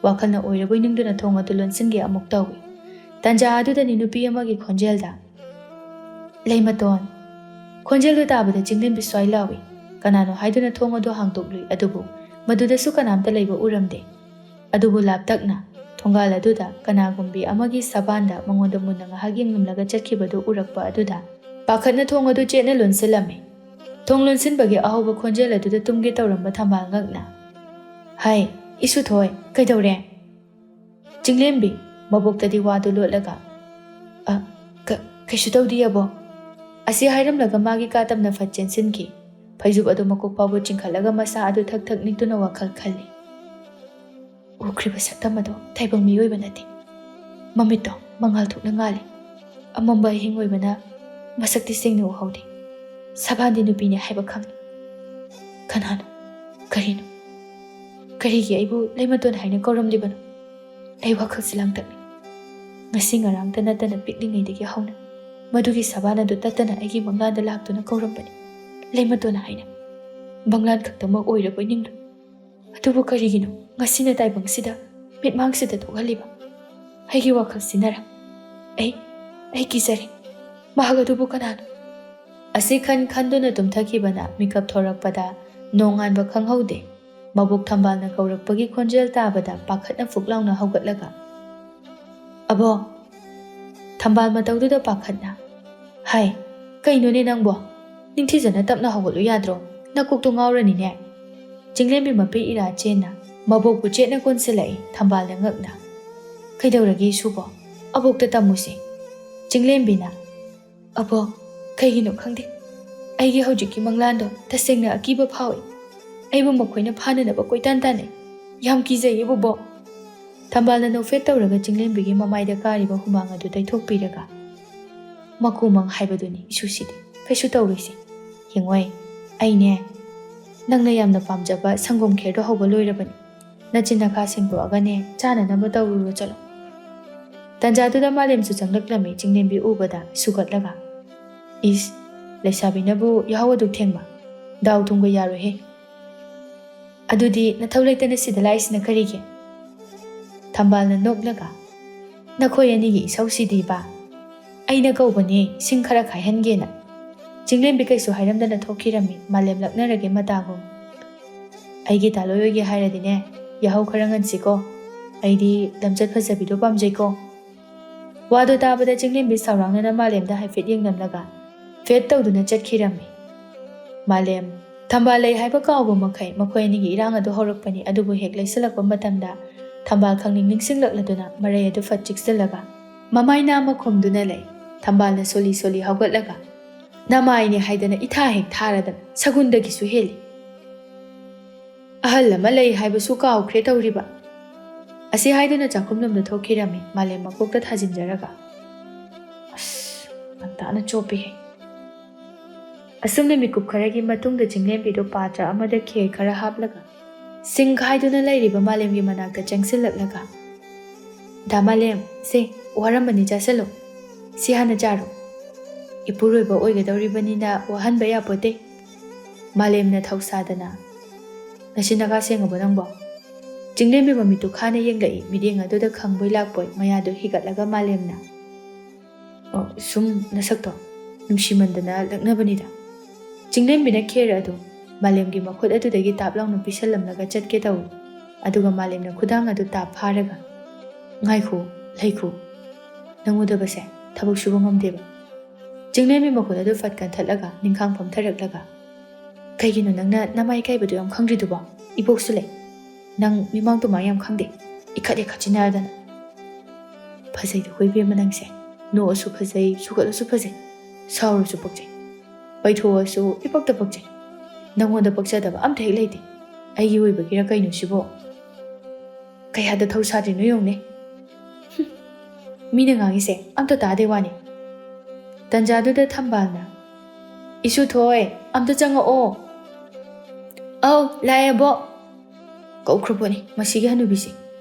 ꯋꯥꯈꯜꯅ ꯑꯣꯏꯔꯕꯣꯏ ꯅꯤꯡꯗꯨꯅ ꯊꯣꯡ ꯑꯗꯨ ꯂꯣꯟꯁꯤꯟꯒꯦ ꯑꯃꯨꯛ ꯇꯧꯏ꯫ ꯇꯟꯖꯥ ꯑꯗꯨꯗꯅꯤ ꯅꯨꯄꯤ ꯑꯃꯒꯤ ꯈꯣꯟꯖꯦꯜꯗ, "ꯂꯩꯃꯇꯣꯟ꯫" ꯈꯣꯟꯖꯦꯜꯗꯨ ꯇꯥꯕꯗ ꯆꯤꯡꯂꯦꯝꯕꯤ ꯁ꯭ꯋꯥꯏ ꯂꯥꯎꯏ꯫ ꯀꯅꯥꯅꯣ ꯍꯥꯏꯗꯨꯅ ꯊꯣꯡ ꯑꯗꯨ ꯍꯥꯡꯗꯣꯛꯂꯨꯏ, ꯑꯗꯨꯕꯨ ꯃꯗꯨꯗꯁꯨ ꯀꯅꯥꯝꯇ ꯂꯩꯕ ꯎꯔꯝꯗꯦ꯫ ꯑꯗꯨꯕꯨ ꯂꯥꯞꯇꯛꯅ ꯊꯣꯡꯒꯥꯜ ꯑꯗꯨꯗ ꯀꯅꯥꯒꯨꯝꯕꯤ ꯑꯃꯒꯤ ꯁꯕꯥꯟꯗ ꯃꯉꯣꯟꯗ ꯃꯨꯟꯅ ꯉꯥꯏꯍꯥꯛ ꯌꯦꯡꯂꯝꯂꯒ ꯆꯠꯈꯤꯕꯗꯨ ꯎꯔꯛꯄ ꯑꯗꯨꯗ ꯄꯥꯈꯠꯅ ꯊꯣꯡ ꯑꯗꯨ ꯆꯦꯠꯅ ꯂꯣꯟꯁꯤꯜꯂꯝꯃꯤ꯫ ꯊꯣꯡ ꯂꯣꯟꯁꯤꯟꯕꯒꯤ ꯑꯍꯧꯕ ꯈꯣꯟꯖꯦꯜ ꯑꯗꯨꯗ ꯇꯨꯝꯒꯦ ꯇꯧꯔꯝꯕ ꯊꯝꯕꯥꯜ ꯉꯛꯅ, "ꯍꯥꯏ, ꯏꯁꯨꯊꯣꯏ, ꯀꯩꯗꯧꯔꯦ?" ꯆꯤꯡꯂꯦꯝꯕꯤ ꯃꯕꯣꯛꯇꯗꯤ ꯋꯥꯗꯨ ꯂꯣꯠꯂꯒ, "ꯑ, ꯀ-, ꯀꯩꯁꯨ ꯇꯧꯗꯤꯌꯦ ꯑꯕꯣꯛ꯫" ꯑꯁꯤ ꯍꯥꯏꯔꯝꯂꯒ ꯃꯥꯒꯤ ꯀꯥ ꯇꯝꯅ ꯐꯠ ꯆꯦꯟꯁꯤꯟꯈꯤ꯫ ꯐꯩꯖꯨꯞ ꯑꯗꯨ ꯃꯀꯣꯛ ꯐꯥꯎꯕ ꯆꯤꯡꯈꯠꯂꯒ ꯃꯁꯥ ꯑꯗꯨ ꯊꯛ ꯊꯛ ꯅꯤꯛꯇꯨꯅ ꯋꯥꯈꯜ ꯈꯜꯂꯤ꯫ ꯎꯈ꯭ꯔꯤꯕ ꯁꯛꯇꯝ ꯑꯗꯣ ꯇꯥꯏꯕꯪ ꯃꯤꯑꯣꯏꯕ ꯅꯠꯇꯦ꯫ ꯃꯃꯤꯠꯇꯣ ꯃꯉꯥꯜ ꯊꯣꯛꯅ ꯉꯥꯜꯂꯤ꯫ ꯑꯃꯝꯕ ꯑꯍꯤꯡ ꯑꯣꯏꯕꯅ ꯃꯁꯛꯇꯤ ꯁꯦꯡꯅ ꯎꯍꯧꯗꯦ꯫ ꯁꯕꯥꯟꯗꯤ ꯅꯨꯄꯤꯅꯤ ꯍꯥꯏꯕ ꯈꯪꯏ꯫ ꯀꯅꯥꯅꯣ? ꯀꯔꯤꯅꯣ? ꯀꯔꯤꯒꯤ ꯑꯩꯕꯨ ꯂꯩꯃꯇꯣꯟ ꯍꯥꯏꯅ ꯀꯧꯔꯝꯂꯤꯕꯅꯣ? ꯑꯩ ꯋꯥꯈꯜꯁꯤ ꯂꯥꯡꯇꯛꯅꯩ꯫ ꯉꯁꯤ ꯉꯔꯥꯡꯇ ꯅꯠꯇꯅ ꯄꯤꯛꯂꯤꯉꯩꯗꯒꯤ ꯍꯧꯅ ꯃꯗꯨꯒꯤ ꯁꯕꯥꯟ ꯑꯗꯨ ꯇꯠꯇꯅ ꯑꯩꯒꯤ ꯃꯪꯂꯥꯟꯗ ꯂꯥꯛꯇꯨꯅ ꯀꯧꯔꯝꯕꯅꯤ, ꯂꯩꯃꯇꯣꯟ ꯍꯥꯏꯅ꯫ ꯃꯪꯂꯥꯟ ꯈꯛꯇꯃꯛ ꯑꯣꯏꯔꯕꯣꯏ ꯅꯤꯡꯂꯨ꯫ ꯑꯗꯨꯕꯨ ꯀꯔꯤꯒꯤꯅꯣ ꯉꯁꯤꯅ ꯇꯥꯏꯕꯪꯁꯤꯗ ꯃꯤꯠꯃꯥꯡꯁꯤꯗ ꯊꯣꯛꯍꯜꯂꯤꯕ? ꯑꯩꯒꯤ ꯋꯥꯈꯜ ꯁꯤꯟꯅꯔ꯫ ꯑꯩ, ꯑꯩ ꯀꯤꯖꯔꯦ꯫ ꯃꯍꯥꯛ ꯑꯗꯨꯕꯨ ꯀꯅꯥꯅꯣ? ꯑꯁꯤ ꯈꯟ ꯈꯟꯗꯨꯅ ꯇꯨꯝꯊꯈꯤꯕꯅ ꯃꯤꯀꯞ ꯊꯣꯔꯛꯄꯗ ꯅꯣꯡꯉꯥꯟꯕ ꯈꯪꯍꯧꯗꯦ꯫ ꯃꯕꯣꯛ ꯊꯝꯕꯥꯜꯅ ꯀꯧꯔꯛꯄꯒꯤ ꯈꯣꯟꯖꯦꯜ ꯇꯥꯕꯗ ꯄꯥꯈꯠꯅ ꯐꯨꯛ ꯂꯥꯎꯅ ꯍꯧꯒꯠꯂꯒ, "ꯑꯕꯣꯛ!" ꯊꯝꯕꯥꯜ ꯃꯇꯧꯗꯨꯗ ꯄꯥꯈꯠꯅ, "ꯍꯥꯏ, ꯀꯩꯅꯣꯅꯦ ꯅꯪꯕꯣ? ꯅꯤꯡꯊꯤꯖꯅ ꯇꯞꯅ ꯍꯧꯒꯠꯂꯨ ꯌꯥꯗ꯭ꯔꯣ? ꯅꯀꯣꯛꯇꯣ ꯉꯥꯎꯔꯅꯤꯅꯦ!" ꯆꯤꯡꯂꯦꯝꯕꯤ ꯃꯄꯤ ꯏꯔꯥ ꯆꯦꯟꯅ ꯃꯕꯣꯛꯄꯨ ꯆꯦꯠꯅ ꯀꯣꯟꯁꯤꯜꯂꯛꯏ꯫ ꯊꯝꯕꯥꯜꯅ ꯉꯛꯅ, "ꯀꯩꯗꯧꯔꯒꯦ ꯏꯁꯨꯕꯣ? ꯑꯕꯣꯛꯇ ꯇꯝꯃꯨꯁꯦ꯫" ꯆꯤꯡꯂꯦꯝꯕꯤꯅ, "ꯑꯕꯣꯛ, ꯀꯩꯒꯤꯅꯣ ꯈꯪꯗꯦ, ꯑꯩꯒꯤ ꯍꯧꯖꯤꯛꯀꯤ ꯃꯪꯂꯥꯟꯗꯣ ꯇꯁꯦꯡꯅ ꯑꯀꯤꯕ ꯐꯥꯎꯏ꯫ ꯑꯩꯕꯨ ꯃꯈꯣꯏꯅ ꯐꯥꯅꯅꯕ ꯀꯣꯏꯇꯥꯟ ꯇꯥꯟꯅꯩ꯫ ꯌꯥꯝ ꯀꯤꯖꯩꯌꯦ ꯕꯣꯕꯣꯛ꯫" ꯊꯝꯕꯥꯜꯅ ꯅꯣꯛꯐꯦꯠ ꯇꯧꯔꯒ ꯆꯤꯡꯂꯦꯝꯕꯤꯒꯤ ꯃꯃꯥꯏꯗ ꯀꯥꯔꯤꯕ ꯍꯨꯃꯥꯡ ꯑꯗꯨ ꯇꯩꯊꯣꯛꯄꯤꯔꯒ, "ꯃꯀꯨꯃꯪ ꯍꯥꯏꯕꯗꯨꯅꯤ ꯏꯁꯨꯁꯤꯗꯤ, ꯀꯩꯁꯨ ꯇꯧꯔꯣꯏꯁꯦ꯫ ꯌꯦꯡꯉꯣꯏ, ꯑꯩꯅꯦ, ꯅꯪꯅ ꯌꯥꯝꯅ ꯄꯥꯝꯖꯕ ꯁꯪꯒꯣꯝ ꯈꯦꯔꯗꯣ ꯍꯧꯕ ꯂꯣꯏꯔꯕꯅꯤ꯫ ꯅꯆꯤꯟ ꯅꯈꯥ ꯁꯦꯡꯗꯣꯛꯑꯒꯅꯦ ꯆꯥꯅꯅꯕ ꯇꯧꯔꯨꯔꯣ ꯆꯠꯂꯣ꯫" ꯇꯟꯖꯥꯗꯨꯗ ꯃꯥꯂꯦꯝꯁꯨ ꯆꯪꯂꯛꯂꯝꯃꯤ꯫ ꯆꯤꯡꯂꯦꯝꯕꯤ ꯎꯕꯗ ꯁꯨꯒꯠꯂꯒ, "ꯏꯁ, ꯂꯩꯁꯥꯕꯤꯅꯕꯨ ꯌꯥꯍꯧ ꯑꯗꯨꯛ ꯊꯦꯡꯕ? ꯗꯥꯎ ꯊꯨꯝꯒ ꯌꯥꯔꯣꯏꯍꯦ꯫ ꯑꯗꯨꯗꯤ ꯅꯊꯧ ꯂꯩꯇꯅ ꯁꯤꯗ ꯂꯥꯛꯏꯁꯤꯅ ꯀꯔꯤꯒꯤ?" ꯊꯝꯕꯥꯜꯅ ꯅꯣꯛꯂꯒ, "ꯅꯈꯣꯏ ꯑꯅꯤꯒꯤ ꯏꯁꯧꯁꯤꯗꯤꯕ꯫ ꯑꯩꯅ ꯀꯧꯕꯅꯦ, ꯁꯤꯡ ꯈꯔ ꯈꯥꯏꯍꯟꯒꯦꯅ꯫" ꯆꯤꯡꯂꯦꯝꯕꯤ ꯀꯩꯁꯨ ꯍꯥꯏꯔꯝꯗꯅ ꯊꯣꯛꯈꯤꯔꯝꯃꯤ꯫ ꯃꯥꯂꯦꯝ ꯂꯛꯅꯔꯒꯦ ꯃꯇꯥꯒꯨꯝ꯫ "ꯑꯩꯒꯤ ꯗꯥꯂꯣꯏ ꯑꯣꯏꯒꯦ ꯍꯥꯏꯔꯗꯤꯅꯦ, ꯌꯥꯍꯧ ꯈꯔ ꯉꯟꯁꯤꯀꯣ꯫ ꯑꯩꯗꯤ ꯂꯝꯆꯠ ꯐꯖꯕꯤꯗꯣ ꯄꯥꯝꯖꯩꯀꯣ꯫" ꯋꯥꯗꯣ ꯇꯥꯕꯗ ꯆꯤꯡꯂꯦꯝꯕꯤ ꯁꯥꯎꯔꯥꯡꯅꯅ ꯃꯥꯂꯦꯝꯗ ꯍꯥꯏꯐꯦꯠ ꯌꯦꯡꯂꯝꯂꯒ ꯐꯦꯠ ꯇꯧꯗꯨꯅ ꯆꯠꯈꯤꯔꯝꯃꯤ꯫ ꯃꯥꯂꯦꯝ, ꯊꯝꯕꯥꯜ ꯂꯩ ꯍꯥꯏꯕ ꯀꯥꯎꯕ ꯃꯈꯩ ꯃꯈꯣꯏ ꯑꯅꯤꯒꯤ ꯏꯔꯥꯡ ꯑꯗꯨ ꯍꯧꯔꯛꯄꯅꯤ꯫ ꯑꯗꯨꯕꯨ ꯍꯦꯛ ꯂꯩꯁꯤꯜꯂꯛꯄ ꯃꯇꯝꯗ ꯊꯝꯕꯥꯜ ꯈꯪꯅꯤꯡ ꯅꯤꯡꯁꯤꯡꯂꯛꯂꯗꯨꯅ ꯃꯔꯩ ꯑꯗꯨ ꯐꯠ ꯆꯤꯛꯁꯤꯜꯂꯒ ꯃꯃꯥꯏ ꯅꯥꯝꯃ ꯈꯨꯝꯗꯨꯅ ꯂꯩ꯫ ꯊꯝꯕꯥꯜꯅ ꯁꯣꯜꯂꯤ ꯁꯣꯜꯂꯤ ꯍꯧꯒꯠꯂꯒ, "ꯅꯃꯥꯏꯅꯦ ꯍꯥꯏꯗꯅ ꯏꯊꯥ ꯍꯦꯛ ꯊꯥꯔꯗꯅ ꯁꯒꯨꯟꯗꯒꯤꯁꯨ ꯍꯦꯜꯂꯤ꯫ ꯑꯍꯜ ꯑꯃ ꯂꯩ ꯍꯥꯏꯕꯁꯨ ꯀꯥꯎꯈ꯭ꯔꯦ ꯇꯧꯔꯤꯕ꯫" ꯑꯁꯤ ꯍꯥꯏꯗꯨꯅ ꯆꯥꯛꯈꯨꯝꯂꯣꯝꯗ ꯊꯣꯛꯈꯤꯔꯝꯃꯤ, ꯃꯥꯂꯦꯝ ꯃꯀꯣꯛꯇ ꯊꯥꯖꯤꯟꯖꯔꯒ꯫ ꯑꯁ, ꯉꯟꯇꯥꯅ ꯆꯣꯞꯄꯤꯍꯦ꯫ ꯑꯁꯨꯝꯅ ꯃꯤꯀꯨꯞ ꯈꯔꯒꯤ ꯃꯇꯨꯡꯗ ꯆꯤꯡꯂꯦꯝꯕꯤꯗꯨ ꯄꯥꯇ꯭ꯔ ꯑꯃꯗ ꯈꯦꯔ ꯈꯔ ꯍꯥꯞꯂꯒ ꯁꯤꯡ ꯈꯥꯏꯗꯨꯅ ꯂꯩꯔꯤꯕ ꯃꯥꯂꯦꯝꯒꯤ ꯃꯅꯥꯛꯇ ꯆꯪꯁꯤꯜꯂꯛꯂꯒ, "ꯗꯥ ꯃꯥꯂꯦꯝ, ꯁꯦ, ꯋꯥꯔꯝꯕꯅꯤ, ꯆꯥꯁꯤꯜꯂꯨ꯫ ꯁꯤ ꯍꯥꯟꯅ ꯆꯥꯔꯣ꯫ ꯏꯄꯨꯔꯣꯏꯕ ꯑꯣꯏꯒꯗꯧꯔꯤꯕꯅꯤꯅ ꯋꯥꯍꯟꯕ ꯌꯥꯄꯣꯠꯇꯦ꯫ ꯃꯥꯂꯦꯝꯅ ꯊꯧꯁꯥꯗꯅ, "ꯅꯆꯤꯟ ꯅꯈꯥ ꯁꯦꯡꯉꯕꯣ ꯅꯪꯕꯣ?" ꯆꯤꯡꯂꯦꯝꯕꯤ ꯃꯃꯤꯠꯇꯨ ꯈꯥꯅ ꯌꯦꯡꯂꯛꯏ꯫ ꯃꯤꯠꯌꯦꯡ ꯑꯗꯨꯗ ꯈꯪꯕꯣꯏ ꯂꯥꯛꯄꯣꯏ ꯃꯌꯥꯗꯨ ꯍꯤꯒꯠꯂꯒ ꯃꯥꯂꯦꯝꯅ, "ꯑꯣ, ꯁꯨꯝ ꯅꯁꯛꯇꯣ ꯅꯨꯡꯁꯤꯃꯟꯗꯅ ꯂꯛꯅꯕꯅꯤꯗ꯫" ꯆꯤꯡꯂꯦꯝꯕꯤꯅ ꯈꯦꯔ ꯑꯗꯨ ꯃꯥꯂꯦꯝꯒꯤ ꯃꯈꯨꯠ ꯑꯗꯨꯗꯒꯤ ꯇꯥꯞ ꯂꯥꯎꯅ ꯄꯤꯁꯜꯂꯝꯂꯒ ꯆꯠꯀꯦ ꯇꯧꯏ꯫ ꯑꯗꯨꯒ ꯃꯥꯂꯦꯝꯅ ꯈꯨꯗꯥꯡ ꯑꯗꯨ ꯇꯥꯞ ꯐꯥꯔꯒ, "ꯉꯥꯏꯈꯣ, ꯂꯩꯈꯣ꯫ ꯅꯪ ꯎꯗꯕꯁꯦ ꯊꯕꯛ ꯁꯨꯕ ꯉꯝꯗꯦꯕ꯫" ꯆꯤꯡꯂꯦꯝꯕꯤ ꯃꯈꯨꯠ ꯑꯗꯨ ꯐꯠ ꯀꯟꯊꯠꯂꯒ ꯅꯤꯡꯈꯥꯡ ꯐꯝꯊꯔꯛꯂꯒ, "ꯀꯩꯒꯤꯅꯣ ꯅꯪꯅ ꯅꯃꯥꯏ ꯏꯀꯥꯏꯕꯗꯨ ꯌꯥꯝ ꯈꯪꯗ꯭ꯔꯤꯗꯨꯕꯣ? ꯏꯕꯣꯛꯁꯨ ꯂꯩ꯫ ꯅꯪ ꯃꯤꯃꯥꯡ ꯇꯨꯃꯥꯡ ꯌꯥꯝ ꯈꯪꯗꯦ꯫ ꯏꯈꯠ ꯍꯦꯛ ꯈꯠꯆꯤꯟꯅꯗꯅ꯫" "ꯐꯖꯩꯗꯀꯣ ꯏꯕꯦꯝꯃ ꯅꯪꯁꯦ꯫ ꯅꯣꯛꯑꯁꯨ ꯐꯖꯩ, ꯁꯨꯒꯠꯂꯁꯨ ꯐꯖꯩ, ꯁꯥꯎꯔꯁꯨ ꯄꯛꯆꯩ, ꯄꯩꯊꯣꯛꯑꯁꯨ ꯏꯄꯛꯇ ꯄꯛꯆꯩ꯫ ꯅꯪꯉꯣꯟꯗ ꯄꯛꯆꯗꯕ ꯑꯝꯇ ꯍꯦꯛ ꯂꯩꯇꯦ꯫ ꯑꯩꯒꯤ ꯑꯣꯏꯕꯒꯤꯔ ꯀꯩꯅꯣ ꯁꯤꯕꯣ? ꯀꯌꯥꯗ ꯊꯧ ꯁꯥꯗ꯭ꯔꯤꯅꯣ ꯌꯦꯡꯉꯨꯅꯦ꯫" ꯍꯨꯝ, ꯃꯤꯅ ꯉꯥꯡꯉꯤꯁꯦ ꯑꯝꯇ ꯇꯥꯗꯦ ꯋꯥꯅꯤ꯫ ꯇꯟꯖꯥꯗꯨꯗ ꯊꯝꯕꯥꯜꯅ, "ꯏꯁꯨ ꯊꯣꯏ, ꯑꯝꯇ ꯆꯪꯉꯛꯑꯣ꯫" "ꯑꯧ, ꯂꯥꯛꯑꯦ, ꯕꯣꯛ꯫" ꯀꯧꯈ꯭ꯔꯄꯣꯠꯅꯤ ꯃꯁꯤꯒꯤ ꯍꯅꯨꯕꯤꯁꯦ꯫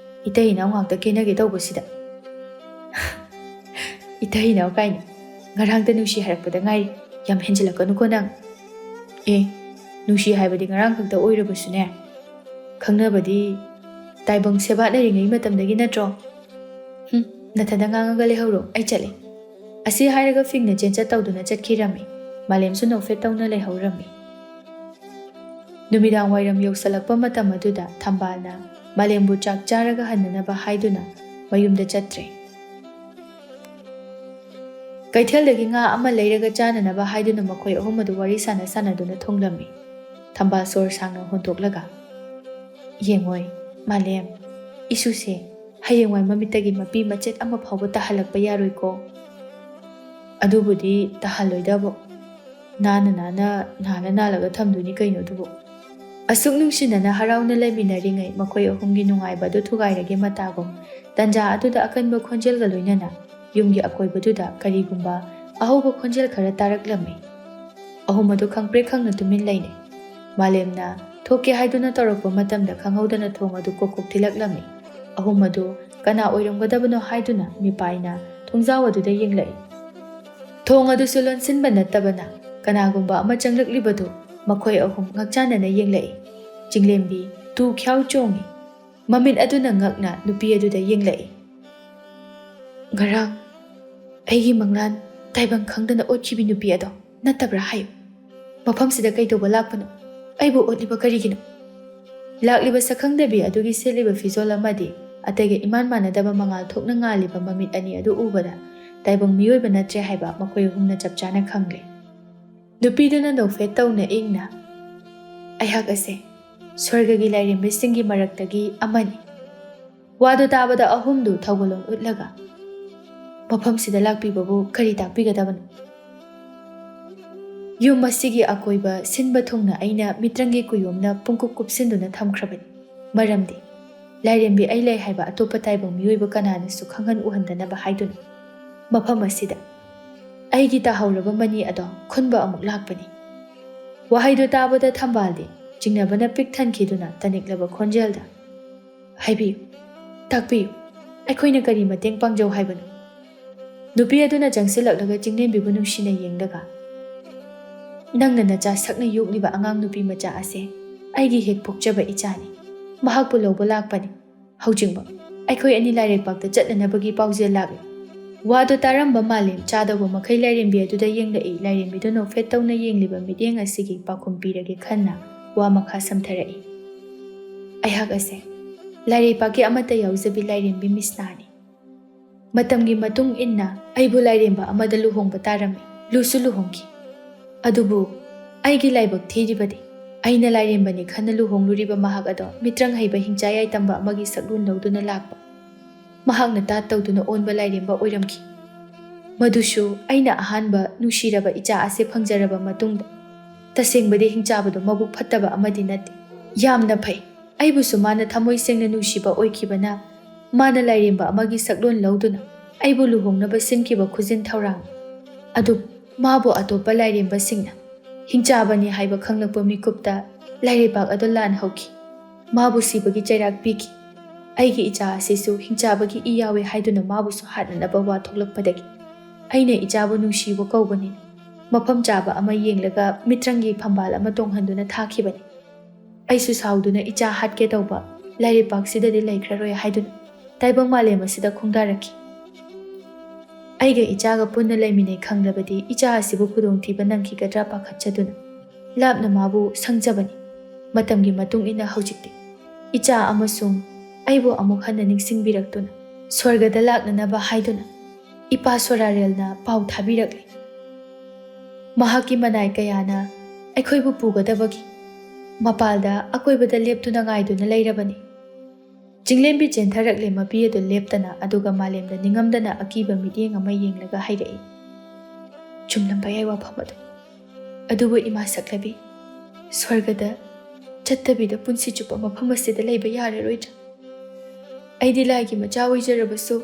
ꯏꯇꯩ ꯏꯅꯥꯎ ꯉꯥꯛꯇ ꯀꯦꯅꯒꯦ ꯇꯧꯕꯁꯤꯗ꯫ "ꯏꯇꯩ ꯏꯅꯥꯎ ꯀꯥꯏꯅ꯫ ꯉꯔꯥꯡꯇ ꯅꯨꯡꯁꯤ ꯍꯥꯏꯔꯛꯄꯗ ꯉꯥꯏꯔꯤ꯫ ꯌꯥꯝ ꯍꯦꯟꯖꯤꯜꯂꯛꯀꯅꯨꯀꯣ ꯅꯪ꯫" "ꯑꯦ, ꯅꯨꯡꯁꯤ ꯍꯥꯏꯕꯗꯤ ꯉꯔꯥꯡ ꯈꯛꯇ ꯑꯣꯏꯔꯕꯁꯨꯅꯦ, ꯈꯪꯅꯕꯗꯤ ꯇꯥꯏꯕꯪ ꯁꯦꯕꯥꯠꯅꯔꯤꯉꯩ ꯃꯇꯝꯗꯒꯤ ꯅꯠꯇ꯭ꯔꯣ?" "ꯍꯨꯝ, ꯅꯊꯟꯗ ꯉꯥꯡꯉꯒ ꯂꯩꯍꯧꯔꯣ, ꯑꯩ ꯆꯠꯂꯦ꯫" ꯑꯁꯤ ꯍꯥꯏꯔꯒ ꯐꯤꯡꯅ ꯆꯦꯟꯆꯠ ꯇꯧꯗꯨꯅ ꯆꯠꯈꯤꯔꯝꯃꯤ꯫ ꯃꯥꯂꯦꯝꯁꯨ ꯅꯣꯛꯐꯦꯠ ꯇꯧꯅ ꯂꯩꯍꯧꯔꯝꯃꯤ꯫ ꯅꯨꯃꯤꯗꯥꯡ ꯋꯥꯏꯔꯝ ꯌꯧꯁꯜꯂꯛꯄ ꯃꯇꯝ ꯑꯗꯨꯗ ꯊꯝꯕꯥꯜꯅ ꯃꯥꯂꯦꯝꯕꯨ ꯆꯥꯛ ꯆꯥꯔꯒ ꯍꯟꯅꯅꯕ ꯍꯥꯏꯗꯨꯅ ꯃꯌꯨꯝꯗ ꯆꯠꯇ꯭ꯔꯦ꯫ ꯀꯩꯊꯦꯜꯗꯒꯤ ꯉꯥ ꯑꯃ ꯂꯩꯔꯒ ꯆꯥꯅꯅꯕ ꯍꯥꯏꯗꯨꯅ ꯃꯈꯣꯏ ꯑꯍꯨꯝ ꯑꯗꯨ ꯋꯥꯔꯤ ꯁꯥꯟꯅ ꯁꯥꯟꯅꯗꯨꯅ ꯊꯨꯡꯂꯝꯃꯤ꯫ ꯊꯝꯕꯥꯜ ꯁꯣꯔ ꯁꯥꯡꯅ ꯍꯣꯟꯇꯣꯛꯂꯒ, "ꯌꯦꯡꯉꯣꯏ, ꯃꯥꯂꯦꯝ, ꯏꯁꯨꯁꯦ ꯍꯌꯦꯡꯋꯥꯏ ꯃꯃꯤꯠꯇꯒꯤ ꯃꯄꯤ ꯃꯆꯦꯠ ꯑꯃ ꯐꯥꯎꯕ ꯇꯥꯍꯜꯂꯛꯄ ꯌꯥꯔꯣꯏꯀꯣ꯫" "ꯑꯗꯨꯕꯨꯗꯤ ꯇꯥꯍꯜꯂꯣꯏꯗꯕꯣ꯫ ꯅꯥꯟꯅ ꯅꯥꯟꯅ, ꯅꯥꯜꯂ ꯅꯥꯜꯂꯒ ꯊꯝꯗꯣꯏꯅꯤ ꯀꯩꯅꯣ ꯑꯗꯨꯕꯨ꯫" ꯑꯁꯨꯛ ꯅꯨꯡꯁꯤꯅꯅ ꯍꯔꯥꯎꯅ ꯂꯩꯃꯤꯟꯅꯔꯤꯉꯩ ꯃꯈꯣꯏ ꯑꯍꯨꯝꯒꯤ ꯅꯨꯡꯉꯥꯏꯕ ꯑꯗꯨ ꯊꯨꯒꯥꯏꯔꯒꯦ ꯃꯇꯥꯒꯨꯝ ꯇꯟꯖꯥ ꯑꯗꯨꯗ ꯑꯀꯟꯕ ꯈꯣꯟꯖꯦꯜꯒ ꯂꯣꯏꯅꯅ ꯌꯨꯝꯒꯤ ꯑꯀꯣꯏꯕꯗꯨꯗ ꯀꯔꯤꯒꯨꯝꯕ ꯑꯍꯧꯕ ꯈꯣꯟꯖꯦꯜ ꯈꯔ ꯇꯥꯔꯛꯂꯝꯃꯤ꯫ ꯑꯍꯨꯝ ꯑꯗꯨ ꯈꯪꯄ꯭ꯔꯦꯛ ꯈꯪꯅ ꯇꯨꯃꯤꯟ ꯂꯩꯅꯩ꯫ ꯃꯥꯂꯦꯝꯅ ꯊꯣꯛꯀꯦ ꯍꯥꯏꯗꯨꯅ ꯇꯧꯔꯛꯄ ꯃꯇꯝꯗ ꯈꯪꯍꯧꯗꯅ ꯊꯣꯡ ꯑꯗꯨ ꯀꯣꯛ ꯀꯣꯛ ꯊꯤꯜꯂꯛꯂꯝꯃꯤ꯫ ꯑꯍꯨꯝ ꯑꯗꯨ ꯀꯅꯥ ꯑꯣꯏꯔꯝꯒꯗꯕꯅꯣ ꯍꯥꯏꯗꯨꯅ ꯃꯤꯄꯥꯏꯅ ꯊꯣꯡꯖꯥꯎ ꯑꯗꯨꯗ ꯌꯦꯡꯂꯛꯏ꯫ ꯊꯣꯡ ꯑꯗꯨꯁꯨ ꯂꯣꯟꯁꯤꯟꯕ ꯅꯠꯇꯕꯅ ꯀꯅꯥꯒꯨꯝꯕ ꯑꯃ ꯆꯪꯂꯛꯂꯤꯕꯗꯨ ꯃꯈꯣꯏ ꯑꯍꯨꯝ ꯉꯛꯆꯥꯟꯅꯅ ꯌꯦꯡꯂꯛꯏ꯫ ꯆꯤꯡꯂꯦꯝꯕꯤ ꯇꯨ ꯈ꯭ꯌꯥꯎ ꯆꯣꯡꯏ꯫ ꯃꯃꯤꯠ ꯑꯗꯨꯅ ꯉꯛꯅ ꯅꯨꯄꯤ ꯑꯗꯨꯗ ꯌꯦꯡꯂꯛꯏ꯫ "ꯉꯔꯥꯡ ꯑꯩꯒꯤ ꯃꯪꯂꯥꯟ ꯇꯥꯏꯕꯪ ꯈꯪꯗꯅ ꯑꯣꯠꯈꯤꯕꯤ ꯅꯨꯄꯤ ꯑꯗꯣ ꯅꯠꯇꯕ꯭ꯔꯥ ꯍꯥꯏꯌꯨ? ꯃꯐꯝꯁꯤꯗ ꯀꯩꯗꯧꯕ ꯂꯥꯛꯄꯅꯣ? ꯑꯩꯕꯨ ꯑꯣꯠꯂꯤꯕ ꯀꯔꯤꯒꯤꯅꯣ?" ꯂꯥꯛꯂꯤꯕ ꯁꯛꯈꯪꯗꯕꯤ ꯑꯗꯨꯒꯤ ꯁꯦꯠꯂꯤꯕ ꯐꯤꯖꯣꯜ ꯑꯃꯗꯤ ꯑꯇꯩꯒ ꯏꯃꯥꯟ ꯃꯥꯟꯅꯗꯕ ꯃꯉꯥꯜ ꯊꯣꯛꯅ ꯉꯥꯜꯂꯤꯕ ꯃꯃꯤꯠ ꯑꯅꯤ ꯑꯗꯨ ꯎꯕꯗ ꯇꯥꯏꯕꯪ ꯃꯤꯑꯣꯏꯕ ꯅꯠꯇ꯭ꯔꯦ ꯍꯥꯏꯕ ꯃꯈꯣꯏ ꯑꯍꯨꯝꯅ ꯆꯞ ꯆꯥꯅ ꯈꯪꯂꯦ꯫ ꯅꯨꯄꯤꯗꯨꯅ ꯅꯣꯛꯐꯦꯠ ꯇꯧꯅ ꯏꯪꯅ, "ꯑꯩꯍꯥꯛ ꯑꯁꯦ ꯁ꯭ꯋꯔꯒꯒꯤ ꯂꯥꯏꯔꯦꯝꯕꯤꯁꯤꯡꯒꯤ ꯃꯔꯛꯇꯒꯤ ꯑꯃꯅꯤ꯫" ꯋꯥꯗꯨ ꯇꯥꯕꯗ ꯑꯍꯨꯝꯗꯨ ꯊꯧꯒꯜꯂꯣꯟ ꯎꯠꯂꯒ, "ꯃꯐꯝꯁꯤꯗ ꯂꯥꯛꯄꯤꯕꯕꯨ ꯀꯔꯤ ꯇꯥꯛꯄꯤꯒꯗꯕꯅꯣ? ꯌꯨꯝ ꯑꯁꯤꯒꯤ ꯑꯀꯣꯏꯕ ꯁꯤꯟꯕ ꯊꯨꯡꯅ ꯑꯩꯅ ꯃꯤꯇ꯭ꯔꯪꯒꯤ ꯀꯨꯌꯣꯝꯅ ꯄꯨꯡꯀꯨꯞ ꯀꯨꯞꯁꯤꯟꯗꯨꯅ ꯊꯝꯈ꯭ꯔꯕꯅꯤ꯫ ꯃꯔꯝꯗꯤ ꯂꯥꯏꯔꯦꯝꯕꯤ ꯑꯩ ꯂꯩ ꯍꯥꯏꯕ ꯑꯇꯣꯞꯄ ꯇꯥꯏꯕꯪ ꯃꯤꯑꯣꯏꯕ ꯀꯅꯥꯅꯁꯨ ꯈꯪꯍꯟ ꯎꯍꯟꯗꯅꯕ ꯍꯥꯏꯗꯨꯅ ꯃꯐꯝ ꯑꯁꯤꯗ ꯑꯩꯒꯤ ꯇꯥꯍꯧꯔꯕ ꯃꯅꯤ ꯑꯗꯣ ꯈꯨꯟꯕ ꯑꯃꯨꯛ ꯂꯥꯛꯄꯅꯤ꯫" ꯋꯥꯍꯩꯗꯨ ꯇꯥꯕꯗ ꯊꯝꯕꯥꯜꯗꯤ ꯆꯤꯡꯅꯕꯅ ꯄꯤꯛ ꯊꯟꯈꯤꯗꯨꯅ ꯇꯅꯤꯛꯂꯕ ꯈꯣꯟꯖꯦꯜꯗ, "ꯍꯥꯏꯕꯤꯌꯨ, ꯇꯥꯛꯄꯤꯌꯨ, ꯑꯩꯈꯣꯏꯅ ꯀꯔꯤ ꯃꯇꯦꯡ ꯄꯥꯡꯖꯧ ꯍꯥꯏꯕꯅꯣ?" ꯅꯨꯄꯤ ꯑꯗꯨꯅ ꯆꯪꯁꯤꯜꯂꯛꯂꯒ ꯆꯤꯡꯂꯦꯝꯕꯤꯕꯨ ꯅꯨꯡꯁꯤꯅ ꯌꯦꯡꯂꯒ, "ꯅꯪꯅ ꯅꯆꯥ ꯁꯛꯅ ꯌꯣꯛꯂꯤꯕ ꯑꯉꯥꯡ ꯅꯨꯄꯤ ꯃꯆꯥ ꯑꯁꯦ ꯑꯩꯒꯤ ꯍꯦꯛ ꯄꯣꯛꯆꯕ ꯏꯆꯥꯅꯤ꯫ ꯃꯍꯥꯛꯄꯨ ꯂꯧꯕ ꯂꯥꯛꯄꯅꯤ꯫ ꯍꯧꯖꯤꯛꯃꯛ ꯑꯩꯈꯣꯏ ꯑꯅꯤ ꯂꯥꯏꯔꯩꯄꯥꯛꯇ ꯆꯠꯅꯅꯕꯒꯤ ꯄꯥꯎꯖꯦꯜ ꯂꯥꯛꯂꯤ꯫" ꯋꯥꯗꯨ ꯇꯥꯔꯝꯕ ꯃꯥꯂꯦꯝ ꯆꯥꯗꯧꯕ ꯃꯈꯩ ꯂꯥꯏꯔꯦꯝꯕꯤ ꯑꯗꯨꯗ ꯌꯦꯡꯂꯛꯏ꯫ ꯂꯥꯏꯔꯦꯝꯕꯤꯗꯨ ꯅꯣꯛꯐꯦꯠ ꯇꯧꯅ ꯌꯦꯡꯂꯤꯕ ꯃꯤꯠꯌꯦꯡ ꯑꯁꯤꯒꯤ ꯄꯥꯎꯈꯨꯝ ꯄꯤꯔꯒꯦ ꯈꯟꯅ ꯋꯥ ꯃꯈꯥ ꯁꯝꯊꯔꯛꯏ꯫ "ꯑꯩꯍꯥꯛ ꯑꯁꯦ ꯂꯥꯏꯔꯩꯄꯥꯛꯀꯤ ꯑꯃꯠꯇ ꯌꯥꯎꯖꯕꯤ ꯂꯥꯏꯔꯦꯝꯕꯤ ꯃꯤꯁꯅꯥꯅꯤ꯫ ꯃꯇꯝꯒꯤ ꯃꯇꯨꯡ ꯏꯟꯅ ꯑꯩꯕꯨ ꯂꯥꯏꯔꯦꯝꯕ ꯑꯃꯗ ꯂꯨꯍꯣꯡꯕ ꯇꯥꯔꯝꯃꯤ꯫ ꯂꯨꯁꯨ ꯂꯨꯍꯣꯡꯈꯤ꯫ ꯑꯗꯨꯕꯨ ꯑꯩꯒꯤ ꯂꯥꯏꯕꯛ ꯊꯤꯔꯤꯕꯗꯤ ꯑꯩꯅ ꯂꯥꯏꯔꯦꯝꯕꯅꯤ ꯈꯟꯅ ꯂꯨꯍꯣꯡꯂꯨꯔꯤꯕ ꯃꯍꯥꯛ ꯑꯗꯣ ꯃꯤꯇ꯭ꯔꯪ ꯍꯩꯕ ꯍꯤꯡꯆꯥ ꯌꯥꯏꯇꯝꯕ ꯑꯃꯒꯤ ꯁꯛꯂꯣꯟ ꯂꯧꯗꯨꯅ ꯂꯥꯛꯄ꯫ ꯃꯍꯥꯛꯅ ꯇꯥꯠ ꯇꯧꯗꯨꯅ ꯑꯣꯟꯕ ꯂꯥꯏꯔꯦꯝꯕ ꯑꯣꯏꯔꯝꯈꯤ꯫ ꯃꯗꯨꯁꯨ ꯑꯩꯅ ꯑꯍꯥꯟꯕ ꯅꯨꯡꯁꯤꯔꯕ ꯏꯆꯥ ꯑꯁꯦ ꯐꯪꯖꯔꯕ ꯃꯇꯨꯡꯗ꯫ ꯇꯁꯦꯡꯕꯗꯤ ꯍꯤꯡꯆꯥꯕꯗꯣ ꯃꯕꯨꯛ ꯐꯠꯇꯕ ꯑꯃꯗꯤ ꯅꯠꯇꯦ꯫ ꯌꯥꯝꯅ ꯐꯩ꯫ ꯑꯩꯕꯨꯁꯨ ꯃꯥꯅ ꯊꯃꯣꯏ ꯁꯦꯡꯅ ꯅꯨꯡꯁꯤꯕ ꯑꯣꯏꯈꯤꯕꯅ ꯃꯥꯅ ꯂꯥꯏꯔꯦꯝꯕ ꯑꯃꯒꯤ ꯁꯛꯂꯣꯟ ꯂꯧꯗꯨꯅ ꯑꯩꯕꯨ ꯂꯨꯍꯣꯡꯅꯕ ꯁꯤꯟꯈꯤꯕ ꯈꯨꯖꯤꯟ ꯊꯧꯔꯥꯡꯅꯤ꯫ ꯑꯗꯨꯕꯨ ꯃꯥꯕꯨ ꯑꯇꯣꯞꯄ ꯂꯥꯏꯔꯦꯝꯕꯁꯤꯡꯅ ꯍꯤꯡꯆꯥꯕꯅꯤ ꯍꯥꯏꯕ ꯈꯪꯂꯛꯄ ꯃꯤꯀꯨꯞꯇ ꯂꯥꯏꯔꯩꯄꯥꯛ ꯑꯗꯨ ꯂꯥꯟ ꯍꯧꯈꯤ꯫ ꯃꯥꯕꯨ ꯁꯤꯕꯒꯤ ꯆꯩꯔꯥꯛ ꯄꯤꯈꯤ꯫ ꯑꯩꯒꯤ ꯏꯆꯥ ꯑꯁꯤꯁꯨ ꯍꯤꯡꯆꯥꯕꯒꯤ ꯏ ꯌꯥꯎꯏ ꯍꯥꯏꯗꯨꯅ ꯃꯥꯕꯨꯁꯨ ꯍꯥꯠꯅꯅꯕ ꯋꯥ ꯊꯣꯛꯂꯛꯄꯗꯒꯤ ꯑꯩꯅ ꯏꯆꯥꯕꯨ ꯅꯨꯡꯁꯤꯕ ꯀꯧꯕꯅꯤꯅ ꯃꯐꯝ ꯆꯥꯕ ꯑꯃ ꯌꯦꯡꯂꯒ ꯃꯤꯇ꯭ꯔꯪꯒꯤ ꯐꯝꯕꯥꯜ ꯑꯃ ꯇꯣꯡꯍꯟꯗꯨꯅ ꯊꯥꯈꯤꯕꯅꯤ꯫ ꯑꯩꯁꯨ ꯁꯥꯎꯗꯨꯅ ꯏꯆꯥ ꯍꯥꯠꯀꯦ ꯇꯧꯕ ꯂꯥꯏꯔꯩꯄꯥꯛꯁꯤꯗꯗꯤ ꯂꯩꯈ꯭ꯔꯔꯣꯏ ꯍꯥꯏꯗꯨꯅ ꯇꯥꯏꯕꯪ ꯃꯥꯂꯦꯝ ꯑꯁꯤꯗ ꯈꯣꯡꯗꯥꯔꯛꯈꯤ꯫ ꯑꯩꯒ ꯏꯆꯥꯒ ꯄꯨꯟꯅ ꯂꯩꯃꯤꯟꯅꯩ ꯈꯪꯂꯕꯗꯤ ꯏꯆꯥ ꯑꯁꯤꯕꯨ ꯈꯨꯗꯣꯡꯊꯤꯕ ꯅꯪꯈꯤꯒꯗ꯭ꯔꯥ ꯄꯥꯈꯠꯆꯗꯨꯅ ꯂꯥꯞꯅ ꯃꯥꯕꯨ ꯁꯪꯖꯕꯅꯤ꯫ ꯃꯇꯝꯒꯤ ꯃꯇꯨꯡ ꯏꯟꯅ ꯍꯧꯖꯤꯛꯇꯤ ꯏꯆꯥ ꯑꯃꯁꯨꯡ ꯑꯩꯕꯨ ꯑꯃꯨꯛ ꯍꯟꯅ ꯅꯤꯡꯁꯤꯡꯕꯤꯔꯛꯇꯨꯅ ꯁ꯭ꯋꯔꯒꯗ ꯂꯥꯛꯅꯅꯕ ꯍꯥꯏꯗꯨꯅ ꯏꯄꯥ ꯁꯣꯔꯥꯔꯦꯜꯅ ꯄꯥꯎ ꯊꯥꯕꯤꯔꯛꯂꯤ꯫ ꯃꯍꯥꯛꯀꯤ ꯃꯅꯥꯏ ꯀꯌꯥꯅ ꯑꯩꯈꯣꯏꯕꯨ ꯄꯨꯒꯗꯕꯒꯤ ꯃꯄꯥꯜꯗ ꯑꯀꯣꯏꯕꯗ ꯂꯦꯞꯇꯨꯅ ꯉꯥꯏꯗꯨꯅ ꯂꯩꯔꯕꯅꯤ꯫ ꯆꯤꯡꯂꯦꯝꯕꯤ ꯆꯦꯟꯊꯔꯛꯂꯦ ꯃꯄꯤ ꯑꯗꯨ ꯂꯦꯞꯇꯅ, ꯑꯗꯨꯒ ꯃꯥꯂꯦꯝꯗ ꯅꯤꯡꯉꯝꯗꯅ ꯑꯀꯤꯕ ꯃꯤꯠꯌꯦꯡ ꯑꯃ ꯌꯦꯡꯂꯒ ꯍꯥꯏꯔꯛꯏ, "ꯆꯨꯝꯂꯝꯕ ꯌꯥꯏ ꯋꯥꯐꯝ ꯑꯗꯨ꯫ ꯑꯗꯨꯕꯨ ꯏꯃꯥ ꯁꯛꯂꯕꯤ, ꯁ꯭ꯋꯔꯒꯗ ꯆꯠꯇꯕꯤꯗ ꯄꯨꯟꯁꯤ ꯆꯨꯞꯄ ꯃꯐꯝ ꯑꯁꯤꯗ ꯂꯩꯕ ꯌꯥꯔꯔꯣꯏꯗ꯭ꯔꯥ? ꯑꯩꯗꯤ ꯂꯥꯏꯒꯤ ꯃꯆꯥ ꯑꯣꯏꯖꯔꯕꯁꯨ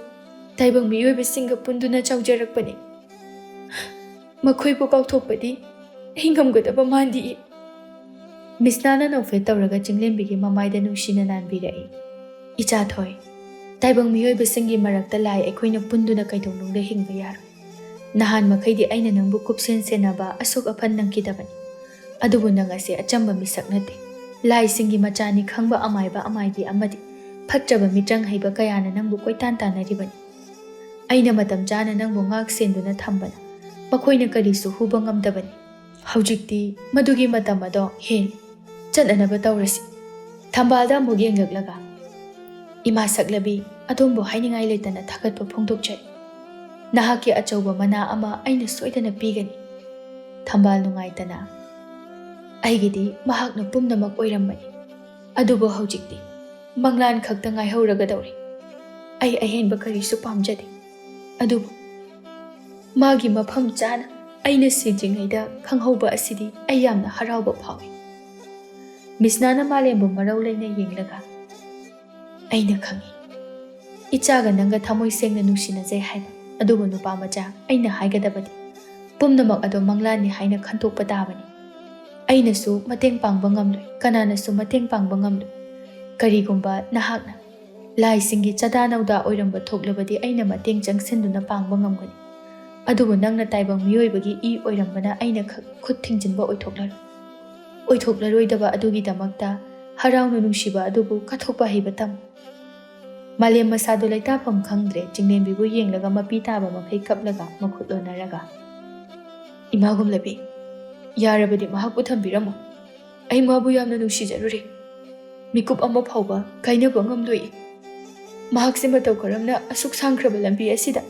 ꯇꯥꯏꯕꯪ ꯃꯤꯑꯣꯏꯕꯁꯤꯡꯒ ꯄꯨꯟꯗꯨꯅ ꯆꯥꯎꯖꯔꯛꯄꯅꯤ꯫ ꯃꯈꯣꯏꯕꯨ ꯀꯥꯎꯊꯣꯛꯄꯗꯤ ꯑꯩ ꯉꯝꯒꯗꯕ ꯃꯥꯟꯗꯤꯌꯦ꯫" ꯃꯤꯁꯅꯥꯅ ꯅꯣꯛꯐꯦꯠ ꯇꯧꯔꯒ ꯆꯤꯡꯂꯦꯝꯕꯤꯒꯤ ꯃꯃꯥꯏꯗ ꯅꯨꯡꯁꯤꯅ ꯅꯥꯟꯕꯤꯔꯛꯏ꯫ "ꯏꯆꯥ ꯊꯣꯏ, ꯇꯥꯏꯕꯪ ꯃꯤꯑꯣꯏꯕꯁꯤꯡꯒꯤ ꯃꯔꯛꯇ ꯂꯥꯏ ꯑꯩꯈꯣꯏꯅ ꯄꯨꯟꯗꯨꯅ ꯀꯩꯗꯧꯅꯨꯡꯗ ꯍꯤꯡꯕ ꯌꯥꯔꯣꯏ꯫ ꯅꯍꯥꯟ ꯃꯈꯩꯗꯤ ꯑꯩꯅ ꯅꯪꯕꯨ ꯀꯨꯞꯁꯦꯟ ꯁꯦꯟꯅꯕ ꯑꯁꯣꯛ ꯑꯄꯟ ꯅꯪꯈꯤꯗꯕꯅꯤ꯫ ꯑꯗꯨꯕꯨ ꯅꯪ ꯑꯁꯤ ꯑꯆꯝꯕ ꯃꯤꯁꯛ ꯅꯠꯇꯦ꯫ ꯂꯥꯏꯁꯤꯡꯒꯤ ꯃꯆꯥꯅꯤ ꯈꯪꯕ ꯑꯃꯥꯏꯕ ꯑꯃꯥꯏꯕꯤ ꯑꯃꯗꯤ ꯐꯠꯇ꯭ꯔꯕ ꯃꯤꯇ꯭ꯔꯪ ꯍꯩꯕ ꯀꯌꯥꯅ ꯅꯪꯕꯨ ꯀꯣꯏꯇꯥꯟ ꯇꯥꯟꯅꯔꯤꯕꯅꯤ꯫ ꯑꯩꯅ ꯃꯇꯝ ꯆꯥꯅ ꯅꯪꯕꯨ ꯉꯥꯛ ꯁꯦꯟꯗꯨꯅ ꯊꯝꯕꯅ ꯃꯈꯣꯏꯅ ꯀꯔꯤꯁꯨ ꯍꯨꯕ ꯉꯝꯗꯕꯅꯤ꯫ ꯍꯧꯖꯤꯛꯇꯤ ꯃꯗꯨꯒꯤ ꯃꯇꯝ ꯑꯗꯣ ꯍꯦꯜꯂꯦ꯫ ꯆꯠꯅꯅꯕ ꯇꯧꯔꯁꯤ꯫" ꯊꯝꯕꯥꯜꯗ ꯑꯃꯨꯛ ꯌꯦꯡꯂꯛꯂꯒ, "ꯏꯃꯥ ꯁꯛꯂꯕꯤ, ꯑꯗꯣꯝꯕꯨ ꯍꯥꯏꯅꯤꯡꯉꯥꯏ ꯂꯩꯇꯅ ꯊꯥꯒꯠꯄ ꯐꯣꯡꯗꯣꯛꯆꯔꯤ꯫ ꯅꯍꯥꯛꯀꯤ ꯑꯆꯧꯕ ꯃꯅꯥ ꯑꯃ ꯑꯩꯅ ꯁꯣꯏꯗꯅ ꯄꯤꯒꯅꯤ꯫" ꯊꯝꯕꯥꯜ ꯅꯨꯡꯉꯥꯏꯇꯅ, "ꯑꯩꯒꯤꯗꯤ ꯃꯍꯥꯛꯅ ꯄꯨꯝꯅꯃꯛ ꯑꯣꯏꯔꯝꯕꯅꯤ꯫ ꯑꯗꯨꯕꯨ ꯍꯧꯖꯤꯛꯇꯤ ꯃꯪꯂꯥꯟ ꯈꯛꯇ ꯉꯥꯏꯍꯧꯔꯒꯗꯧꯔꯦ꯫ ꯑꯩ ꯑꯍꯦꯟꯕ ꯀꯔꯤꯁꯨ ꯄꯥꯝꯖꯗꯦ꯫ ꯑꯗꯨꯕꯨ ꯃꯥꯒꯤ ꯃꯐꯝ ꯆꯥꯅ ꯑꯩꯅ ꯁꯤꯗ꯭ꯔꯤꯉꯩꯗ ꯈꯪꯍꯧꯕ ꯑꯁꯤꯗꯤ ꯑꯩ ꯌꯥꯝꯅ ꯍꯔꯥꯎꯕ ꯐꯥꯎꯏ꯫" ꯃꯤꯁꯅꯥꯅ ꯃꯥꯂꯦꯝꯕꯨ ꯃꯔꯧ ꯂꯩꯅ ꯌꯦꯡꯂꯒ, "ꯑꯩꯅ ꯈꯪꯏ, ꯏꯆꯥꯒ ꯅꯪꯒ ꯊꯃꯣꯏ ꯁꯦꯡꯅ ꯅꯨꯡꯁꯤꯅꯖꯩ ꯍꯥꯏꯕ꯫ ꯑꯗꯨꯕꯨ ꯅꯨꯄꯥ ꯃꯆꯥ, ꯑꯩꯅ ꯍꯥꯏꯒꯗꯕꯗꯤ ꯄꯨꯝꯅꯃꯛ ꯑꯗꯣ ꯃꯪꯂꯥꯟꯅꯤ ꯍꯥꯏꯅ ꯈꯟꯗꯣꯛꯄ ꯇꯥꯕꯅꯤ꯫ ꯑꯩꯅꯁꯨ ꯃꯇꯦꯡ ꯄꯥꯡꯕ ꯉꯝꯂꯣꯏ, ꯀꯅꯥꯅꯁꯨ ꯃꯇꯦꯡ ꯄꯥꯡꯕ ꯉꯝꯂꯣꯏ꯫ ꯀꯔꯤꯒꯨꯝꯕ ꯅꯍꯥꯛꯅ ꯂꯥꯏꯁꯤꯡꯒꯤ ꯆꯗꯥ ꯅꯧꯗꯥ ꯑꯣꯏꯔꯝꯕ ꯊꯣꯛꯂꯕꯗꯤ ꯑꯩꯅ ꯃꯇꯦꯡ ꯆꯪꯁꯤꯟꯗꯨꯅ ꯄꯥꯡꯕ ꯉꯝꯒꯅꯤ꯫ ꯑꯗꯨꯕꯨ ꯅꯪꯅ ꯇꯥꯏꯕꯪ ꯃꯤꯑꯣꯏꯕꯒꯤ ꯏ ꯑꯣꯏꯔꯝꯕꯅ ꯑꯩꯅ ꯈ-, ꯈꯨꯠ ꯊꯤꯡꯖꯤꯟꯕ ꯑꯣꯏꯊꯣꯛꯂꯔꯣꯏ꯫ ꯑꯣꯏꯊꯣꯛꯂꯔꯣꯏꯗꯕ ꯑꯗꯨꯒꯤꯗꯃꯛꯇ ꯍꯔꯥꯎꯅ ꯅꯨꯡꯁꯤꯕ ꯑꯗꯨꯕꯨ ꯀꯠꯊꯣꯛꯄ ꯍꯩꯕ ꯇꯝꯃꯨ꯫ ꯃꯥꯂꯦꯝ ꯃꯁꯥꯗꯨ ꯂꯩꯇꯥꯐꯝ ꯈꯪꯗ꯭ꯔꯦ꯫ ꯆꯤꯡꯂꯦꯝꯕꯤꯕꯨ ꯌꯦꯡꯂꯒ ꯃꯄꯤ ꯇꯥꯕ ꯃꯈꯩ ꯀꯞꯂꯒ ꯃꯈꯨꯠ ꯂꯣꯟꯅꯔꯒ, "ꯏꯃꯥ ꯒꯨꯝꯂꯕꯤ, ꯌꯥꯔꯕꯗꯤ ꯃꯍꯥꯛꯄꯨ ꯊꯝꯕꯤꯔꯝꯃꯨ꯫ ꯑꯩ ꯃꯥꯕꯨ ꯌꯥꯝꯅ ꯅꯨꯡꯁꯤꯖꯔꯨꯔꯦ꯫ ꯃꯤꯀꯨꯞ ꯑꯃ ꯐꯥꯎꯕ ꯀꯥꯏꯅꯕ ꯉꯝꯂꯣꯏ꯫ ꯃꯍꯥꯛꯁꯦ ꯃꯇꯧ ꯀꯔꯝꯅ ꯑꯁꯨꯛ ꯁꯥꯡꯈ꯭ꯔꯕ ꯂꯝꯕꯤ ꯑꯁꯤꯗ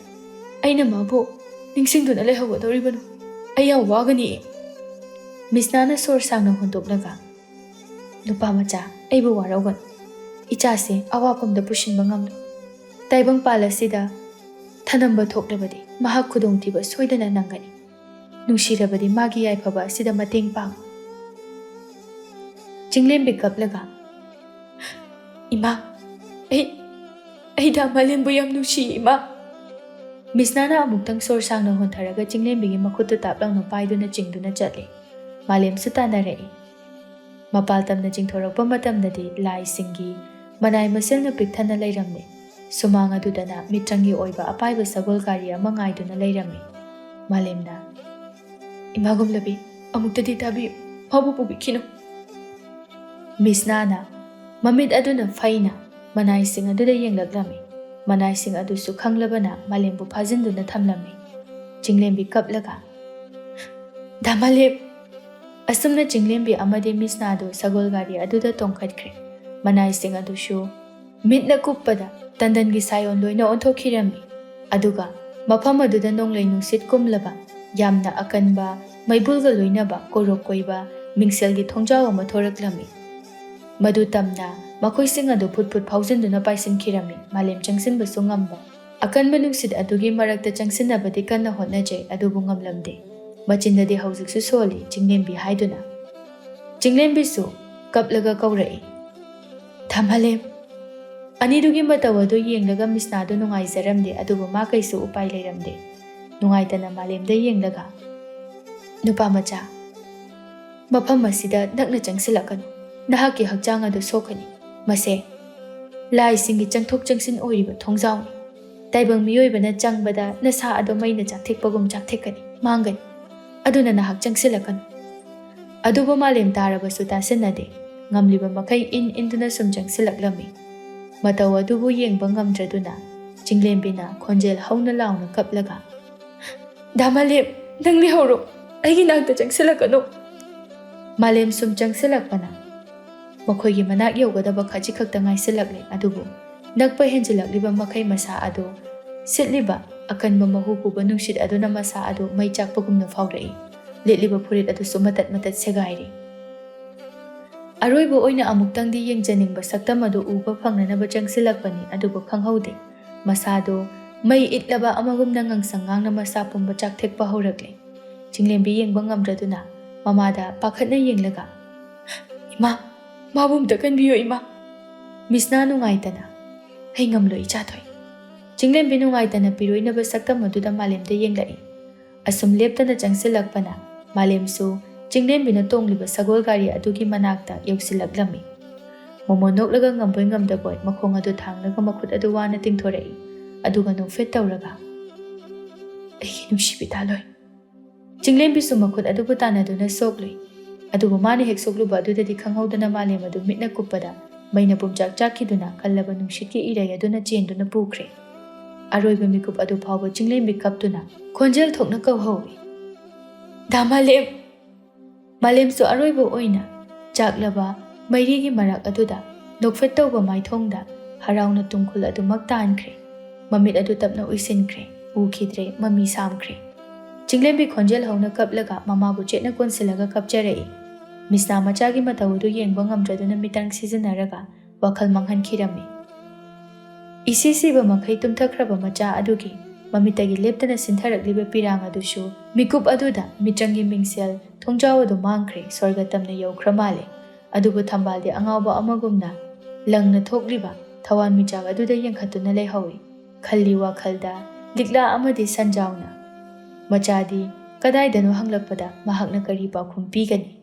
ꯑꯩꯅ ꯃꯥꯕꯨ ꯅꯤꯡꯁꯤꯡꯗꯨꯅ ꯂꯩꯍꯧꯒꯗꯧꯔꯤꯕꯅꯣ? ꯑꯩ ꯌꯥꯝ ꯋꯥꯒꯅꯤ꯫" ꯃꯤꯁꯅꯥꯅ ꯁꯣꯔ ꯁꯥꯡꯅ ꯍꯣꯟꯗꯣꯛꯂꯒ, "ꯅꯨꯄꯥ ꯃꯆꯥ, ꯑꯩꯕꯨ ꯋꯥꯔꯧꯒꯅꯨ꯫ ꯏꯆꯥꯁꯦ ꯑꯋꯥꯐꯝꯗ ꯄꯨꯁꯤꯟꯕ ꯉꯝꯂꯣꯏ꯫ ꯇꯥꯏꯕꯪꯄꯥꯜ ꯑꯁꯤꯗ ꯊꯅꯝꯕ ꯊꯣꯛꯂꯕꯗꯤ ꯃꯍꯥꯛ ꯈꯨꯗꯣꯡꯊꯤꯕ ꯁꯣꯏꯗꯅ ꯅꯪꯒꯅꯤ꯫ ꯅꯨꯡꯁꯤꯔꯕꯗꯤ ꯃꯥꯒꯤ ꯌꯥꯏꯐꯕ ꯑꯁꯤꯗ ꯃꯇꯦꯡ ꯄꯥꯡꯉꯨ꯫" ꯆꯤꯡꯂꯦꯝꯕꯤ ꯀꯞꯂꯒ, "ꯏꯃꯥ, ꯑꯩ, ꯑꯩ ꯗꯥ ꯃꯥꯂꯦꯝꯕꯨ ꯌꯥꯝ ꯅꯨꯡꯁꯤ, ꯏꯃꯥ꯫" ꯃꯤꯁꯅꯥꯅ ꯑꯃꯨꯛꯇꯪ ꯁꯣꯔ ꯁꯥꯡꯅ ꯍꯣꯟꯊꯔꯒ ꯆꯤꯡꯂꯦꯝꯕꯤꯒꯤ ꯃꯈꯨꯠꯇꯨ ꯇꯥꯞ ꯂꯥꯎꯅ ꯄꯥꯏꯗꯨꯅ ꯆꯤꯡꯗꯨꯅ ꯆꯠꯂꯤ꯫ ꯃꯥꯂꯦꯝꯁꯨ ꯇꯥꯟꯅꯔꯛꯏ꯫ ꯃꯄꯥꯜ ꯇꯝꯅ ꯆꯤꯡꯊꯣꯔꯛꯄ ꯃꯇꯝꯗꯗꯤ ꯂꯥꯏꯁꯤꯡꯒꯤ ꯃꯅꯥꯏ ꯃꯁꯤꯜꯅ ꯄꯤꯛꯊꯟꯅ ꯂꯩꯔꯝꯃꯤ꯫ ꯁꯨꯃꯥꯡ ꯑꯗꯨꯗꯅ ꯃꯤꯇ꯭ꯔꯪꯒꯤ ꯑꯣꯏꯕ ꯑꯄꯥꯏꯕ ꯁꯒꯣꯜ ꯒꯥꯔꯤ ꯑꯃ ꯉꯥꯏꯗꯨꯅ ꯂꯩꯔꯝꯃꯤ꯫ ꯃꯥꯂꯦꯝꯅ, "ꯏꯃꯥ ꯒꯨꯝꯂꯕꯤ, ꯑꯃꯨꯛꯇꯗꯤ ꯇꯥꯕꯤꯌꯨ, ꯃꯥꯕꯨ ꯄꯨꯕꯤꯈꯤꯅꯨ꯫" ꯃꯤꯁꯅꯥꯅ ꯃꯃꯤꯠ ꯑꯗꯨꯅ ꯐꯩꯅ ꯃꯅꯥꯏꯁꯤꯡ ꯑꯗꯨꯗ ꯌꯦꯡꯂꯛꯂꯝꯃꯤ꯫ ꯃꯅꯥꯏꯁꯤꯡ ꯑꯗꯨꯁꯨ ꯈꯪꯂꯕꯅ ꯃꯥꯂꯦꯝꯕꯨ ꯐꯥꯖꯤꯟꯗꯨꯅ ꯊꯝꯂꯝꯃꯤ꯫ ꯆꯤꯡꯂꯦꯝꯕꯤ ꯀꯞꯂꯒ, "ꯗꯥ ꯃꯥꯂꯦꯝ!" ꯑꯁꯨꯝꯅ ꯆꯤꯡꯂꯦꯝꯕꯤ ꯑꯃꯗꯤ ꯃꯤꯁꯅꯥꯗꯨ ꯁꯒꯣꯜ ꯒꯥꯔꯤ ꯑꯗꯨꯗ ꯇꯣꯡꯈꯠꯈ꯭ꯔꯦ꯫ ꯃꯅꯥꯏꯁꯤꯡ ꯑꯗꯨꯁꯨ ꯃꯤꯠꯅ ꯀꯨꯞꯄꯗ ꯇꯟꯗꯟꯒꯤ ꯁꯥꯏꯑꯣꯟ ꯂꯣꯏꯅ ꯑꯣꯟꯊꯣꯛꯈꯤꯔꯝꯃꯤ꯫ ꯑꯗꯨꯒ ꯃꯐꯝ ꯑꯗꯨꯗ ꯅꯣꯡꯂꯩ ꯅꯨꯡꯁꯤꯠ ꯀꯨꯝꯂꯕ, ꯌꯥꯝꯅ ꯑꯀꯟꯕ ꯃꯩꯕꯨꯜꯒ ꯂꯣꯏꯅꯕ ꯀꯣꯔꯣꯛ ꯀꯣꯏꯕ ꯃꯤꯡꯁꯦꯜꯒꯤ ꯊꯣꯡꯖꯥꯎ ꯑꯃ ꯊꯣꯔꯛꯂꯝꯃꯤ꯫ ꯃꯗꯨ ꯇꯝꯅ ꯃꯈꯣꯏꯁꯤꯡ ꯑꯗꯨ ꯐꯨꯠ ꯐꯨꯠ ꯐꯥꯎꯖꯤꯟꯗꯨꯅ ꯄꯥꯏꯁꯤꯟꯈꯤꯔꯝꯃꯤ꯫ ꯃꯥꯂꯦꯝ ꯆꯪꯁꯤꯟꯕꯁꯨ ꯉꯝꯕ, ꯑꯀꯟꯕ ꯅꯨꯡꯁꯤꯠ ꯑꯗꯨꯒꯤ ꯃꯔꯛꯇ ꯆꯪꯁꯤꯟꯅꯕꯗꯤ ꯀꯟꯅ ꯍꯣꯠꯅꯖꯩ, ꯑꯗꯨꯕꯨ ꯉꯝꯂꯝꯗꯦ꯫ ꯃꯆꯤꯟꯗꯗꯤ ꯍꯧꯖꯤꯛꯁꯨ ꯁꯣꯜꯂꯤ, "ꯆꯤꯡꯂꯦꯝꯕꯤ" ꯍꯥꯏꯗꯨꯅ꯫ ꯆꯤꯡꯂꯦꯝꯕꯤꯁꯨ ꯀꯞꯂꯒ ꯀꯧꯔꯛꯏ, "ꯗꯥ ꯃꯥꯂꯦꯝ!" ꯑꯅꯤꯗꯨꯒꯤ ꯃꯇꯧ ꯑꯗꯨ ꯌꯦꯡꯂꯒ ꯃꯤꯁꯅꯥꯗꯨ ꯅꯨꯡꯉꯥꯏꯖꯔꯝꯗꯦ, ꯑꯗꯨꯕꯨ ꯃꯥ ꯀꯩꯁꯨ ꯎꯄꯥꯏ ꯂꯩꯔꯝꯗꯦ꯫ ꯅꯨꯡꯉꯥꯏꯇꯅ ꯃꯥꯂꯦꯝꯗ ꯌꯦꯡꯂꯒ, "ꯅꯨꯄꯥ ꯃꯆꯥ, ꯃꯐꯝ ꯑꯁꯤꯗ ꯅꯛꯅ ꯆꯪꯁꯤꯜꯂꯛꯀꯅꯨ꯫ ꯅꯍꯥꯛꯀꯤ ꯍꯛꯆꯥꯡ ꯑꯗꯨ ꯁꯣꯛꯀꯅꯤ꯫ ꯃꯁꯦ ꯂꯥꯏꯁꯤꯡꯒꯤ ꯆꯪꯊꯣꯛ ꯆꯪꯁꯤꯟ ꯑꯣꯏꯔꯤꯕ ꯊꯣꯡꯖꯥꯎꯅꯤ꯫ ꯇꯥꯏꯕꯪ ꯃꯤꯑꯣꯏꯕꯅ ꯆꯪꯕꯗ ꯅꯁꯥ ꯑꯗꯨ ꯃꯩꯅ ꯆꯥꯛꯊꯦꯛꯄꯒꯨꯝ ꯆꯥꯛꯊꯦꯛꯀꯅꯤ, ꯃꯥꯡꯒꯅꯤ꯫ ꯑꯗꯨꯅ ꯅꯍꯥꯛ ꯆꯪꯁꯤꯜꯂꯛꯀꯅꯨ꯫ ꯑꯗꯨꯕꯨ ꯃꯥꯂꯦꯝ ꯇꯥꯔꯕꯁꯨ ꯇꯥꯁꯤꯟꯅꯗꯦ꯫ ꯉꯝꯂꯤꯕ ꯃꯈꯩ ꯏꯟ ꯏꯟꯗꯨꯅ ꯁꯨꯝ ꯆꯪꯁꯤꯜꯂꯛꯂꯝꯃꯤ꯫ ꯃꯇꯧ ꯑꯗꯨꯕꯨ ꯌꯦꯡꯕ ꯉꯝꯗ꯭ꯔꯗꯨꯅ ꯆꯤꯡꯂꯦꯝꯕꯤꯅ ꯈꯣꯟꯖꯦꯜ ꯍꯧꯅ ꯂꯥꯎꯅ ꯀꯞꯂꯒ, "ꯗꯥ ꯃꯥꯂꯦꯝ, ꯅꯪ ꯂꯩꯍꯧꯔꯣ, ꯑꯩꯒꯤ ꯅꯥꯛꯇ ꯆꯪꯁꯤꯜꯂꯛꯀꯅꯨ"꯫ ꯃꯥꯂꯦꯝ ꯁꯨꯝ ꯆꯪꯁꯤꯜꯂꯛꯄꯅ ꯃꯈꯣꯏꯒꯤ ꯃꯅꯥꯛ ꯌꯧꯒꯗꯕ ꯈꯖꯤꯛ ꯈꯛꯇ ꯉꯥꯏꯁꯤꯜꯂꯛꯂꯦ꯫ ꯑꯗꯨꯕꯨ ꯅꯛꯄ ꯍꯦꯟꯖꯤꯜꯂꯛꯂꯤꯕ ꯃꯈꯩ ꯃꯁꯥ ꯑꯗꯨ ꯁꯤꯠꯂꯤꯕ ꯑꯀꯟꯕ ꯃꯍꯨ ꯄꯨꯕ ꯅꯨꯡꯁꯤꯠ ꯑꯗꯨꯅ ꯃꯁꯥ ꯑꯗꯨ ꯃꯩ ꯆꯥꯛꯄꯒꯨꯝꯅ ꯐꯥꯎꯔꯛꯏ꯫ ꯂꯤꯠꯂꯤꯕ ꯐꯨꯔꯤꯠ ꯑꯗꯨꯁꯨ ꯃꯇꯠ ꯃꯇꯠ ꯁꯦꯒꯥꯏꯔꯤ꯫ ꯑꯔꯣꯏꯕ ꯑꯣꯏꯅ ꯑꯃꯨꯛꯇꯪꯗꯤ ꯌꯦꯡꯖꯅꯤꯡꯕ ꯁꯛꯇꯝ ꯑꯗꯨ ꯎꯕ ꯐꯪꯅꯅꯕ ꯆꯪꯁꯤꯜꯂꯛꯄꯅꯤ, ꯑꯗꯨꯕꯨ ꯈꯪꯍꯧꯗꯦ꯫ ꯃꯁꯥꯗꯨ ꯃꯩ ꯏꯠꯂꯕ ꯑꯃꯒꯨꯝꯅ ꯉꯥꯡꯁꯪ ꯉꯥꯡꯅ ꯃꯁꯥ ꯄꯨꯝꯕ ꯆꯥꯛꯊꯦꯛꯄ ꯍꯧꯔꯛꯂꯦ꯫ ꯆꯤꯡꯂꯦꯝꯕꯤ ꯌꯦꯡꯕ ꯉꯝꯗ꯭ꯔꯗꯨꯅ ꯃꯃꯥꯗ ꯄꯥꯈꯠꯅ ꯌꯦꯡꯂꯒ, "ꯏꯃꯥ, ꯃꯥꯕꯨ ꯑꯝꯇ ꯀꯟꯕꯤꯌꯨ ꯏꯃꯥ"꯫ ꯃꯤꯁꯅꯥ ꯅꯨꯡꯉꯥꯏꯇꯅ, "ꯑꯩ ꯉꯝꯂꯣꯏ ꯏꯆꯥꯊꯣꯏ"꯫ ꯆꯤꯡꯂꯦꯝꯕꯤ ꯅꯨꯡꯉꯥꯏꯇꯅ ꯄꯤꯔꯣꯏꯅꯕ ꯁꯛꯇꯝ ꯑꯗꯨꯗ ꯃꯥꯂꯦꯝꯗ ꯌꯦꯡꯂꯛꯏ꯫ ꯑꯁꯨꯝ ꯂꯦꯞꯇꯅ ꯆꯪꯁꯤꯜꯂꯛꯄꯅ ꯃꯥꯂꯦꯝꯁꯨ ꯆꯤꯡꯂꯦꯝꯕꯤꯅ ꯇꯣꯡꯂꯤꯕ ꯁꯒꯣꯜ ꯒꯥꯔꯤ ꯑꯗꯨꯒꯤ ꯃꯅꯥꯛꯇ ꯌꯧꯁꯤꯜꯂꯛꯂꯝꯃꯤ꯫ ꯃꯣꯃꯣ ꯅꯣꯛꯂꯒ ꯉꯝꯕꯣꯏ ꯉꯝꯗꯕꯣꯏ ꯃꯈꯣꯡ ꯑꯗꯨ ꯊꯥꯡꯂꯒ ꯃꯈꯨꯠ ꯑꯗꯨ ꯋꯥꯅ ꯇꯤꯡꯊꯣꯔꯛꯏ꯫ ꯑꯗꯨꯒ ꯅꯣꯛꯐꯦꯠ ꯇꯧꯔꯒ, "ꯑꯩꯒꯤ ꯅꯨꯡꯁꯤꯕꯤ ꯗꯥꯂꯣꯏ"꯫ ꯆꯤꯡꯂꯦꯝꯕꯤꯁꯨ ꯃꯈꯨꯠ ꯑꯗꯨꯕꯨ ꯇꯥꯟꯅꯗꯨꯅ ꯁꯣꯛꯂꯨꯏ꯫ ꯑꯗꯨꯕꯨ ꯃꯥꯅ ꯍꯦꯛ ꯁꯣꯛꯂꯨꯕ ꯑꯗꯨꯗꯗꯤ ꯈꯪꯍꯧꯗꯅ ꯃꯥꯂꯦꯝ ꯑꯗꯨ ꯃꯤꯠꯅ ꯀꯨꯞꯄꯗ ꯃꯩꯅ ꯄꯨꯝꯆꯥꯛ ꯆꯥꯛꯈꯤꯗꯨꯅ ꯀꯜꯂꯕ ꯅꯨꯡꯁꯤꯠꯀꯤ ꯏꯔꯩ ꯑꯗꯨꯅ ꯆꯦꯟꯗꯨꯅ ꯄꯨꯈ꯭ꯔꯦ꯫ ꯑꯔꯣꯏꯕ ꯃꯤꯀꯨꯞ ꯑꯗꯨ ꯐꯥꯎꯕ ꯆꯤꯡꯂꯦꯝꯕꯤ ꯀꯞꯇꯨꯅ ꯈꯣꯟꯖꯦꯜ ꯊꯣꯛꯅ ꯀꯧꯍꯧꯏ, "ꯗꯥ ꯃꯥꯂꯦꯝ!" ꯃꯥꯂꯦꯝꯁꯨ ꯑꯔꯣꯏꯕ ꯑꯣꯏꯅ ꯆꯥꯛꯂꯕ ꯃꯩꯔꯤꯒꯤ ꯃꯔꯛ ꯑꯗꯨꯗ ꯅꯣꯛꯐꯦꯠ ꯇꯧꯕ ꯃꯥꯏꯊꯣꯡꯗ ꯍꯔꯥꯎꯅ ꯇꯨꯡꯈꯨꯜ ꯑꯗꯨꯃꯛ ꯇꯥꯟꯈ꯭ꯔꯦ꯫ ꯃꯃꯤꯠ ꯑꯗꯨ ꯇꯞꯅ ꯎꯏꯁꯤꯟꯈ꯭ꯔꯦ, ꯎꯈꯤꯗ꯭ꯔꯦ, ꯃꯃꯤ ꯁꯥꯝꯈ꯭ꯔꯦ꯫ ꯆꯤꯡꯂꯦꯝꯕꯤ ꯈꯣꯟꯖꯦꯜ ꯍꯧꯅ ꯀꯞꯂꯒ ꯃꯃꯥꯕꯨ ꯆꯦꯠꯅ ꯀꯣꯟꯁꯤꯜꯂꯒ ꯀꯞꯆꯔꯛꯏ꯫ ꯃꯤꯁꯅꯥ ꯃꯆꯥꯒꯤ ꯃꯇꯧ ꯑꯗꯨ ꯌꯦꯡꯕ ꯉꯝꯗ꯭ꯔꯗꯨꯅ ꯃꯤꯇꯪ ꯁꯤꯖꯤꯟꯅꯔꯒ ꯋꯥꯈꯜ ꯃꯥꯡꯍꯟꯈꯤꯔꯝꯃꯤ꯫ ꯏꯁꯤ ꯁꯤꯕ ꯃꯈꯩ ꯇꯨꯝꯊꯈ꯭ꯔꯕ ꯃꯆꯥ ꯑꯗꯨꯒꯤ ꯃꯃꯤꯠꯇꯒꯤ ꯂꯦꯞꯇꯅ ꯁꯤꯟꯊꯔꯛꯂꯤꯕ ꯄꯤꯔꯥꯡ ꯑꯗꯨꯁꯨ ꯃꯤꯀꯨꯞ ꯑꯗꯨꯗ ꯃꯤꯇ꯭ꯔꯪꯒꯤ ꯃꯤꯡꯁꯦꯜ ꯊꯣꯡꯖꯥꯎ ꯑꯗꯨ ꯃꯥꯡꯈ꯭ꯔꯦ, ꯁ꯭ꯋꯔꯒ ꯇꯝꯅ ꯌꯧꯈ꯭ꯔ ꯃꯥꯜꯂꯦ꯫ ꯑꯗꯨꯕꯨ ꯊꯝꯕꯥꯜꯗꯤ ꯑꯉꯥꯎꯕ ꯑꯃꯒꯨꯝꯅ ꯂꯪꯅ ꯊꯣꯛꯂꯤꯕ ꯊꯋꯥꯟꯃꯤꯆꯥꯛ ꯑꯗꯨꯗ ꯌꯦꯡꯈꯠꯇꯨꯅ ꯂꯩꯍꯧꯏ꯫ ꯈꯜꯂꯤ ꯋꯥꯈꯜꯗ ꯂꯤꯛꯂꯥ ꯑꯃꯗꯤ ꯁꯟꯖꯥꯎꯅ꯫ ꯃꯆꯥꯗꯤ ꯀꯗꯥꯏꯗꯅꯣ ꯍꯪꯂꯛꯄꯗ ꯃꯍꯥꯛꯅ ꯀꯔꯤ ꯄꯥꯎꯈꯨꯝ ꯄꯤꯒꯅꯤ?